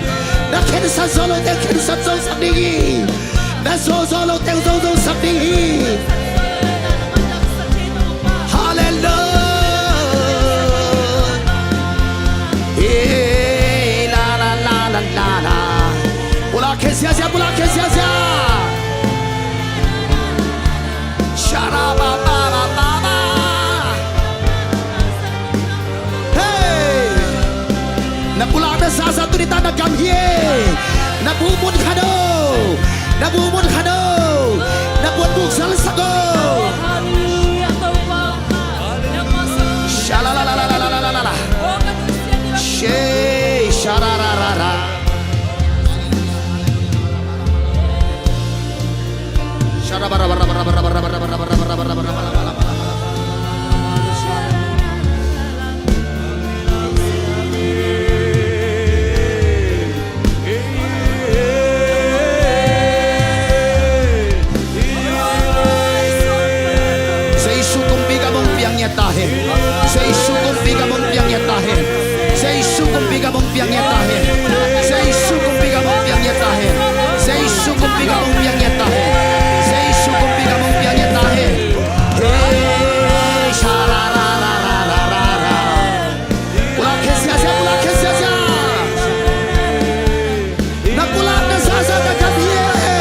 Na khensat zo lote khensat zosak ding hi. Na zo zo lote zo zosak ding hi. Halleluiah. Hey, la, la, la, la, la, la. Pulak khia ziahziah, pulak khia ziahziah. Sharababababa. Hey! Na pulakna zahzah tuni tan na gam hi e. Na bu mun khat o. Na bu mun khat o. Na puanbuk zalsak o. Sha la la la la la la la la la. She sha ra ra ra ra. Piang ngiat ta hen. Jesu kumpi gam hong piang ngiat ta hen. Jesu kumpi gam hong piang ngiat ta hen. Jesu kumpi gam hong piang ngiat ta hen. Hey, sha, ra, ra, ra. Pulak khia ziahziah, pulak khia ziahziah. Na pulakna zahzah na gam hi e.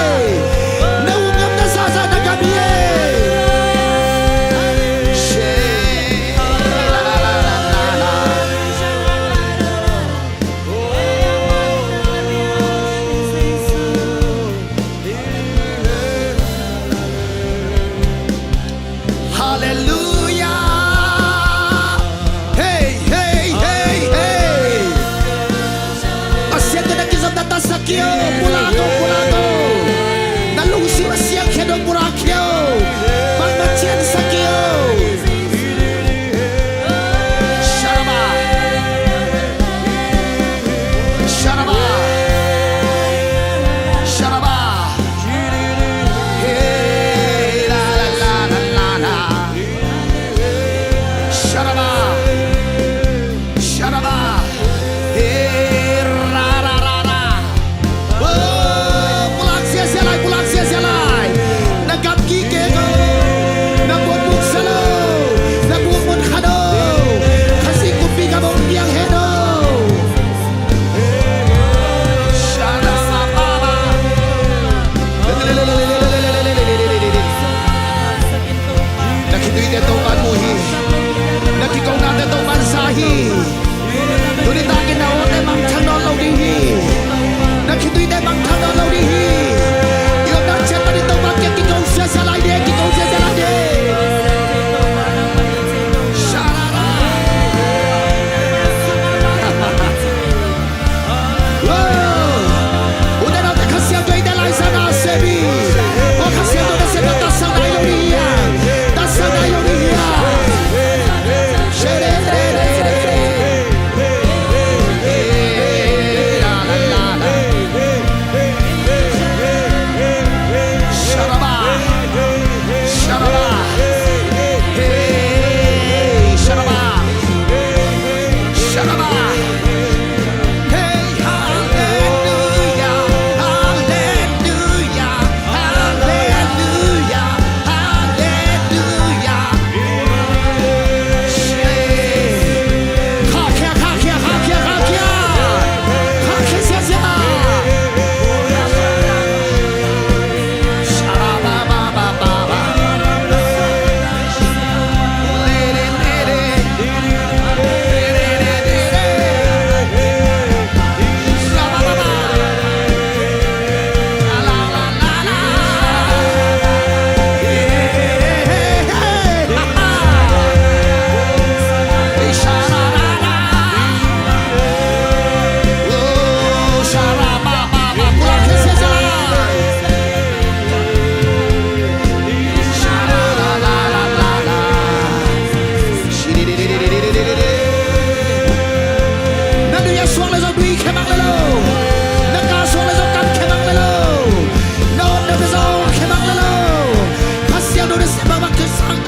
Na upngamna zahzah na gam hi e. She, la, la, la. Halleluiah. Hei, hei, hei, hei. Pasian tawh na kizopna tatsak hi o. Pulak o, pulak o. Na lungsim a siangkhia dong pulak hi o. Bangmah ciansak hi o. Sharaba. Sharaba. Sharaba. Hey, la, la, la. Sharaba. Sharaba. Hey, ra, ra, ra, ra. Oh, pulak ziahziah lai, pulak ziahziah lai. Na gam kik kei o. Na muanmuk sa lo. Na muanmuk khat o. Khazih kumpi gam hong piang hen o. Na khituite Topa'n mu hi. Na kikonate Topa'n za hi. Tuni takin na awte mangthang nawn lo ding hi. Na khituite mangthang nawn lo ding hi. I awtna ciat panin Topa kiang kiko ziahziah lai ding, kiko ziahziah lai ding. Sha, la, la. Ute naute, Kha Siangtho i te lai zan a sem hi. Aw, Kha Siangtho nasepna tatsakna hi lo ding hi a. Tatsakna hi lo ding hi a. Sharaba. Sharaba. Hey, sharaba. Sharaba. Hey, hallelujah, hallelujah, hallelujah, hallelujah. Hey. Khakhia, khakhia, khakhia, khakhia. Khakhia ziahziah. Na nuih a suak leh zong nuih khia mang le lo. Na ka suak leh zong kam khia mang le lo. Na awtna pen zong khia mang le lo. Pasian nuih na sia bangmah khia sang.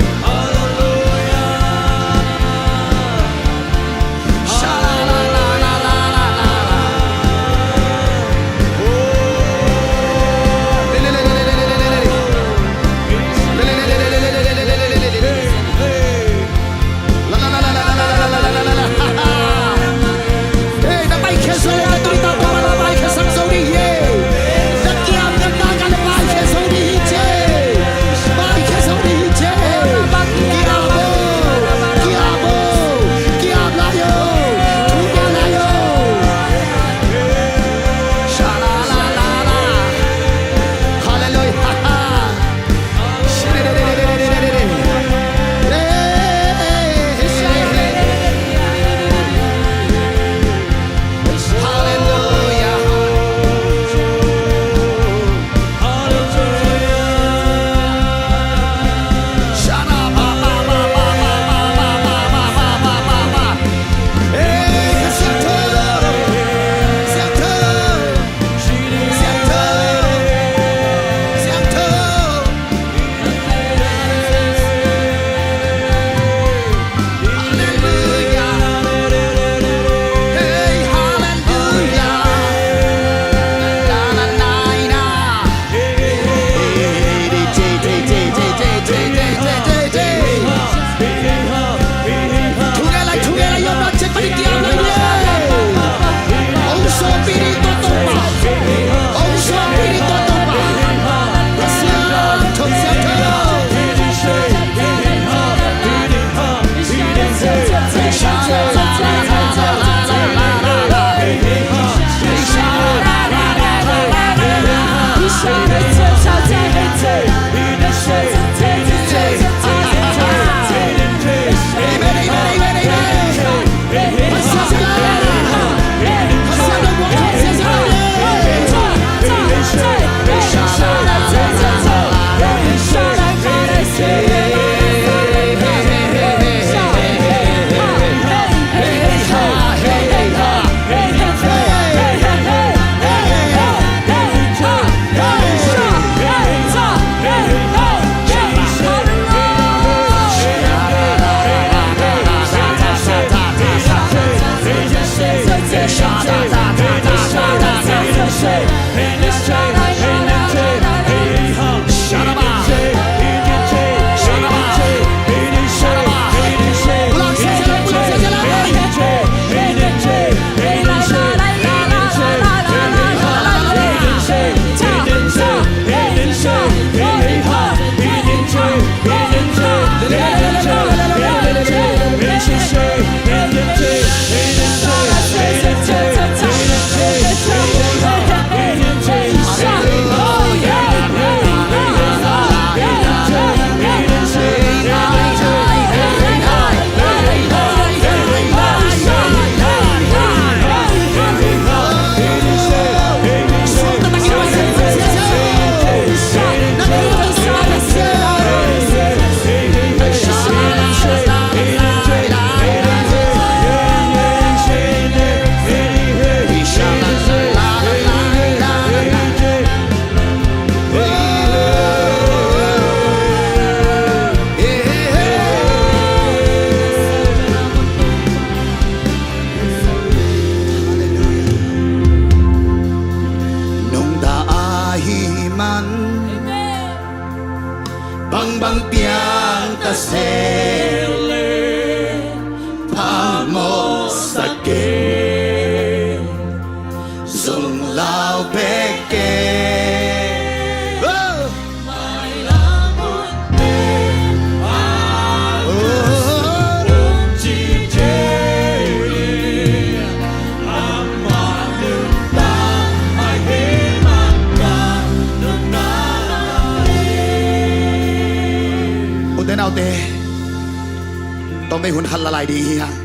khat la lai ding hi hang.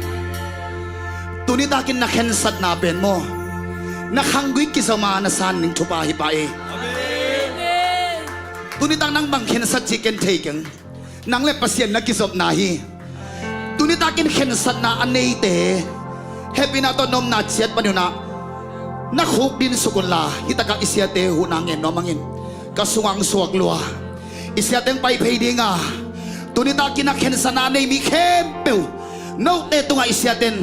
Tuni takin na khensatna pen maw, na khanggui kizom a na san ding thupha hi pah hi. Tuni tak nang bang khensat cih ken thei keng. Nang le Pasian na kizopna hi. Tuni takin khensatna a neite hehpihna tawh na omna ciat panin ah na khuk dinsuk unla, hih takah i siate huhna ngen nuam hangin ka sungah hong suak lua. I siate hong pai phei ding a, tuni takin a khensatna a nei mi khempeuh note tungah i siate in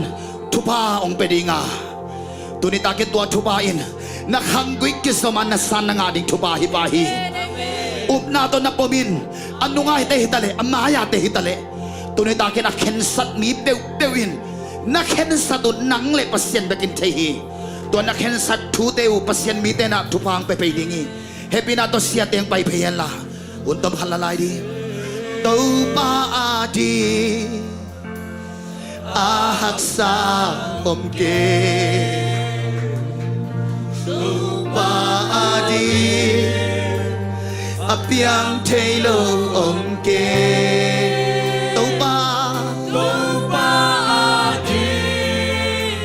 thupha hong pia ding a, tuni takin tua thupha in na khanggui kizom a na san na ngah ding thupha hi pah hi. Upna tawh na pom in, a nunga hite hi ta leh, a mai-a te hi ta leh, tuni takin a khensat mi peuhpeuh in na khensat uh nang le Pasian bekin thei hi. Tua na khensat thute uh Pasian mite in ah thupha hong pia phei ding hi. Hehpihna tawh siate hong pai phei hen la. Hun tom khat la lai ding. Topa a ding a haksa om kei. Topa a ding a piang thei lo om kei. Topa, Topa a ding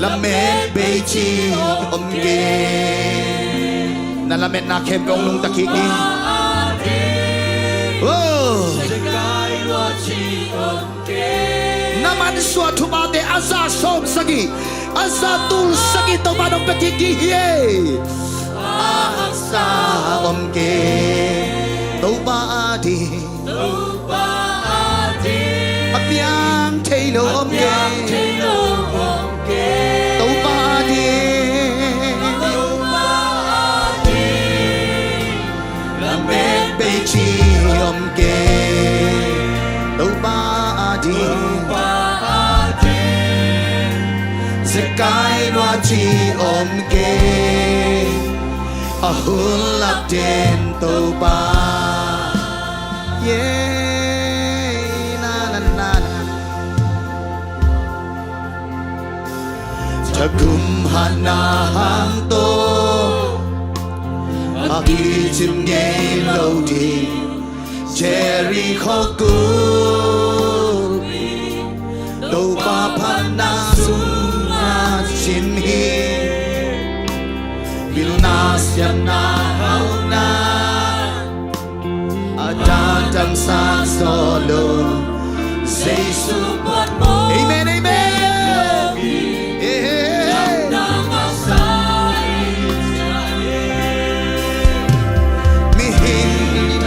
lamet bei cih om kei. Na lametna khempeuh hong nungta kik ni. Oh. Na mansuah thuphate a za sawm sagih, a za tul sagih Topa in hong pia kik ding hi. A haksa om kei. Topa a ding a piang thei lo om kei. Topa a ding lamet bei cih om kei. Topa a ding zekai lua cih om kei. A hun lak den Topa. Yeah, na, na, na, na. Thagum hatna hang tawh a kicim ngei lo ding Jericho kul Topa phatna sungah cim hi. Pilna siamna hauhna a datang sa solo Jesu pawtmawh. Amen, amen. Eh, eh, eh. Mihing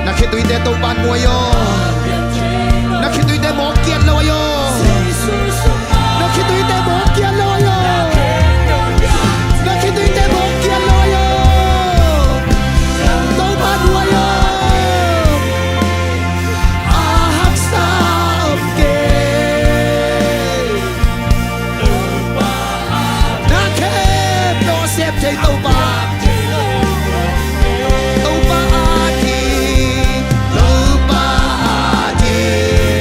na khituite Topa'n muai aw. Na khituite mawk kiat lo aw. Na khituite mawk kiat lo aw. Na khituite mawk kiat lo aw. Topa'n muai aw. A haksa om kei. Na khempeuh a sem thei Topa. Topa a ding, Topa a ding.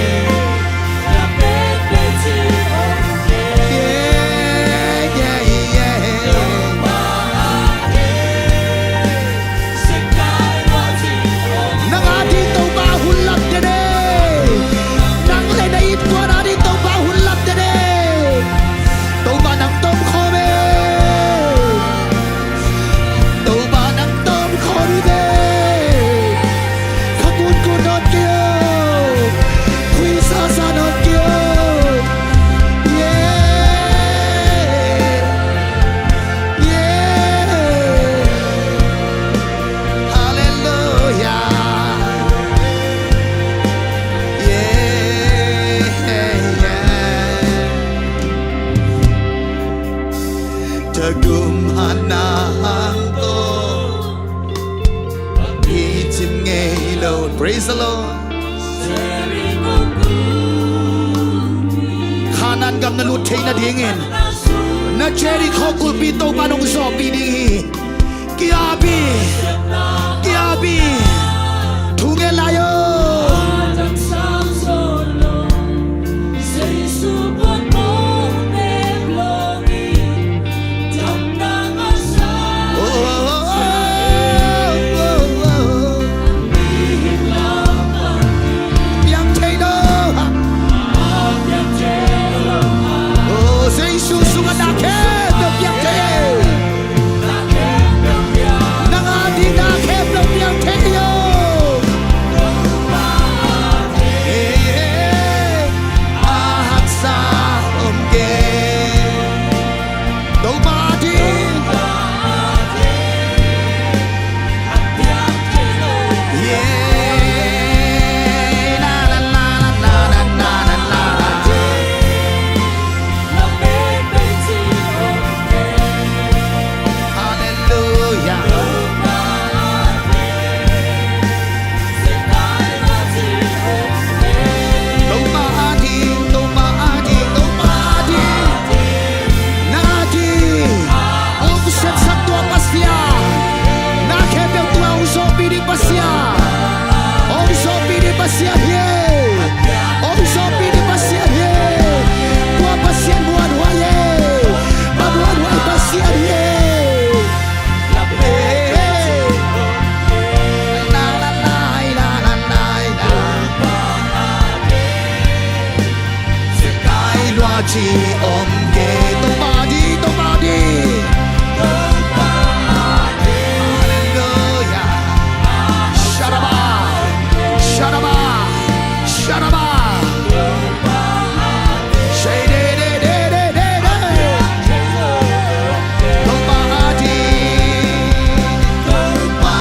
Yeah, yeah, yeah. Nang a ding Topa hun lam den e. Nang le na innkuan a ding Topa hun lam den e. Topa nang tom khawm e. Topa nang tom khawm hi ve. Kha kunkun nawn kei o. Khui sasa nawn kei o. Yeah. Yeah. Hallelujah. Yeah, yeah. Thagum hatna hang tawh a kicim ngei lo. Praise the Lord. Kanaan gam na lut theih nadingin na Jericho kulhpi Topa'n hong zawhpih ding hi. Ki-ap hi. Ki-ap hi. Thu ngen lai o. Oh, oh, oh, oh, oh. Piang thei lo. Ci om kei. Topa ading, Topa ading. Halleluiah. Sharaba, sharaba, sharaba. Shei de de de de de de. Topa ading, Topa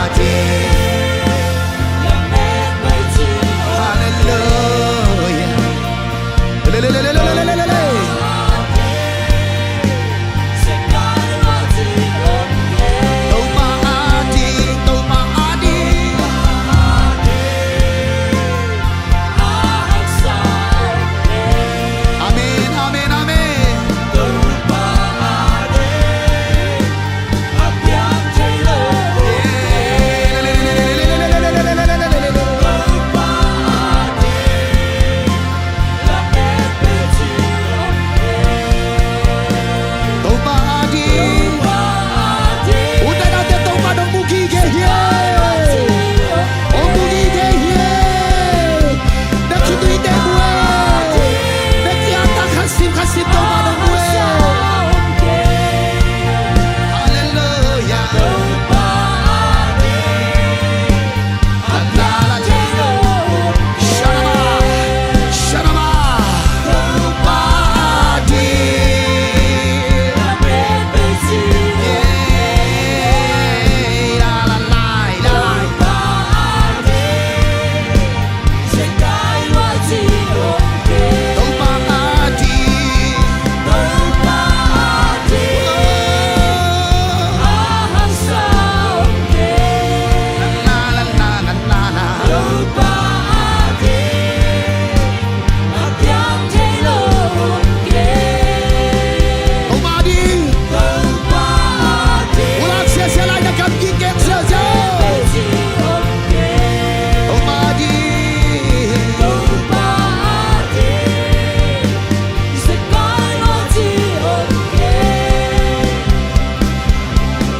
ading. Halleluiah. Amen, amen, amen. Topa ading. Ute naute, Topa dong mu gige hi. Hong mu gige hi. Na khitui teh mu e. Na kiang tawh khat sim khat sim Topa dong mu e. Halleluiah.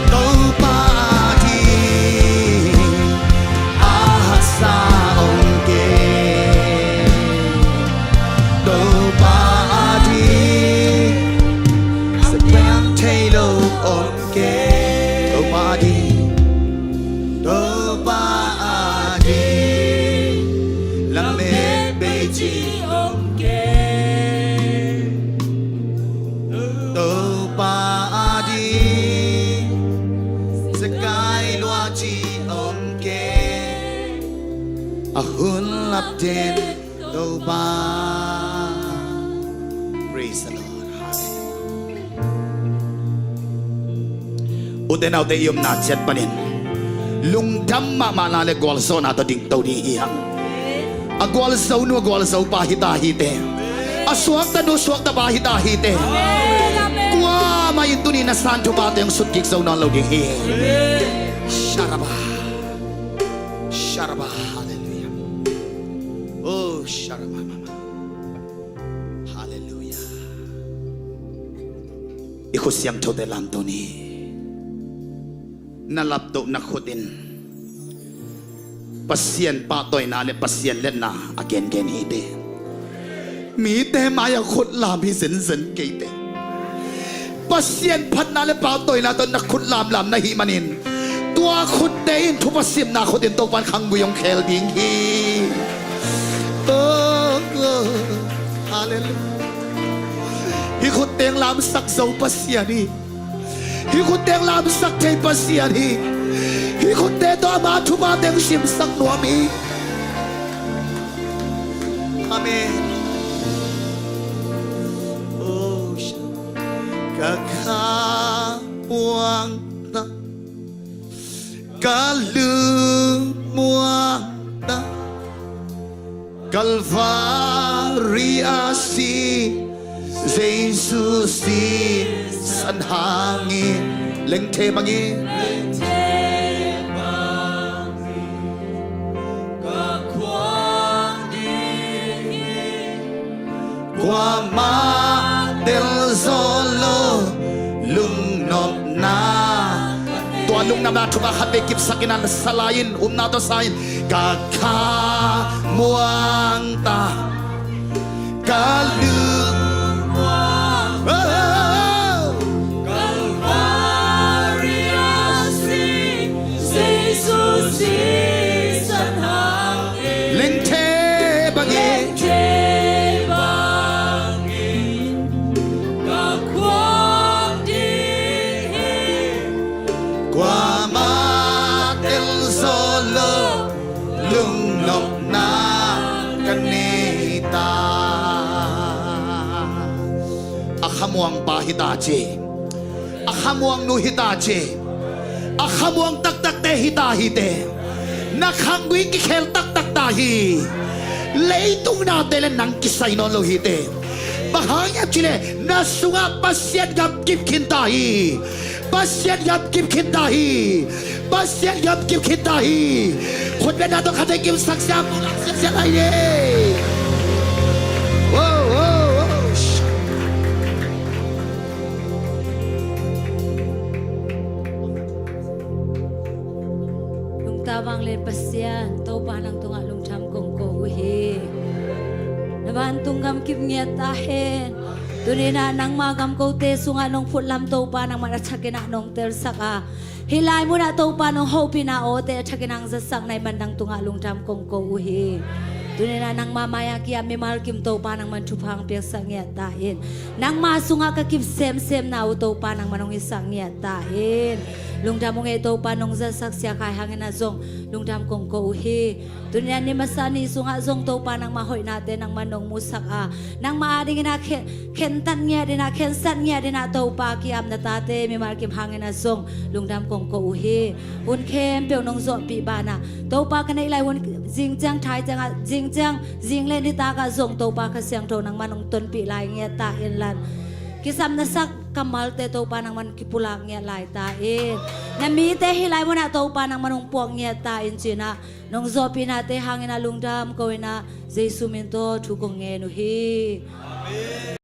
Topa ading a haksa om kei. Topa ading sa piang thei lo om kei. Topa ading, Topa ading lamet bei ci om kei. Topa ading sa kai lua ci om kei. A hun lap den Topa. Praise the Lord. Hallelujah. Ute naute, i omna ciat panin lungdam mahmahna le gualzawhna tawh dingto ding hi hang. A gualzonu a gualzopa hita hiteh. A suaktanu suaktapa hita hiteh. Kuamah in tuni na san thupate hong sutkik zo nawn lo ding hi. Sharaba. Sharaba. Halleluiah. Oh, sharaba mama. Halleluiah. I khut siangthote lamto ni. Na laptoh na khut in Pasian pahtawina le Pasian liatna a gengen hiteh. Mite mai-ah khut lam hi zenzen kei teh. Pasian phatna le pahtawina tawh na khut lamlam na hih manin tua khutte in thupha simna khut in Topa in khanggui hong khel ding hi. Oh, oh. Halleluiah. Hih khutte hong lamsak zo Pasian hi. Hih khutte hong lamsak thei Pasian hi. Hih khutte tawh ama thupha teng simsak nuam hi. Amen. Oh, ka kha muang ta, ka lu muang ta, Kalvari a si Jesu sisan hangin lengthe bangin kuamah tel zo lo lungnopna. Tua lungnopna thupha khatvei kipsak in, a sa lai in, upna tawh sa in. Ka kha muang ta, ka lu khamuang pa hi ta ci. A khamuang nu hi ta ci. A khamuang taktakte hi ta hi te. Na khanggui kikhel taktak ta hi. Leitung nate le nang kisai nawn lo hi te. Bang hang hiam cih leh na sungah Pasian gam kip khin ta hi. Pasian gam kip khin ta hi. Pasian gam kip khin ta hi. Khutbetna tawh khatvei kimsak siam, pulak siam siam lai hi. Wow, wow, wow. Lungta vanglian Pasian, Topa nang tungah lungdam kong ko uh hi. Na vantung gam kip ngiat ta hen. Tuni-in ah nangma gam kote sungah nong phutlam Topa nangman a thakin ah nong telsak a, hih lai munah Topa nong hopihna awte a thakin hong zatsak na hih man nang tungah lungdam kong ko uh hi. Tuni-in ah nangma mai-ah ki-ap mimal kim Topa nangman thupha hong piaksak ngiat ta in. Nangma sungah ka kip semsemna uh Topa nangman hong hisak ngiat ta in. Lungdam uh ngei Topa, nong zatsak Sia Khai hangin ah zong lungdam kong ko uh hi. Tuni-in ah ni masa ni sungah zong Topa nangma hoihnate nangman nong musak a, nangma adingin ah khe khentat ngiat in ah, khensat ngiat in ah Topa ki-ap na tate mimal kim hangin ah zong lungdam kong ko uh hi. Hun khempeuh nong zawhpih banah Topa ka neih lai hun zing ciang thai ciangah, zing ciang zing le nitak ah zong Topa Kha Siangtho nangman hong tonpih lai ngiat ta in lan. Kisam na sak kammalte Topa nangman kipulak ngiat lai ta in. Na mite hih lai munah Topa nangman hong puak ngiat ta in ci-in ah nong zawhpihnate hangin ah lungdam ko in ah Jesu min tawh thu kong ngen uh hi.